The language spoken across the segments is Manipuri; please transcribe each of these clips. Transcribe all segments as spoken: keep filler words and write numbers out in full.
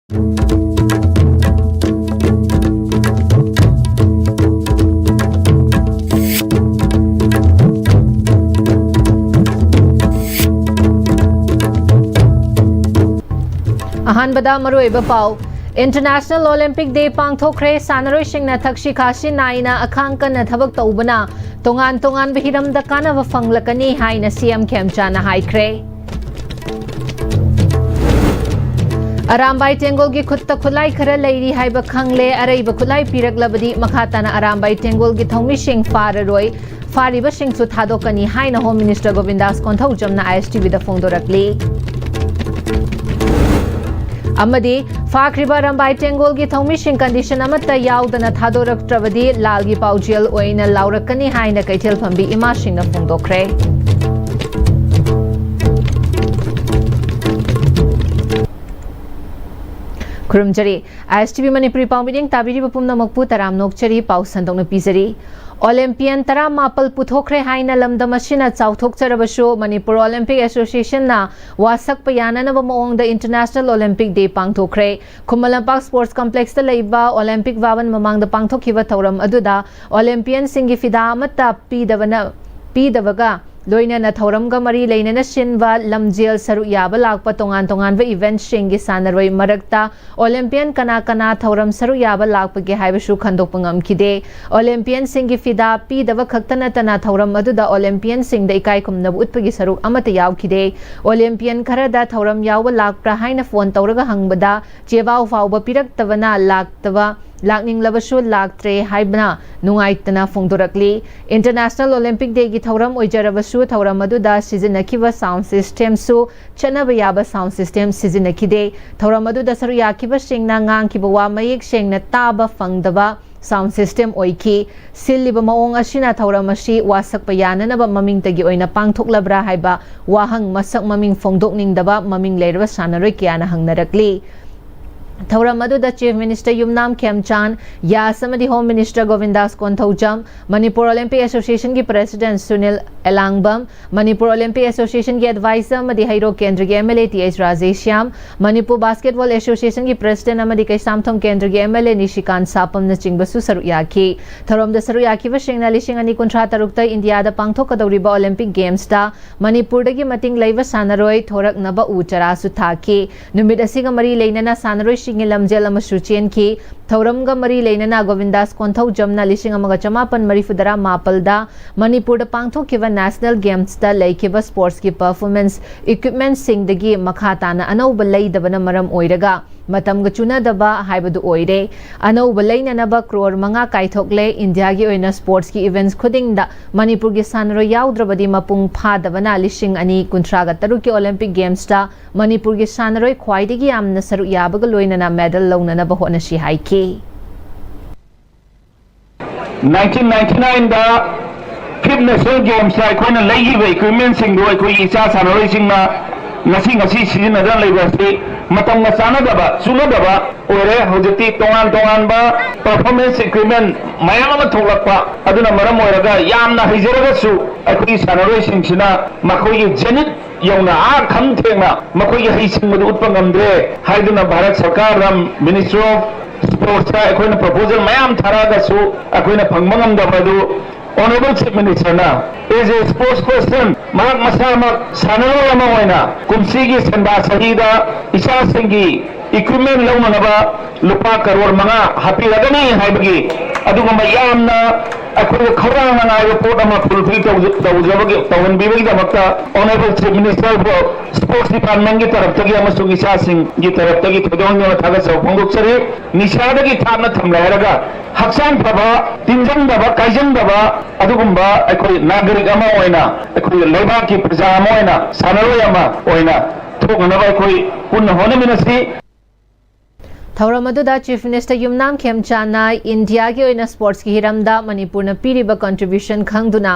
ꯑꯍꯥꯟꯕꯗ ꯃꯔꯨꯑꯣꯏꯕ ꯄꯥꯎ꯫ International Olympic Day ꯄꯥꯡꯊꯣꯛꯈ꯭ꯔꯦ꯫ ꯁꯥꯟꯅꯔꯣꯏꯁꯤꯡꯅ ꯊꯛꯁꯤ ꯈꯥꯁꯤ ꯅꯥꯏꯅ ꯑꯈꯥꯡ ꯀꯟꯅ ꯊꯕꯛ ꯇꯧꯕꯅ ꯇꯣꯉꯥꯟ ꯇꯣꯉꯥꯟꯕ ꯍꯤꯔꯝꯗ ꯀꯥꯟꯅꯕ ꯐꯪꯂꯛꯀꯅꯤ ꯍꯥꯏꯅ ꯁꯤ ꯑꯦꯝ ꯈꯦꯝꯆꯥꯅ ꯍꯥꯏꯈ꯭ꯔꯦ꯫ ꯑꯔꯥꯝꯕꯥꯏ ꯇꯦꯡꯒꯣꯜꯒꯤ ꯈꯨꯠꯇ ꯈꯨꯠꯂꯥꯏ ꯈꯔ ꯂꯩꯔꯤ ꯍꯥꯏꯕ ꯈꯪꯂꯦ꯫ ꯑꯔꯩꯕ ꯈꯨꯠꯂꯥꯏ ꯄꯤꯔꯛꯂꯕꯗꯤ ꯃꯈꯥ ꯇꯥꯅ ꯑꯔꯥꯝꯕꯥꯏ ꯇꯦꯡꯒꯣꯜꯒꯤ ꯊꯧꯃꯤꯁꯤꯡ ꯐꯥꯔꯔꯣꯏ꯫ ꯐꯥꯔꯤꯕꯁꯤꯡꯁꯨ ꯊꯥꯗꯣꯛꯀꯅꯤ ꯍꯥꯏꯅ ꯍꯣꯝ ꯃꯤꯅꯤꯁꯇꯔ ꯒꯣꯕꯤꯟꯗꯥꯁ ꯀꯣꯟꯊꯧꯖꯝꯅ ꯑꯥꯏ ꯑꯦꯁ ꯇꯤ ꯚꯤꯗ ꯐꯣꯡꯗꯣꯔꯛꯂꯤ꯫ ꯑꯃꯗꯤ ꯐꯥꯈ꯭ꯔꯤꯕ ꯑꯔꯥꯝꯕꯥꯏ ꯇꯦꯡꯒꯣꯜꯒꯤ ꯊꯧꯃꯤꯁꯤꯡ ꯀꯟꯗꯤꯁꯟ ꯑꯃꯠꯇ ꯌꯥꯎꯗꯅ ꯊꯥꯗꯣꯔꯛꯇ꯭ꯔꯕꯗꯤ ꯂꯥꯜꯒꯤ ꯄꯥꯎꯖꯦꯜ ꯑꯣꯏꯅ ꯂꯥꯎꯔꯛꯀꯅꯤ ꯍꯥꯏꯅ ꯀꯩꯊꯦꯜ ꯐꯝꯕꯤ ꯏꯃꯥꯁꯤꯡꯅ ꯐꯣꯡꯗꯣꯛꯈ꯭ꯔꯦ꯫ ꯈꯨꯔꯨꯝꯖꯔꯤ꯫ ꯑꯥꯏ ꯑꯦꯁ ꯇꯤ ꯚꯤ ꯃꯅꯤꯄꯨꯔꯤ ꯄꯥꯎ ꯃꯤꯠꯌꯦꯡ ꯇꯥꯕꯤꯔꯤꯕ ꯄꯨꯝꯅꯃꯛꯄꯨ ꯇꯔꯥꯝꯅ ꯑꯣꯛꯆꯔꯤ꯫ ꯄꯥꯎ ꯁꯟꯗꯣꯛꯅ ꯄꯤꯖꯔꯤ꯫ ꯑꯣꯂꯦꯝꯄꯤꯌꯟ ꯇꯔꯥꯃꯥꯄꯜ ꯄꯨꯊꯣꯛꯈ꯭ꯔꯦ ꯍꯥꯏꯅ ꯂꯝꯗꯝ ꯑꯁꯤꯅ ꯆꯥꯎꯊꯣꯛꯆꯔꯕꯁꯨ, ꯃꯅꯤꯄꯨꯔ ꯑꯣꯂꯦꯝꯄꯤꯛ ꯑꯦꯁꯣꯁꯤꯌꯦꯁꯟꯅ ꯋꯥꯁꯛꯄ ꯌꯥꯅꯅꯕ ꯃꯑꯣꯡꯗ International Olympic Day ꯄꯥꯡꯊꯣꯛꯈ꯭ꯔꯦ꯫ Khuman Lampak sports ꯀꯝꯄ꯭ꯂꯦꯛꯁꯇ ꯂꯩꯕ ꯑꯣꯂꯦꯝꯄꯤꯛ ꯚꯕꯟ ꯃꯃꯥꯡꯗ ꯄꯥꯡꯊꯣꯛꯈꯤꯕ ꯊꯧꯔꯝ ꯑꯗꯨꯗ ꯑꯣꯂꯦꯝꯄꯤꯌꯟꯁꯤꯡꯒꯤ ꯐꯤꯗꯥ ꯑꯃꯠꯇ ꯄꯤꯗꯕꯅ, ꯄꯤꯗꯕꯒ ꯂꯣꯏꯅꯅ ꯊꯧꯔꯝꯒ ꯃꯔꯤ ꯂꯩꯅꯅ ꯁꯤꯟꯕ ꯂꯝꯖꯦꯜ ꯁꯔꯨꯛ ꯌꯥꯕ ꯂꯥꯛꯄ ꯇꯣꯉꯥꯟ ꯇꯣꯉꯥꯟꯕ ꯏꯚꯦꯟꯠꯁꯤꯡꯒꯤ ꯁꯥꯟꯅꯔꯣꯏ ꯃꯔꯛꯇ ꯑꯣꯂꯦꯝꯄꯤꯌꯟ ꯀꯅꯥ ꯀꯅꯥ ꯊꯧꯔꯝ ꯁꯔꯨꯛ ꯌꯥꯕ ꯂꯥꯛꯄꯒꯦ ꯍꯥꯏꯕꯁꯨ ꯈꯟꯗꯣꯛꯄ ꯉꯝꯈꯤꯗꯦ꯫ ꯑꯣꯂꯦꯝꯄꯤꯌꯟꯁꯤꯡꯒꯤ ꯐꯤꯗꯥ ꯄꯤꯗꯕ ꯈꯛꯇ ꯅꯠꯇꯅ ꯊꯧꯔꯝ ꯑꯗꯨꯗ ꯑꯣꯂꯦꯝꯄꯤꯌꯟꯁꯤꯡꯗ ꯏꯀꯥꯏ ꯈꯨꯝꯅꯕ ꯎꯠꯄꯒꯤ ꯁꯔꯨꯛ ꯑꯃꯠꯇ ꯌꯥꯎꯈꯤꯗꯦ꯫ ꯑꯣꯂꯦꯝꯄꯤꯌꯟ ꯈꯔꯗ ꯊꯧꯔꯝ ꯌꯥꯎꯕ ꯂꯥꯛꯄ꯭ꯔꯥ ꯍꯥꯏꯅ ꯐꯣꯟ ꯇꯧꯔꯒ ꯍꯪꯕꯗ ꯆꯦꯕꯥꯎ ꯐꯥꯎꯕ ꯄꯤꯔꯛꯇꯕꯅ ꯂꯥꯛꯇꯕ, ꯂꯥꯛꯅꯤꯡꯂꯕꯁꯨ ꯂꯥꯛꯇ꯭ꯔꯦ ꯍꯥꯏꯕꯅ ꯅꯨꯡꯉꯥꯏꯇꯅ ꯐꯣꯡꯗꯣꯔꯛꯂꯤ꯫ International Olympic Dayꯒꯤ ꯊꯧꯔꯝ ꯑꯣꯏꯖꯔꯕꯁꯨ ꯊꯧꯔꯝ ꯑꯗꯨꯗ ꯁꯤꯖꯤꯟꯅꯈꯤꯕ sound systemꯁꯨ ꯆꯠꯅꯕ ꯌꯥꯕ sound system ꯁꯤꯖꯤꯟꯅꯈꯤꯗꯦ꯫ ꯊꯧꯔꯝ ꯑꯗꯨꯗ ꯁꯔꯨꯛ ꯌꯥꯈꯤꯕꯁꯤꯡꯅ ꯉꯥꯡꯈꯤꯕ ꯋꯥ ꯃꯌꯦꯛ ꯁꯦꯡꯅ ꯇꯥꯕ ꯐꯪꯗꯕ sound system ꯑꯣꯏꯈꯤ꯫ ꯁꯤꯜꯂꯤꯕ ꯃꯑꯣꯡ ꯑꯁꯤꯅ ꯊꯧꯔꯝ ꯑꯁꯤ ꯋꯥꯁꯛꯄ ꯌꯥꯅꯅꯕ ꯃꯃꯤꯡꯇꯒꯤ ꯑꯣꯏꯅ ꯄꯥꯡꯊꯣꯛꯂꯕ꯭ꯔꯥ ꯍꯥꯏꯕ ꯋꯥꯍꯪ ꯃꯁꯛ ꯃꯃꯤꯡ ꯐꯣꯡꯗꯣꯛꯅꯤꯡꯗꯕ ꯃꯃꯤꯡ ꯂꯩꯔꯕ ꯁꯥꯟꯅꯔꯣꯏ ꯀꯌꯥꯅ ꯍꯪꯅꯔꯛꯂꯤ꯫ ꯊꯧꯔꯝ ꯑꯗꯨꯗ Chief Minister ꯌꯨꯝꯅꯥꯝ ꯈꯦꯝꯆꯥꯟ, ꯌꯥꯁ ꯑꯃꯗꯤ Home Minister ꯒꯣꯕꯤꯟꯗꯥꯁ Konthoujam, Manipur Olympic Association ꯒꯤ President ꯁꯨꯅꯤꯜ ꯑꯦꯂꯥꯡꯕꯝ, ꯃꯅꯤꯄꯨꯔ Olympic Association ꯒꯤ Advisor ꯑꯃꯗꯤ ꯍꯩꯔꯣꯛ ꯀꯦꯟꯗ꯭ꯔꯒꯤ M L A T H Rajeshyam, Manipur Basketball Association ꯒꯤ President ꯑꯃꯗꯤ ꯀꯩꯁꯥꯝꯊꯣꯡ ꯀꯦꯟꯗ꯭ꯔꯒꯤ M L A ꯅꯤꯁꯤꯀꯥꯟ ꯁꯥꯄꯝꯅꯆꯤꯡꯕꯁꯨ ꯁꯔꯨꯛ ꯌꯥꯈꯤ꯫ ꯊꯧꯔꯝꯗ ꯁꯔꯨꯛ ꯌꯥꯈꯤꯕꯁꯤꯡꯅ ꯂꯤꯁꯤꯡ ꯑꯅꯤ ꯀꯨꯟꯊ꯭ꯔꯥ ꯇꯔꯨꯛꯇ ꯏꯟꯗꯤꯌꯥꯗ ꯄꯥꯡꯊꯣꯛꯀꯗꯧꯔꯤꯕ Olympic Games ꯇ ꯃꯅꯤꯄꯨꯔꯗꯒꯤ ꯃꯇꯤꯡ ꯂꯩꯕ ꯁꯥꯟꯅꯔꯣꯏ ꯊꯣꯔꯛꯅꯕ ꯎ ꯆꯥꯔꯥꯁꯨ ꯊꯥꯈꯤ꯫ ꯅꯨꯃꯤꯠ ꯑꯁꯤꯒ ꯃꯔꯤ ꯂꯩꯅꯅ ꯁꯥꯟꯅꯔꯣꯏꯁꯤꯡꯒꯤ ꯂꯝꯖꯦꯜ ꯑꯃꯁꯨ ꯆꯦꯟꯈꯤ꯫ ꯊꯧꯔꯝꯒ ꯃꯔꯤ ꯂꯩꯅꯅ ꯒꯣꯕꯤꯟꯗꯥꯁ ꯀꯣꯟꯊꯧꯖꯝꯅ ꯂꯤꯁꯤꯡ ꯑꯃꯒ ꯆꯃꯥꯄꯟ ꯃꯔꯤꯐꯨ ꯇꯔꯥ ꯃꯥꯄꯜꯗ ꯃꯅꯤꯄꯨꯔꯗ ꯄꯥꯡꯊꯣꯛꯈꯤꯕ National Games ꯇ ꯂꯩꯈꯤꯕ sports ꯀꯤ performance equipment ꯁꯤꯡꯗꯒꯤ ꯃꯈꯥ ꯇꯥꯅ ꯑꯅꯧꯕ ꯂꯩꯗꯕꯅ ꯃꯔꯝ ꯑꯣꯏꯔꯒ ꯃꯇꯝꯒ ꯆꯨꯅꯗꯕ ꯍꯥꯏꯕꯗꯨ ꯑꯣꯏꯔꯦ꯫ ꯑꯅꯧꯕ ꯂꯩꯅꯅꯕ ꯀ꯭ꯔꯣꯔ ꯃꯉꯥ ꯀꯥꯏꯊꯣꯛꯂꯦ꯫ ꯏꯟꯗꯤꯌꯥꯒꯤ ꯑꯣꯏꯅ sports ꯀꯤ events ꯈꯨꯗꯤꯡꯗ ꯃꯅꯤꯄꯨꯔꯒꯤ ꯁꯥꯟꯅꯔꯣꯏ ꯌꯥꯎꯗ꯭ꯔꯕꯗꯤ ꯃꯄꯨꯡ ꯐꯥꯗꯕꯅ ꯂꯤꯁꯤꯡ ꯑꯅꯤ ꯀꯨꯟꯊ꯭ꯔꯥꯒ ꯇꯔꯨꯛꯀꯤ Olympic Games ꯇ ꯃꯅꯤꯄꯨꯔꯒꯤ ꯁꯥꯟꯅꯔꯣꯏ ꯈ꯭ꯋꯥꯏꯗꯒꯤ ꯌꯥꯝꯅ ꯁꯔꯨꯛ ꯌꯥꯕꯒ ꯂꯣꯏꯅꯅ medal ꯂꯧꯅꯅꯕ ꯍꯣꯠꯅꯁꯤ ꯍꯥꯏꯈꯤ꯫ ꯅꯥꯏꯟꯇꯤꯟ ꯅꯥꯏꯟꯇꯤ ꯅꯥꯏꯟꯗ Fifth National Gamesꯇ ꯑꯩꯈꯣꯏꯅ ꯂꯩꯈꯤꯕ equipmentꯁꯤꯡꯗꯨ ꯑꯩꯈꯣꯏꯒꯤ ꯏꯆꯥ ꯁꯥꯟꯅꯔꯣꯏꯁꯤꯡꯅ ꯉꯁꯤ ꯉꯁꯤ ꯁꯤꯖꯤꯟꯅꯗꯨꯅ ꯂꯩꯕ ꯑꯁꯤ ꯃꯇꯝꯒ ꯆꯥꯟꯅꯗꯕ, ꯆꯨꯅꯗꯕ ꯑꯣꯏꯔꯦ꯫ ꯍꯧꯖꯤꯛꯇꯤ ꯇꯣꯉꯥꯟ ꯇꯣꯉꯥꯟꯕ performance equipment ꯃꯌꯥꯝ ꯑꯃ ꯊꯣꯛꯂꯛꯄ ꯑꯗꯨꯅ ꯃꯔꯝ ꯑꯣꯏꯔꯒ ꯌꯥꯝꯅ ꯍꯩꯖꯔꯒꯁꯨ ꯑꯩꯈꯣꯏꯒꯤ ꯁꯥꯟꯅꯔꯣꯏꯁꯤꯡꯁꯤꯅ ꯃꯈꯣꯏꯒꯤ zenith ꯌꯧꯅ ꯑꯥ ꯈꯝ ꯊꯦꯡꯅ ꯃꯈꯣꯏꯒꯤ ꯍꯩꯁꯤꯡꯕꯗꯨ ꯎꯠꯄ ꯉꯝꯗ꯭ꯔꯦ ꯍꯥꯏꯗꯨꯅ ꯚꯥꯔꯠ ꯁꯔꯀꯥꯔꯗ Ministry of Sportsꯇ ꯑꯩꯈꯣꯏꯅ proposal ꯃꯌꯥꯝ ꯊꯥꯔꯛꯑꯒꯁꯨ ꯑꯩꯈꯣꯏꯅ ꯐꯪꯕ ꯉꯝꯗꯕ ꯑꯗꯨ Honourable Chief Ministerꯅ as a sports person ꯃꯍꯥꯛ ꯃꯁꯥꯃꯛ ꯁꯥꯟꯅꯔꯣꯏ ꯑꯃ ꯑꯣꯏꯅ ꯀꯨꯝꯁꯤꯒꯤ ꯁꯦꯟꯗꯥ ꯆꯍꯤꯗ ꯏꯆꯥꯁꯤꯡꯒꯤ equipment ꯂꯧꯅꯅꯕ ꯂꯨꯄꯥ ꯀꯔꯣꯔ ꯃꯉꯥ ꯍꯥꯞꯄꯤꯔꯒꯅꯤ ꯍꯥꯏꯕꯒꯤ ꯑꯗꯨꯒꯨꯝꯕ ꯌꯥꯝꯅ ꯑꯩꯈꯣꯏꯗ ꯈꯧꯔꯥꯡꯅ ꯉꯥꯏꯕ ꯄꯣꯠ ꯑꯃ fulfill ꯇꯧꯖ- ꯇꯧꯖꯕꯒꯤ ꯇꯧꯍꯟꯕꯤꯕꯒꯤꯗꯃꯛꯇ Honourable Chief Ministerꯕꯨ sports departmentꯀꯤ ꯇꯔꯞꯇꯒꯤ ꯑꯃꯁꯨꯡ ꯏꯆꯥꯁꯤꯡꯒꯤ ꯇꯔꯞꯇꯒꯤ ꯊꯣꯏꯗꯣꯛ ꯍꯦꯟꯗꯣꯛꯅ ꯊꯥꯒꯠꯆꯕ ꯐꯣꯡꯗꯣꯛꯆꯔꯤ꯫ ꯅꯤꯁꯥꯗꯒꯤ ꯊꯥꯞꯅ ꯊꯝꯂꯦ ꯍꯥꯏꯔꯒ ꯍꯛꯆꯥꯡ ꯐꯕ, ꯇꯤꯟꯖꯪꯗꯕ, ꯀꯥꯏꯖꯪꯗꯕ ꯑꯗꯨꯒꯨꯝꯕ ꯑꯩꯈꯣꯏ ꯅꯥꯒꯔꯤꯛ ꯑꯃ ꯑꯣꯏꯅ, ꯑꯩꯈꯣꯏ ꯂꯩꯕꯥꯛꯀꯤ ꯄ꯭ꯔꯖꯥ ꯑꯃ ꯑꯣꯏꯅ, ꯁꯥꯟꯅꯔꯣꯏ ꯑꯃ ꯑꯣꯏꯅ ꯊꯣꯛꯅꯅꯕ ꯑꯩꯈꯣꯏ ꯄꯨꯟꯅ ꯍꯣꯠꯅꯃꯤꯟꯅꯁꯤ꯫ ꯊꯧꯔꯝ ꯑꯗꯨꯗ Chief Minister ꯌꯨꯝꯅꯥꯝ ꯈꯦꯝꯆꯥꯟꯅ ꯏꯟꯗꯤꯌꯥꯒꯤ ꯑꯣꯏꯅ sportsꯀꯤ ꯍꯤꯔꯝꯗ ꯃꯅꯤꯄꯨꯔꯅ ꯄꯤꯔꯤꯕ contribution ꯈꯪꯗꯨꯅ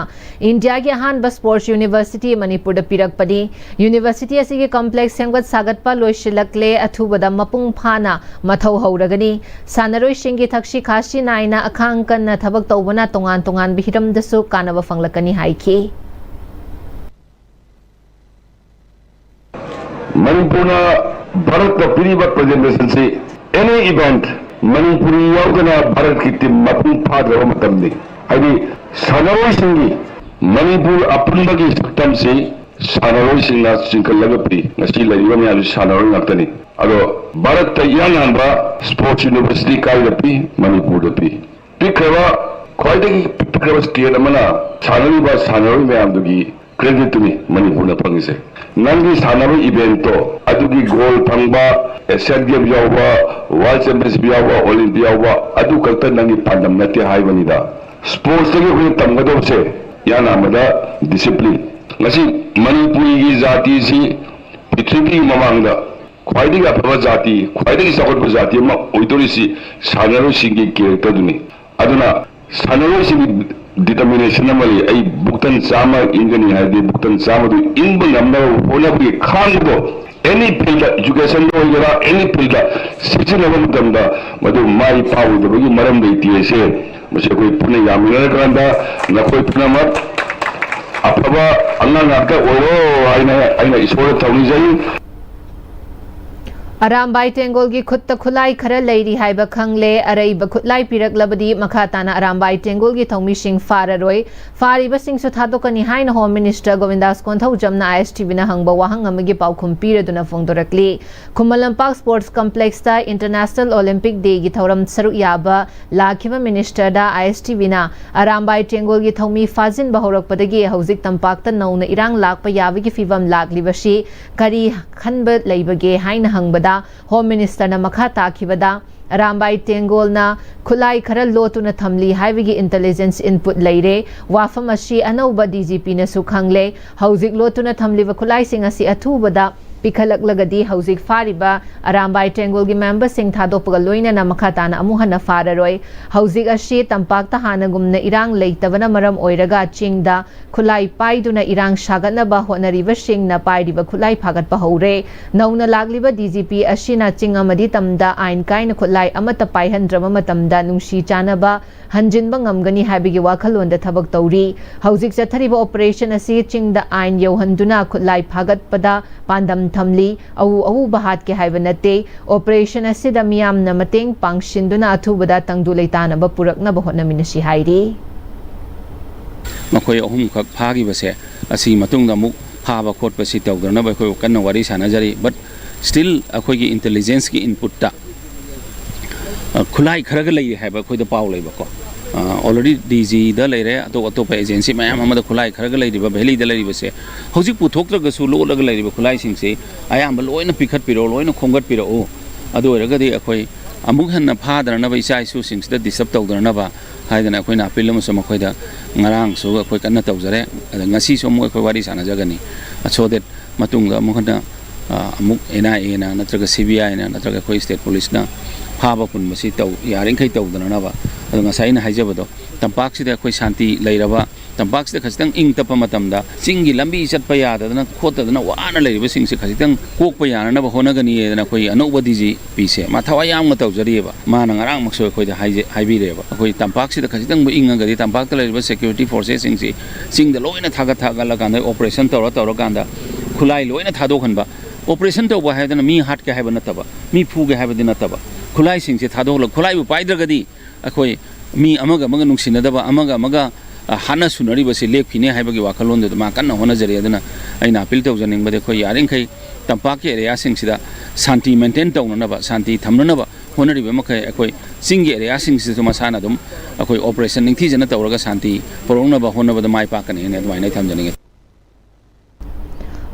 ꯏꯟꯗꯤꯌꯥꯒꯤ ꯑꯍꯥꯟꯕ sports university ꯃꯅꯤꯄꯨꯔꯗ ꯄꯤꯔꯛꯄꯅꯤ꯫ University ꯑꯁꯤꯒꯤ complex ꯁꯦꯝꯒꯠ ꯁꯥꯒꯠꯄ ꯂꯣꯏꯁꯤꯜꯂꯛꯂꯦ, ꯑꯊꯨꯕꯗ ꯃꯄꯨꯡ ꯐꯥꯅ ꯃꯊꯧ ꯍꯧꯔꯒꯅꯤ꯫ ꯁꯥꯟꯅꯔꯣꯏꯁꯤꯡꯒꯤ ꯊꯛꯁꯤ ꯈꯥꯁꯤ ꯅꯥꯏꯅ ꯑꯈꯥꯡ ꯀꯟꯅ ꯊꯕꯛ ꯇꯧꯕꯅ ꯇꯣꯉꯥꯟ ꯇꯣꯉꯥꯟꯕ ꯍꯤꯔꯝꯗꯁꯨ ꯀꯥꯟꯅꯕ ꯐꯪꯂꯛꯀꯅꯤ ꯍꯥꯏꯈꯤ꯫ ꯃꯅꯤꯄꯨꯔꯅ ꯚꯥꯔꯠꯇ ꯄꯤꯔꯤꯕ presentation ꯑꯁꯤ any event ꯃꯅꯤꯄꯨꯔꯤ ꯌꯥꯎꯗꯅ ꯚꯥꯔꯠꯀꯤ team ꯃꯄꯨꯡ ꯐꯥꯗ꯭ꯔꯕ ꯃꯇꯝꯅꯤ꯫ ꯍꯥꯏꯗꯤ ꯁꯥꯟꯅꯔꯣꯏꯁꯤꯡꯒꯤ ꯃꯅꯤꯄꯨꯔ ꯑꯄꯨꯟꯕꯒꯤ ꯁꯛꯇꯝꯁꯤ ꯁꯥꯟꯅꯔꯣꯏꯁꯤꯡꯅ ꯆꯤꯡꯈꯠꯂꯒ ꯄꯤ꯫ ꯉꯁꯤ ꯂꯩꯔꯤꯕ ꯃꯌꯥꯝꯁꯤ ꯁꯥꯟꯅꯔꯣꯏ ꯉꯥꯛꯇꯅꯤ꯫ ꯑꯗꯣ ꯚꯥꯔꯠꯇ ꯏꯍꯥꯟ ꯍꯥꯟꯕ sports university ꯀꯥꯏꯗ ꯄꯤ? ꯃꯅꯤꯄꯨꯔꯗ ꯄꯤ꯫ ꯄꯤꯛꯈ꯭ꯔꯕ, ꯈ꯭ꯋꯥꯏꯗꯒꯤ ꯄꯤꯛꯈ꯭ꯔꯕ state ꯑꯃꯅ ꯁꯥꯟꯅꯔꯤꯕ ꯁꯥꯟꯅꯔꯣꯏ ꯃꯌꯥꯝꯗꯨꯒꯤ creditꯇꯨꯅꯤ ꯃꯅꯤꯄꯨꯔꯅ ꯐꯪꯉꯤꯁꯦ꯫ ꯅꯪꯒꯤ ꯁꯥꯟꯅꯕ eventꯇꯣ ꯑꯗꯨꯒꯤ gold ꯐꯪꯕ, Asian Game ꯌꯥꯎꯕ, World Championship ꯌꯥꯎꯕ, Olympic ꯌꯥꯎꯕ, ꯑꯗꯨ ꯈꯛꯇ ꯅꯪꯒꯤ ꯄꯥꯟꯗꯝ ꯅꯠꯇꯦ ꯍꯥꯏꯕꯅꯤꯗ꯫ Sportsꯇꯒꯤ ꯑꯩꯈꯣꯏꯅ ꯇꯝꯒꯗꯧꯕꯁꯦ ꯏꯍꯥꯟ ꯑꯍꯥꯟꯕꯗ discipline꯫ ꯉꯁꯤ ꯃꯅꯤꯄꯨꯔꯤꯒꯤ ꯖꯥꯇꯤꯁꯤ ꯄ꯭ꯔꯤꯊꯤꯕꯤꯒꯤ ꯃꯃꯥꯡꯗ ꯈ꯭ꯋꯥꯏꯗꯒꯤ ꯑꯐꯕ ꯖꯥꯇꯤ, ꯈ꯭ꯋꯥꯏꯗꯒꯤ ꯆꯥꯎꯈꯠꯄ ꯖꯥꯇꯤ ꯑꯃ ꯑꯣꯏꯗꯧꯔꯤꯁꯤ ꯁꯥꯟꯅꯔꯣꯏꯁꯤꯡꯒꯤ characterꯗꯨꯅꯤ꯫ ꯑꯗꯨꯅ ꯁꯥꯟꯅꯔꯣꯏꯁꯤꯡꯒꯤ determination ꯑꯃ ꯂꯩ, "ꯑꯩ ꯕꯨꯛꯇꯟ ꯆꯥꯝꯃ ꯏꯟꯒꯅꯤ" ꯍꯥꯏꯔꯗꯤ ꯕꯨꯛꯇꯟ ꯆꯥꯝꯃꯗꯨ ꯏꯟꯕ ꯉꯝꯅꯕ ꯍꯣꯠꯅꯕꯒꯤ ꯈꯥꯡꯕꯗꯣ, any fieldꯇ, educationꯗ ꯑꯣꯏꯒꯦꯔꯥ, any fieldꯇ ꯁꯤꯖꯤꯟꯅꯕ ꯃꯇꯝꯗ ꯃꯗꯨ ꯃꯥꯏ ꯄꯥꯛꯑꯣꯏꯗꯕꯒꯤ ꯃꯔꯝ ꯂꯩꯇꯦ꯫ ꯑꯁꯦ ꯃꯁꯤ ꯑꯩꯈꯣꯏ ꯄꯨꯟꯅ ꯌꯥꯃꯤꯟꯅꯔꯀꯥꯟꯗ ꯅꯈꯣꯏ ꯄꯨꯝꯅꯃꯛ ꯑꯐꯕ ꯑꯉꯥꯡ ꯉꯥꯛꯇ ꯑꯣꯏꯔꯣ ꯍꯥꯏꯅ ꯑꯩꯅ ꯏꯁꯣꯔꯗ ꯊꯧꯅꯤꯖꯩ꯫ ꯑꯔꯥꯝꯕꯥꯏ ꯇꯦꯡꯒꯣꯜꯒꯤ ꯈꯨꯠꯇ ꯈꯨꯠꯂꯥꯏ ꯈꯔ ꯂꯩꯔꯤ ꯍꯥꯏꯕ ꯈꯪꯂꯦ꯫ ꯑꯔꯩꯕ ꯈꯨꯠꯂꯥꯏ ꯄꯤꯔꯛꯂꯕꯗꯤ ꯃꯈꯥ ꯇꯥꯅ ꯑꯔꯥꯝꯕꯥꯏ ꯇꯦꯡꯒꯣꯜꯒꯤ ꯊꯧꯃꯤꯁꯤꯡ ꯐꯥꯔꯔꯣꯏ꯫ ꯐꯥꯔꯤꯕꯁꯤꯡꯁꯨ ꯊꯥꯗꯣꯛꯀꯅꯤ ꯍꯥꯏꯅ Home Minister ꯒꯣꯕꯤꯟꯗꯥꯁ ꯀꯣꯟꯊꯧꯖꯝꯅ ISTVꯅ ꯍꯪꯕ ꯋꯥꯍꯪ ꯑꯃꯒꯤ ꯄꯥꯎꯈꯨꯝ ꯄꯤꯔꯗꯨꯅ ꯐꯣꯡꯗꯣꯔꯛꯂꯤ꯫ Khuman Lampak Sports Complexꯇ International Olympic Dayꯒꯤ ꯊꯧꯔꯝ ꯁꯔꯨꯛ ꯌꯥꯕ ꯂꯥꯛꯈꯤꯕ ministerꯗ ISTVꯅ ꯑꯔꯥꯝꯕꯥꯏ ꯇꯦꯡꯒꯣꯜꯒꯤ ꯊꯧꯃꯤ ꯐꯥꯖꯤꯟꯕ ꯍꯧꯔꯛꯄꯗꯒꯤ ꯍꯧꯖꯤꯛ ꯇꯝꯄꯥꯛꯇ ꯅꯧꯅ ꯏꯔꯥꯡ ꯂꯥꯛꯄ ꯌꯥꯕꯒꯤ ꯐꯤꯚꯝ ꯂꯥꯛꯂꯤꯕꯁꯤ ꯀꯔꯤ ꯈꯟꯕ ꯂꯩꯕꯒꯦ ꯍꯥꯏꯅ ꯍꯪꯕꯗ, Home Ministerꯅ ꯃꯈꯥ ꯇꯥꯈꯤꯕꯗ, ꯑꯔꯥꯝꯕꯥꯏ ꯇꯦꯡꯒꯣꯜꯅ ꯈꯨꯠꯂꯥꯏ ꯈꯔ ꯂꯣꯠꯇꯨꯅ ꯊꯝꯂꯤ ꯍꯥꯏꯕꯒꯤ intelligence input ꯂꯩꯔꯦ꯫ ꯋꯥꯐꯝ ꯑꯁꯤ ꯑꯅꯧꯕ DGPꯅꯁꯨ ꯈꯪꯂꯦ꯫ ꯍꯧꯖꯤꯛ ꯂꯣꯠꯇꯨꯅ ꯊꯝꯂꯤꯕ ꯈꯨꯠꯂꯥꯏꯁꯤꯡ ꯑꯁꯤ ꯑꯊꯨꯕꯗ ꯄꯤꯈꯠꯂꯛꯂꯒꯗꯤ ꯍꯧꯖꯤꯛ ꯐꯥꯔꯤꯕ ꯑꯔꯥꯝꯕꯥꯏ ꯇꯦꯡꯒꯣꯜꯒꯤ ꯃꯦꯝꯕꯔꯁꯤꯡ ꯊꯥꯗꯣꯛꯄꯒ ꯂꯣꯏꯅꯅ ꯃꯈꯥ ꯇꯥꯅ ꯑꯃꯨꯛ ꯍꯟꯅ ꯐꯥꯔꯔꯣꯏ꯫ ꯍꯧꯖꯤꯛ ꯑꯁꯤ ꯇꯝꯄꯥꯛꯇ ꯍꯥꯟꯅꯒꯨꯝꯅ ꯏꯔꯥꯡ ꯂꯩꯇꯕꯅ ꯃꯔꯝ ꯑꯣꯏꯔꯒ ꯆꯤꯡꯗ ꯈꯨꯠꯂꯥꯏ ꯄꯥꯏꯗꯨꯅ ꯏꯔꯥꯡ ꯁꯥꯒꯠꯅꯕ ꯍꯣꯠꯅꯔꯤꯕꯁꯤꯡꯅ ꯄꯥꯏꯔꯤꯕ ꯈꯨꯠꯂꯥꯏ ꯐꯥꯒꯠꯄ ꯍꯧꯔꯦ꯫ ꯅꯧꯅ ꯂꯥꯛꯂꯤꯕ ꯗꯤ ꯖꯤ ꯄꯤ ꯑꯁꯤꯅ ꯆꯤꯡ ꯑꯃꯗꯤ ꯇꯝꯗ ꯑꯥꯏꯟ ꯀꯥꯏꯅ ꯈꯨꯠꯂꯥꯏ ꯑꯃꯠꯇ ꯄꯥꯏꯍꯟꯗ꯭ꯔꯕ ꯃꯇꯝꯗ ꯅꯨꯡꯁꯤ ꯆꯥꯟꯅꯕ ꯍꯟꯖꯤꯟꯕ ꯉꯝꯒꯅꯤ ꯍꯥꯏꯕꯒꯤ ꯋꯥꯈꯜꯂꯣꯟꯗ ꯊꯕꯛ ꯇꯧꯔꯤ꯫ ꯍꯧꯖꯤꯛ ꯆꯠꯊꯔꯤꯕ ꯑꯣꯄꯔꯦꯁꯟ ꯑꯁꯤ ꯆꯤꯡꯗ ꯑꯥꯏꯟ ꯌꯧꯍꯟꯗꯨꯅ ꯈꯨꯠꯂꯥꯏ ꯐꯥꯒꯠꯄꯗ ꯄꯥꯟꯗꯝ ꯊꯝꯂꯤ꯫ ꯑꯎ ꯑꯎꯕ ꯍꯥꯠꯀꯦ ꯍꯥꯏꯕ ꯅꯠꯇꯦ꯫ ꯑꯣꯄꯔꯦꯁꯟ ꯑꯁꯤꯗ ꯃꯤꯌꯥꯝꯅ ꯃꯇꯦꯡ ꯄꯥꯡꯁꯤꯟꯗꯨꯅ ꯑꯊꯨꯕꯗ ꯇꯪꯗꯨ ꯂꯩꯇꯥꯅꯕ ꯄꯨꯔꯛꯅꯕ ꯍꯣꯠꯅꯃꯤꯟꯅꯁꯤ ꯍꯥꯏꯔꯤ꯫ ꯃꯈꯣꯏ ꯑꯍꯨꯝꯈꯛ ꯐꯥꯈꯤꯕꯁꯦ, ꯑꯁꯤꯒꯤ ꯃꯇꯨꯡꯗ ꯑꯃꯨꯛ ꯐꯥꯕ ꯈꯣꯠꯄꯁꯤ ꯇꯧꯗꯅꯕ ꯑꯩꯈꯣꯏ ꯀꯟꯅ ꯋꯥꯔꯤ ꯁꯥꯟꯅꯖꯔꯤ꯫ But still ꯑꯩꯈꯣꯏꯒꯤ ꯏꯟꯇꯦꯂꯤꯖꯦꯟꯁꯀꯤ ꯏꯟꯄꯨꯠꯇ, ꯑ, ꯈꯨꯠꯂꯥꯏ ꯈꯔꯒ ꯂꯩꯔꯤ ꯍꯥꯏꯕ ꯑꯩꯈꯣꯏꯗ ꯄꯥꯎ ꯂꯩꯕꯀꯣ꯫ ꯑ, already ꯗꯤ ꯖꯤꯗ ꯂꯩꯔꯦ, ꯑꯇꯣꯞ ꯑꯇꯣꯞꯄ ꯑꯦꯖꯦꯟꯁꯤ ꯃꯌꯥꯝ ꯑꯃꯗ ꯈꯨꯠꯂꯥꯏ ꯈꯔꯒ ꯂꯩꯔꯤꯕ, ꯚꯦꯂꯤꯗ ꯂꯩꯔꯤꯕꯁꯦ ꯍꯧꯖꯤꯛ ꯄꯨꯊꯣꯛꯇ꯭ꯔꯒꯁꯨ ꯂꯣꯠꯂꯒ ꯂꯩꯔꯤꯕ ꯈꯨꯠꯂꯥꯏꯁꯤꯡꯁꯤ ꯑꯌꯥꯝꯕ ꯂꯣꯏꯅ ꯄꯤꯈꯠꯄꯤꯔꯛꯑꯣ, ꯂꯣꯏꯅ ꯈꯣꯝꯒꯠꯄꯤꯔꯛꯎ꯫ ꯑꯗꯨ ꯑꯣꯏꯔꯒꯗꯤ ꯑꯩꯈꯣꯏ ꯑꯃꯨꯛ ꯍꯟꯅ ꯐꯥꯗꯅꯅꯕ, ꯏꯆꯥ ꯏꯁꯨꯁꯤꯡꯁꯤꯗ ꯗꯤꯁꯇꯔꯕ ꯇꯧꯗꯅꯅꯕ ꯍꯥꯏꯗꯅ ꯑꯩꯈꯣꯏꯅ ꯑꯄꯤꯜ ꯑꯃꯁꯨ ꯃꯈꯣꯏꯗ ꯉꯔꯥꯡꯁꯨ ꯑꯩꯈꯣꯏ ꯀꯟꯅ ꯇꯧꯖꯔꯦ꯫ ꯑꯗ ꯉꯁꯤꯁꯨ ꯑꯃꯨꯛ ꯑꯩꯈꯣꯏ ꯋꯥꯔꯤ ꯁꯥꯟꯅꯖꯒꯅꯤ꯫ So that ꯃꯇꯨꯡꯗ ꯑꯃꯨꯛ ꯍꯟꯅ, ꯑ, ꯑꯃꯨꯛ ꯑꯦꯟ ꯑꯥꯏ ꯑꯦꯅ ꯅꯠꯇ꯭ꯔꯒ ꯁꯤ ꯕꯤ ꯑꯥꯏꯅ ꯅꯠꯇ꯭ꯔꯒ ꯑꯩꯈꯣꯏ ꯁ꯭ꯇꯦꯠ ꯄꯨꯂꯤꯁꯅ ꯐꯥꯕ ꯄꯨꯟꯕꯁꯤ ꯇꯧ-, ꯌꯥꯔꯤꯈꯩ ꯇꯧꯗꯅꯅꯕ꯫ ꯑꯗꯣ ꯉꯁꯥꯏ ꯑꯩꯅ ꯍꯥꯏꯖꯕꯗꯣ, ꯇꯝꯄꯥꯛꯁꯤꯗ ꯑꯩꯈꯣꯏ ꯁꯥꯟꯇꯤ ꯂꯩꯔꯕ, ꯇꯝꯄꯥꯛꯁꯤꯗ ꯈꯖꯤꯛꯇꯪ ꯏꯪ ꯇꯞꯄ ꯃꯇꯝꯗ, ꯆꯤꯡꯒꯤ ꯂꯝꯕꯤ ꯆꯠꯄ ꯌꯥꯗꯗꯅ ꯈꯣꯠꯇꯗꯅ ꯋꯥꯅ ꯂꯩꯔꯤꯕꯁꯤꯡꯁꯦ ꯈꯖꯤꯛꯇꯪ ꯀꯣꯛꯄ ꯌꯥꯅꯅꯕ ꯍꯣꯠꯅꯒꯅꯤꯗꯅ ꯑꯩꯈꯣꯏ ꯑꯅꯧꯕ ꯗꯤ ꯖꯤ ꯄꯤꯁꯦ ꯃꯥ ꯊꯋꯥꯏ ꯌꯥꯝꯅ ꯇꯧꯖꯔꯤꯑꯕ꯫ ꯃꯥꯅ ꯉꯔꯥꯡꯃꯛꯁꯨ ꯑꯩꯈꯣꯏꯗ ꯍꯥꯏꯖ-, ꯍꯥꯏꯕꯤꯔꯦꯕ, ꯑꯩꯈꯣꯏ ꯇꯝꯄꯥꯛꯁꯤꯗ ꯈꯖꯤꯛꯇꯪꯕꯨ ꯏꯪꯉꯒꯗꯤ ꯇꯝꯄꯥꯛꯇ ꯂꯩꯔꯤꯕ ꯁꯦꯀ꯭ꯌꯨꯔꯤꯇꯤ ꯐꯣꯔꯁꯦꯁꯁꯤꯡꯁꯤ ꯆꯤꯡꯗ ꯂꯣꯏꯅ ꯊꯥꯒꯠ ꯊꯥꯒꯠꯂꯀꯥꯟꯗ, ꯑꯣꯄꯔꯦꯁꯟ ꯇꯧꯔ ꯇꯧꯔꯀꯥꯟꯗ ꯈꯨꯠꯂꯥꯏ ꯂꯣꯏꯅ ꯊꯥꯗꯣꯛꯍꯟꯕ꯫ ꯑꯣꯄꯔꯦꯁꯟ ꯇꯧꯕ ꯍꯥꯏꯗꯅ ꯃꯤ ꯍꯥꯠꯀꯦ ꯍꯥꯏꯕ ꯅꯠꯇꯕ, ꯃꯤ ꯐꯨꯒꯦ ꯍꯥꯏꯕꯗꯤ ꯅꯠꯇꯕ, ꯈꯨꯠꯂꯥꯏꯁꯤꯡꯁꯦ ꯊꯥꯗꯣꯛꯍꯜꯂꯒ, ꯈꯨꯠꯂꯥꯏꯕꯨ ꯄꯥꯏꯗ꯭ꯔꯒꯗꯤ ꯑꯩꯈꯣꯏ ꯃꯤ ꯑꯃꯒ ꯑꯃꯒ ꯅꯨꯡꯁꯤꯅꯗꯕ, ꯑꯃꯒ ꯑꯃꯒ, ꯑ, ꯍꯥꯠꯅ ꯁꯨꯅꯔꯤꯕꯁꯤ ꯂꯦꯞꯈꯤꯅꯤ ꯍꯥꯏꯕꯒꯤ ꯋꯥꯈꯜꯂꯣꯟꯗꯨꯗ ꯃꯥ ꯀꯟꯅ ꯍꯣꯠꯅꯖꯔꯤ꯫ ꯑꯗꯨꯅ ꯑꯩꯅ ꯑꯄꯤꯜ ꯇꯧꯖꯅꯤꯡꯕꯗꯤ ꯑꯩꯈꯣꯏ ꯌꯥꯔꯤꯈꯩ ꯇꯝꯄꯥꯛꯀꯤ ꯑꯦꯔꯤꯌꯥꯁꯤꯡꯁꯤꯗ ꯁꯥꯟꯇꯤ ꯃꯦꯟꯇꯦꯟ ꯇꯧꯅꯅꯕ, ꯁꯥꯟꯇꯤ ꯊꯝꯅꯅꯕ ꯍꯣꯠꯅꯔꯤꯕ ꯃꯈꯩ ꯑꯩꯈꯣꯏ ꯆꯤꯡꯒꯤ ꯑꯦꯔꯤꯌꯥꯁꯤꯡꯁꯤꯗꯁꯨ ꯃꯁꯥꯅ ꯑꯗꯨꯝ ꯑꯩꯈꯣꯏ ꯑꯣꯄꯔꯦꯁꯟ ꯅꯤꯡꯊꯤꯖꯅ ꯇꯧꯔꯒ ꯁꯥꯟꯇꯤ ꯄꯨꯔꯛꯅꯕ ꯍꯣꯠꯅꯕꯗ ꯃꯥꯏ ꯄꯥꯛꯀꯅꯤ ꯍꯥꯏꯅ ꯑꯗꯨꯃꯥꯏꯅ ꯑꯩ ꯊꯝꯖꯅꯤꯡꯉꯤ꯫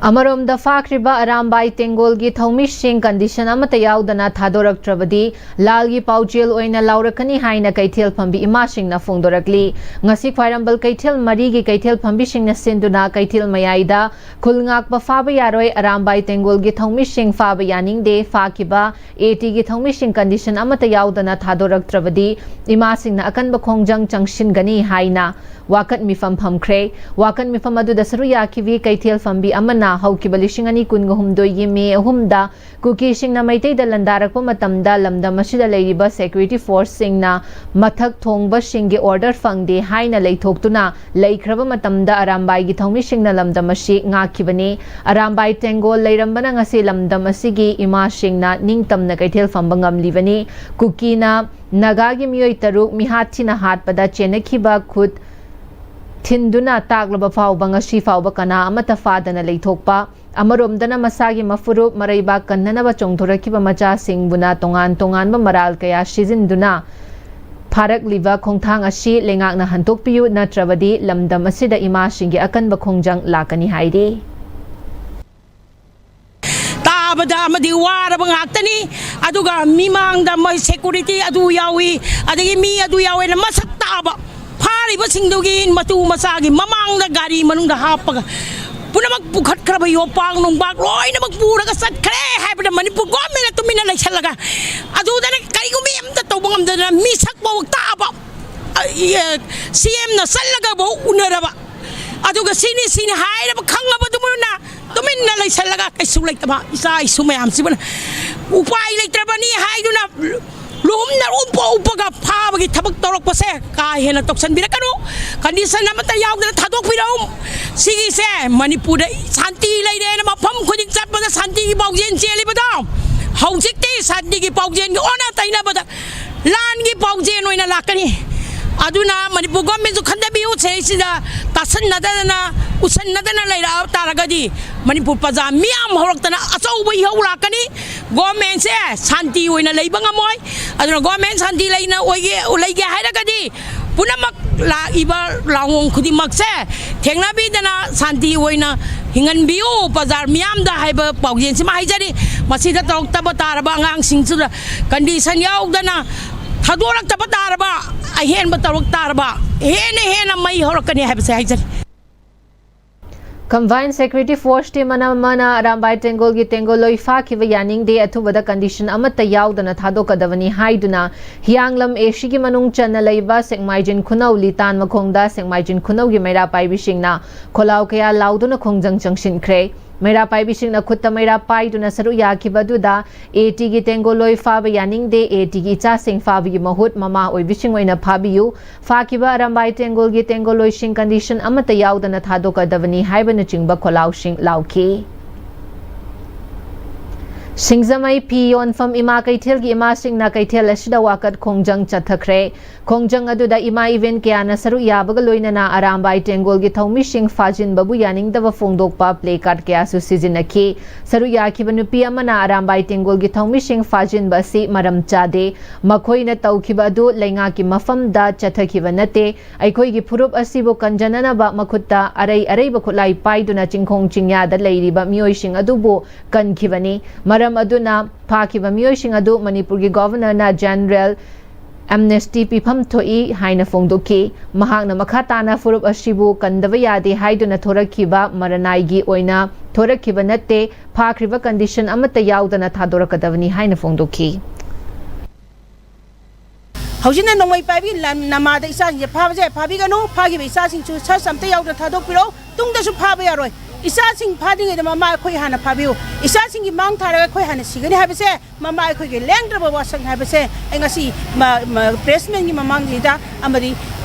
ꯑꯃꯔꯣꯝꯗ, ꯐꯥꯈ꯭ꯔꯤꯕ ꯑꯔꯥꯝꯕꯥꯏ ꯇꯦꯡꯒꯣꯜꯒꯤ ꯊꯧꯃꯤꯁꯤꯡ ꯀꯟꯗꯤꯁꯟ ꯑꯃꯠꯇ ꯌꯥꯎꯗꯅ ꯊꯥꯗꯣꯔꯛꯇ꯭ꯔꯕꯗꯤ ꯂꯥꯜꯒꯤ ꯄꯥꯎꯖꯦꯜ ꯑꯣꯏꯅ ꯂꯥꯎꯔꯛꯀꯅꯤ ꯍꯥꯏꯅ ꯀꯩꯊꯦꯜ ꯐꯝꯕꯤ ꯏꯃꯥꯁꯤꯡꯅ ꯐꯣꯡꯗꯣꯔꯛꯂꯤ꯫ ꯉꯁꯤ ꯈ꯭ꯋꯥꯏꯔꯝꯕꯟ ꯀꯩꯊꯦꯜ ꯃꯔꯤꯒꯤ ꯀꯩꯊꯦꯜ ꯐꯝꯕꯤꯁꯤꯡꯅ ꯁꯤꯟꯗꯨꯅ ꯀꯩꯊꯦꯜ ꯃꯌꯥꯏꯗ ꯈꯨꯜ ꯉꯥꯛꯄ ꯐꯥꯕ ꯌꯥꯔꯣꯏ, ꯑꯔꯥꯝꯕꯥꯏ ꯇꯦꯡꯒꯣꯜꯒꯤ ꯊꯧꯃꯤꯁꯤꯡ ꯐꯥꯕ ꯌꯥꯅꯤꯡꯗꯦ, ꯐꯥꯈꯤꯕ ꯑꯦ ꯇꯤꯒꯤ ꯊꯧꯃꯤꯁꯤꯡ ꯀꯟꯗꯤꯁꯟ ꯑꯃꯠꯇ ꯌꯥꯎꯗꯅ ꯊꯥꯗꯣꯔꯛꯇ꯭ꯔꯕꯗꯤ ꯏꯃꯥꯁꯤꯡꯅ ꯑꯀꯟꯕ ꯈꯣꯡꯖꯪ ꯆꯪꯁꯤꯟꯒꯅꯤ ꯍꯥꯏꯅ ꯋꯥꯀꯠ ꯃꯤꯐꯝ ꯐꯝꯈ꯭ꯔꯦ꯫ ꯋꯥꯀꯠ ꯃꯤꯐꯝ ꯑꯗꯨꯗ ꯁꯔꯨꯛ ꯌꯥꯈꯤꯕꯤ ꯀꯩꯊꯦꯜ ꯐꯝꯕꯤ ꯑꯃꯅ ꯍꯧꯈꯤꯕ ꯂꯤꯁꯤꯡ ꯑꯅꯤ ꯀꯨꯟꯒ ꯍꯨꯝꯗꯣꯏꯒꯤ ꯃꯦ ꯑꯍꯨꯝꯗ ꯀꯨꯀꯤꯁꯤꯡꯅ ꯃꯩꯇꯩꯗ ꯂꯥꯟꯗꯥꯔꯛꯄ ꯃꯇꯝꯗ ꯂꯝꯗꯝ ꯑꯁꯤꯗ ꯂꯩꯔꯤꯕ ꯁꯦꯀ꯭ꯌꯨꯔꯤꯇꯤ ꯐꯣꯔꯁꯁꯤꯡꯅ ꯃꯊꯛ ꯊꯣꯡꯕꯁꯤꯡꯒꯤ ꯑꯣꯔꯗꯔ ꯐꯪꯗꯦ ꯍꯥꯏꯅ ꯂꯩꯊꯣꯛꯇꯨꯅ ꯂꯩꯈ꯭ꯔꯕ ꯃꯇꯝꯗ ꯑꯔꯥꯝꯕꯥꯏꯒꯤ ꯊꯧꯃꯤꯁꯤꯡꯅ ꯂꯝꯗꯝ ꯑꯁꯤ ꯉꯥꯛꯈꯤꯕꯅꯤ꯫ ꯑꯔꯥꯝꯕꯥꯏ ꯇꯦꯡꯒꯣꯜ ꯂꯩꯔꯝꯕꯅ ꯉꯁꯤ ꯂꯝꯗꯝ ꯑꯁꯤꯒꯤ ꯏꯃꯥꯁꯤꯡꯅ ꯅꯤꯡꯇꯝꯅ ꯀꯩꯊꯦꯜ ꯐꯝꯕ ꯉꯝꯂꯤꯕꯅꯤ꯫ ꯀꯨꯀꯤꯅ ꯅꯥꯒꯥꯒꯤ ꯃꯤꯑꯣꯏ ꯇꯔꯨꯛ ꯃꯤꯍꯥꯠ ꯊꯤꯅ ꯍꯥꯠꯄꯗ ꯆꯦꯟꯅꯈꯤꯕ ꯈꯨꯠ ꯊꯤꯟꯗꯨꯅ ꯇꯥꯛꯂꯕ ꯐꯥꯎꯕ ꯉꯁꯤ ꯐꯥꯎꯕ ꯀꯅꯥ ꯑꯃꯠꯇ ꯐꯥꯗꯅ ꯂꯩꯊꯣꯛꯄ꯫ ꯑꯃꯔꯣꯝꯗꯅ ꯃꯁꯥꯒꯤ ꯃꯐꯨꯔꯨꯞ ꯃꯔꯩꯕꯥꯛ ꯀꯟꯅꯅꯕ ꯆꯣꯡꯊꯣꯔꯛꯈꯤꯕ ꯃꯆꯥꯁꯤꯡꯕꯨꯅ ꯇꯣꯉꯥꯟ ꯇꯣꯉꯥꯟꯕ ꯃꯔꯥꯜ ꯀꯌꯥ ꯁꯤꯖꯤꯟꯗꯨꯅ ꯐꯥꯔꯛꯂꯤꯕ ꯈꯣꯡꯊꯥꯡ ꯑꯁꯤ ꯂꯩꯉꯥꯛꯅ ꯍꯟꯗꯣꯛꯄꯤꯌꯨ, ꯅꯠꯇ꯭ꯔꯕꯗꯤ ꯂꯝꯗꯝ ꯑꯁꯤꯗ ꯏꯃꯥꯁꯤꯡꯒꯤ ꯑꯀꯟꯕ ꯈꯣꯡꯖꯪ ꯂꯥꯛꯀꯅꯤ ꯍꯥꯏꯔꯤ꯫ ꯇꯥꯕꯗ ꯑꯃꯗꯤ ꯋꯥꯔꯕ ꯉꯥꯛꯇꯅꯤ꯫ ꯑꯗꯨꯒ ꯃꯤꯃꯥꯡꯗ ꯃꯣꯏ ꯁꯦꯀꯨꯔꯤꯇꯤ ꯑꯗꯨ ꯌꯥꯎꯏ, ꯑꯗꯒꯤ ꯃꯤ ꯑꯗꯨ ꯌꯥꯎꯋꯦꯅ ꯃꯁꯛ ꯇꯥꯕ ꯐꯥꯔꯤꯕꯁꯤꯡꯗꯨꯒꯤ ꯃꯇꯨ ꯃꯆꯥꯒꯤ ꯃꯃꯥꯡꯗ ꯒꯥꯔꯤ ꯃꯅꯨꯡꯗ ꯍꯥꯞꯄꯒ ꯄꯨꯝꯅꯃꯛ ꯄꯨꯈꯠꯈ꯭ꯔꯕ ꯌꯣꯄꯥꯛ ꯅꯨꯡꯕꯥꯛ ꯂꯣꯏꯅꯃꯛ ꯄꯨꯔꯒ ꯆꯠꯈ꯭ꯔꯦ ꯍꯥꯏꯕꯗ ꯃꯅꯤꯄꯨꯔ ꯒꯣꯔꯃꯦꯟꯅ ꯇꯨꯃꯤꯟꯅ ꯂꯩꯁꯜꯂꯒ ꯑꯗꯨꯗꯅ ꯀꯔꯤꯒꯨꯝꯕ ꯑꯝꯇ ꯇꯧꯕ ꯉꯝꯗꯗꯅ ꯃꯤꯁꯛ ꯐꯥꯎ ꯇꯥꯕ ꯁꯤ ꯑꯦꯝꯅ ꯆꯠꯂꯒꯐꯥꯎ ꯎꯅꯔꯕ ꯑꯗꯨꯒ ꯁꯤꯅꯤ ꯁꯤꯅꯤ ꯍꯥꯏꯔꯕ ꯈꯪꯉꯕꯗꯨꯃꯅ ꯇꯨꯃꯤꯟꯅ ꯂꯩꯁꯜꯂꯒ ꯀꯩꯁꯨ ꯂꯩꯇꯕ ꯏꯆꯥ ꯏꯁꯨ ꯃꯌꯥꯝꯁꯤꯕꯨꯅ ꯎꯄꯥꯏ ꯂꯩꯇ꯭ꯔꯕꯅꯤ ꯍꯥꯏꯗꯨꯅ ꯂꯨꯝꯅ ꯎꯞꯄ ꯎꯞꯄꯒ ꯐꯥꯕꯒꯤ ꯊꯕꯛ ꯇꯧꯔꯛꯄꯁꯦ ꯀꯥ ꯍꯦꯟꯅ ꯇꯧꯁꯟꯕꯤꯔꯛꯀꯅꯨ꯫ ꯀꯟꯗꯤꯁꯟ ꯑꯃꯠꯇ ꯌꯥꯎꯗꯅ ꯊꯥꯗꯣꯛꯄꯤꯔꯛꯎ꯫ ꯁꯤꯒꯤꯁꯦ ꯃꯅꯤꯄꯨꯔꯗ ꯁꯥꯟꯇꯤ ꯂꯩꯔꯦꯅ ꯃꯐꯝ ꯈꯨꯗꯤꯡ ꯆꯠꯄꯗ ꯁꯥꯟꯇꯤꯒꯤ ꯄꯥꯎꯖꯦꯜ ꯆꯦꯜꯂꯤꯕꯗꯣ ꯍꯧꯖꯤꯛꯇꯤ ꯁꯥꯟꯇꯤꯒꯤ ꯄꯥꯎꯖꯦꯜꯒꯤ ꯑꯣꯟꯅ ꯇꯩꯅꯕꯗ ꯂꯥꯟꯒꯤ ꯄꯥꯎꯖꯦꯜ ꯑꯣꯏꯅ ꯂꯥꯛꯀꯅꯤ꯫ ꯑꯗꯨꯅ ꯃꯅꯤꯄꯨꯔ ꯒꯣꯔꯃꯦꯟꯁꯨ ꯈꯟꯊꯕꯤꯌꯨ꯫ ꯁꯤꯗꯩꯁꯤꯗ ꯇꯥꯁꯟꯅꯗꯅ ꯎꯁꯟꯅꯗꯅ ꯂꯩꯔꯛꯑ ꯇꯥꯔꯒꯗꯤ ꯃꯅꯤꯄꯨꯔ ꯄ꯭ꯔꯖꯥ ꯃꯤꯌꯥꯝ ꯍꯧꯔꯛꯇꯅ ꯑꯆꯧꯕ ꯏꯍꯧ ꯂꯥꯛꯀꯅꯤ꯫ ꯒꯣꯔꯃꯦꯟꯁꯦ ꯁꯥꯟꯇꯤ ꯑꯣꯏꯅ ꯂꯩꯕ ꯉꯝꯃꯣꯏ꯫ ꯑꯗꯨꯅ ꯒꯣꯔꯃꯦꯟ ꯁꯥꯟꯇꯤ ꯂꯩꯅ ꯑꯣꯏꯒꯦ ꯂꯩꯒꯦ ꯍꯥꯏꯔꯒꯗꯤ ꯄꯨꯝꯅꯃꯛ ꯂꯥꯛꯏꯕ ꯂꯥꯡꯑꯣꯡ ꯈꯨꯗꯤꯡꯃꯛꯁꯦ ꯊꯦꯡꯅꯕꯤꯗꯅ ꯁꯥꯟꯇꯤ ꯑꯣꯏꯅ ꯍꯤꯡꯍꯟꯕꯤꯌꯨ ꯄ꯭ꯔꯖꯥ ꯃꯤꯌꯥꯝꯗ ꯍꯥꯏꯕ ꯄꯥꯎꯖꯦꯜꯁꯤꯃ ꯍꯥꯏꯖꯔꯤ꯫ ꯃꯁꯤꯗ ꯇꯧꯔꯛꯇꯕ ꯇꯥꯔꯕ ꯑꯉꯥꯡꯁꯤꯡꯁꯤꯗ ꯀꯟꯗꯤꯁꯟ ꯌꯥꯎꯗꯅ ꯊꯥꯗꯣꯔꯛꯇꯕ ꯇꯥꯔꯕ, ꯑꯍꯦꯟꯕ ꯇꯧꯔꯛ ꯇꯥꯔꯕ ꯍꯦꯟꯅ ꯍꯦꯟꯅ ꯃꯩ ꯍꯧꯔꯛꯀꯅꯤ ꯍꯥꯏꯕꯁꯦ ꯍꯥꯏꯖꯔꯤ꯫ Combined Security Force Team ꯑꯃꯅ ꯑꯔꯥꯝꯕꯥꯏ ꯇꯦꯡꯒꯣꯜꯒꯤ ꯇꯦꯡꯒꯣꯜꯂꯣꯏ ꯐꯥꯈꯤꯕ ꯌꯥꯅꯤꯡꯗꯦ, ꯑꯊꯨꯕꯗ ꯀꯟꯗꯤꯁꯟ ꯑꯃꯠꯇ ꯌꯥꯎꯗꯅ ꯊꯥꯗꯣꯛꯀꯗꯕꯅꯤ ꯍꯥꯏꯗꯨꯅ ꯍꯤꯌꯥꯡꯂꯝ ꯑꯦꯁꯤꯒꯤ ꯃꯅꯨꯡ ꯆꯟꯅ ꯂꯩꯕ ꯁꯦꯛꯃꯥꯏꯖꯤꯟ ꯈꯨꯅꯧ ꯂꯤꯇꯥꯟ ꯃꯈꯣꯡꯗ ꯁꯦꯛꯃꯥꯏꯖꯤꯟ ꯈꯨꯅꯧꯒꯤ ꯃꯩꯔꯥ ꯄꯥꯏꯕꯤꯁꯤꯡꯅ ꯈꯣꯜꯂꯥꯎ ꯀꯌꯥ ꯂꯥꯎꯗꯨꯅ ꯈꯣꯡꯖꯪ ꯆꯪꯁꯤꯟꯈ꯭ꯔꯦ꯫ ꯃꯩꯔꯥ ꯄꯥꯏꯕꯤꯁꯤꯡꯅ ꯈꯨꯠꯇ ꯃꯩꯔꯥ ꯄꯥꯏꯗꯨꯅ ꯁꯔꯨꯛ ꯌꯥꯈꯤꯕ ꯑꯗꯨꯗ ꯑꯦ ꯇꯤꯒꯤ ꯇꯦꯡꯒꯣꯜꯂꯣꯏ ꯐꯥꯕ ꯌꯥꯅꯤꯡꯗꯦ, ꯑꯦ ꯇꯤꯒꯤ ꯏꯆꯥꯁꯤꯡ ꯐꯥꯕꯒꯤ ꯃꯍꯨꯠ ꯃꯃꯥ ꯑꯣꯏꯕꯤꯁꯤꯡ ꯑꯣꯏꯅ ꯐꯥꯕꯤꯌꯨ, ꯐꯥꯈꯤꯕ ꯑꯔꯥꯝꯕꯥꯏ ꯇꯦꯡꯒꯣꯜꯒꯤ ꯇꯦꯡꯒꯣꯜꯂꯣꯏꯁꯤꯡ ꯀꯟꯗꯤꯁꯟ ꯑꯃꯠꯇ ꯌꯥꯎꯗꯅ ꯊꯥꯗꯣꯛꯀꯗꯕꯅꯤ ꯍꯥꯏꯕꯅꯆꯤꯡꯕ ꯈꯣꯜꯂꯥꯎꯁꯤꯡ ꯂꯥꯎꯈꯤ꯫ ꯁꯤꯡꯖꯃꯩ ꯐꯤ ꯌꯣꯟꯐꯝ ꯏꯃꯥ ꯀꯩꯊꯦꯜꯒꯤ ꯏꯃꯥꯁꯤꯡꯅ ꯀꯩꯊꯦꯜ ꯑꯁꯤꯗ ꯋꯥꯀꯠ ꯈꯣꯡꯖꯪ ꯆꯠꯊꯈ꯭ꯔꯦ꯫ ꯈꯣꯡꯖꯪ ꯑꯗꯨꯗ ꯏꯃꯥ ꯏꯕꯦꯟ ꯀꯌꯥꯅ ꯁꯔꯨꯛ ꯌꯥꯕꯒ ꯂꯣꯏꯅꯅ ꯑꯔꯥꯝꯕꯥꯏ ꯇꯦꯡꯒꯣꯜꯒꯤ ꯊꯧꯃꯤꯁꯤꯡ ꯐꯥꯖꯤꯟꯕꯕꯨ ꯌꯥꯅꯤꯡꯗꯕ ꯐꯣꯡꯗꯣꯛꯄ placard ꯀꯌꯥꯁꯨ ꯁꯤꯖꯤꯟꯅꯈꯤ꯫ ꯁꯔꯨꯛ ꯌꯥꯈꯤꯕ ꯅꯨꯄꯤ ꯑꯃꯅ ꯑꯔꯥꯝꯕꯥꯏ ꯇꯦꯡꯒꯣꯜꯒꯤ ꯊꯧꯃꯤꯁꯤꯡ ꯐꯥꯖꯤꯟꯕ ꯑꯁꯤ ꯃꯔꯝ ꯆꯥꯗꯦ꯫ ꯃꯈꯣꯏꯅ ꯇꯧꯈꯤꯕ ꯑꯗꯨ ꯂꯩꯉꯥꯛꯀꯤ ꯃꯐꯝꯗ ꯆꯠꯊꯈꯤꯕ ꯅꯠꯇꯦ꯫ ꯑꯩꯈꯣꯏꯒꯤ ꯐꯨꯔꯨꯞ ꯑꯁꯤꯕꯨ ꯀꯟꯖꯅꯅꯕ ꯃꯈꯨꯠꯇ ꯑꯔꯩ ꯑꯔꯩꯕ ꯈꯨꯠꯂꯥꯏ ꯄꯥꯏꯗꯨꯅ ꯆꯤꯡꯈꯣꯡ ꯆꯤꯡꯌꯥꯗ ꯂꯩꯔꯤꯕ ꯃꯤꯑꯣꯏꯁꯤꯡ ꯑꯗꯨꯕꯨ ꯀꯟꯈꯤꯕꯅꯤ꯫ ꯃꯔꯝ ꯑꯗꯨꯅ ꯐꯥꯈꯤꯕ ꯃꯤꯑꯣꯏꯁꯤꯡ ꯑꯗꯨ ꯃꯅꯤꯄꯨꯔꯒꯤ Governorꯅ general amnesty ꯄꯤꯐꯝ ꯊꯣꯛꯏ ꯍꯥꯏꯅ ꯐꯣꯡꯗꯣꯛꯈꯤ꯫ ꯃꯍꯥꯛꯅ ꯃꯈꯥ ꯇꯥꯅ ꯐꯨꯔꯨꯞ ꯑꯁꯤꯕꯨ ꯀꯟꯗꯕ ꯌꯥꯗꯦ ꯍꯥꯏꯗꯨꯅ ꯊꯣꯔꯛꯈꯤꯕ ꯃꯔꯅꯥꯏꯒꯤ ꯑꯣꯏꯅ ꯊꯣꯔꯛꯈꯤꯕ ꯅꯠꯇꯦ, ꯐꯥꯈ꯭ꯔꯤꯕ condition ꯑꯃꯠꯇ ꯌꯥꯎꯗꯅ ꯊꯥꯗꯣꯔꯛꯀꯗꯕꯅꯤ ꯍꯥꯏꯅ ꯐꯣꯡꯗꯣꯛꯈꯤ꯫ ꯍꯧꯖꯤꯛꯅ ꯅꯣꯡꯃꯩ ꯄꯥꯏꯕꯤ ꯅꯃꯥꯗ ꯏꯆꯥꯁꯤꯡꯁꯦ ꯐꯥꯕꯁꯦ ꯐꯥꯕꯤꯒꯅꯨ, ꯐꯥꯈꯤꯕ ꯏꯆꯥꯁꯤꯡꯁꯨ search ꯑꯝꯇ ꯌꯥꯎꯗꯅ ꯊꯥꯗꯣꯛꯄꯤꯔꯛꯎ꯫ ꯇꯨꯡꯗꯁꯨ ꯐꯥꯕ ꯌꯥꯔꯣꯏ꯫ ꯏꯆꯥꯁꯤꯡ ꯐꯥꯗ꯭ꯔꯤꯉꯩꯗ ꯃꯃꯥ ꯑꯩꯈꯣꯏ ꯍꯥꯟꯅ ꯐꯥꯕꯤꯌꯨ꯫ ꯏꯆꯥꯁꯤꯡꯒꯤ ꯃꯥꯡ ꯊꯥꯔꯒ ꯑꯩꯈꯣꯏ ꯍꯥꯟꯅ ꯁꯤꯒꯅꯤ ꯍꯥꯏꯕꯁꯦ ꯃꯃꯥ ꯑꯩꯈꯣꯏꯒꯤ ꯂꯦꯡꯗ꯭ꯔꯕ ꯋꯥꯁꯛꯅꯤ ꯍꯥꯏꯕꯁꯦ ꯑꯩ ꯉꯁꯤ pressmanꯒꯤ ꯃꯃꯥꯡꯁꯤꯗ ꯑꯃꯗꯤ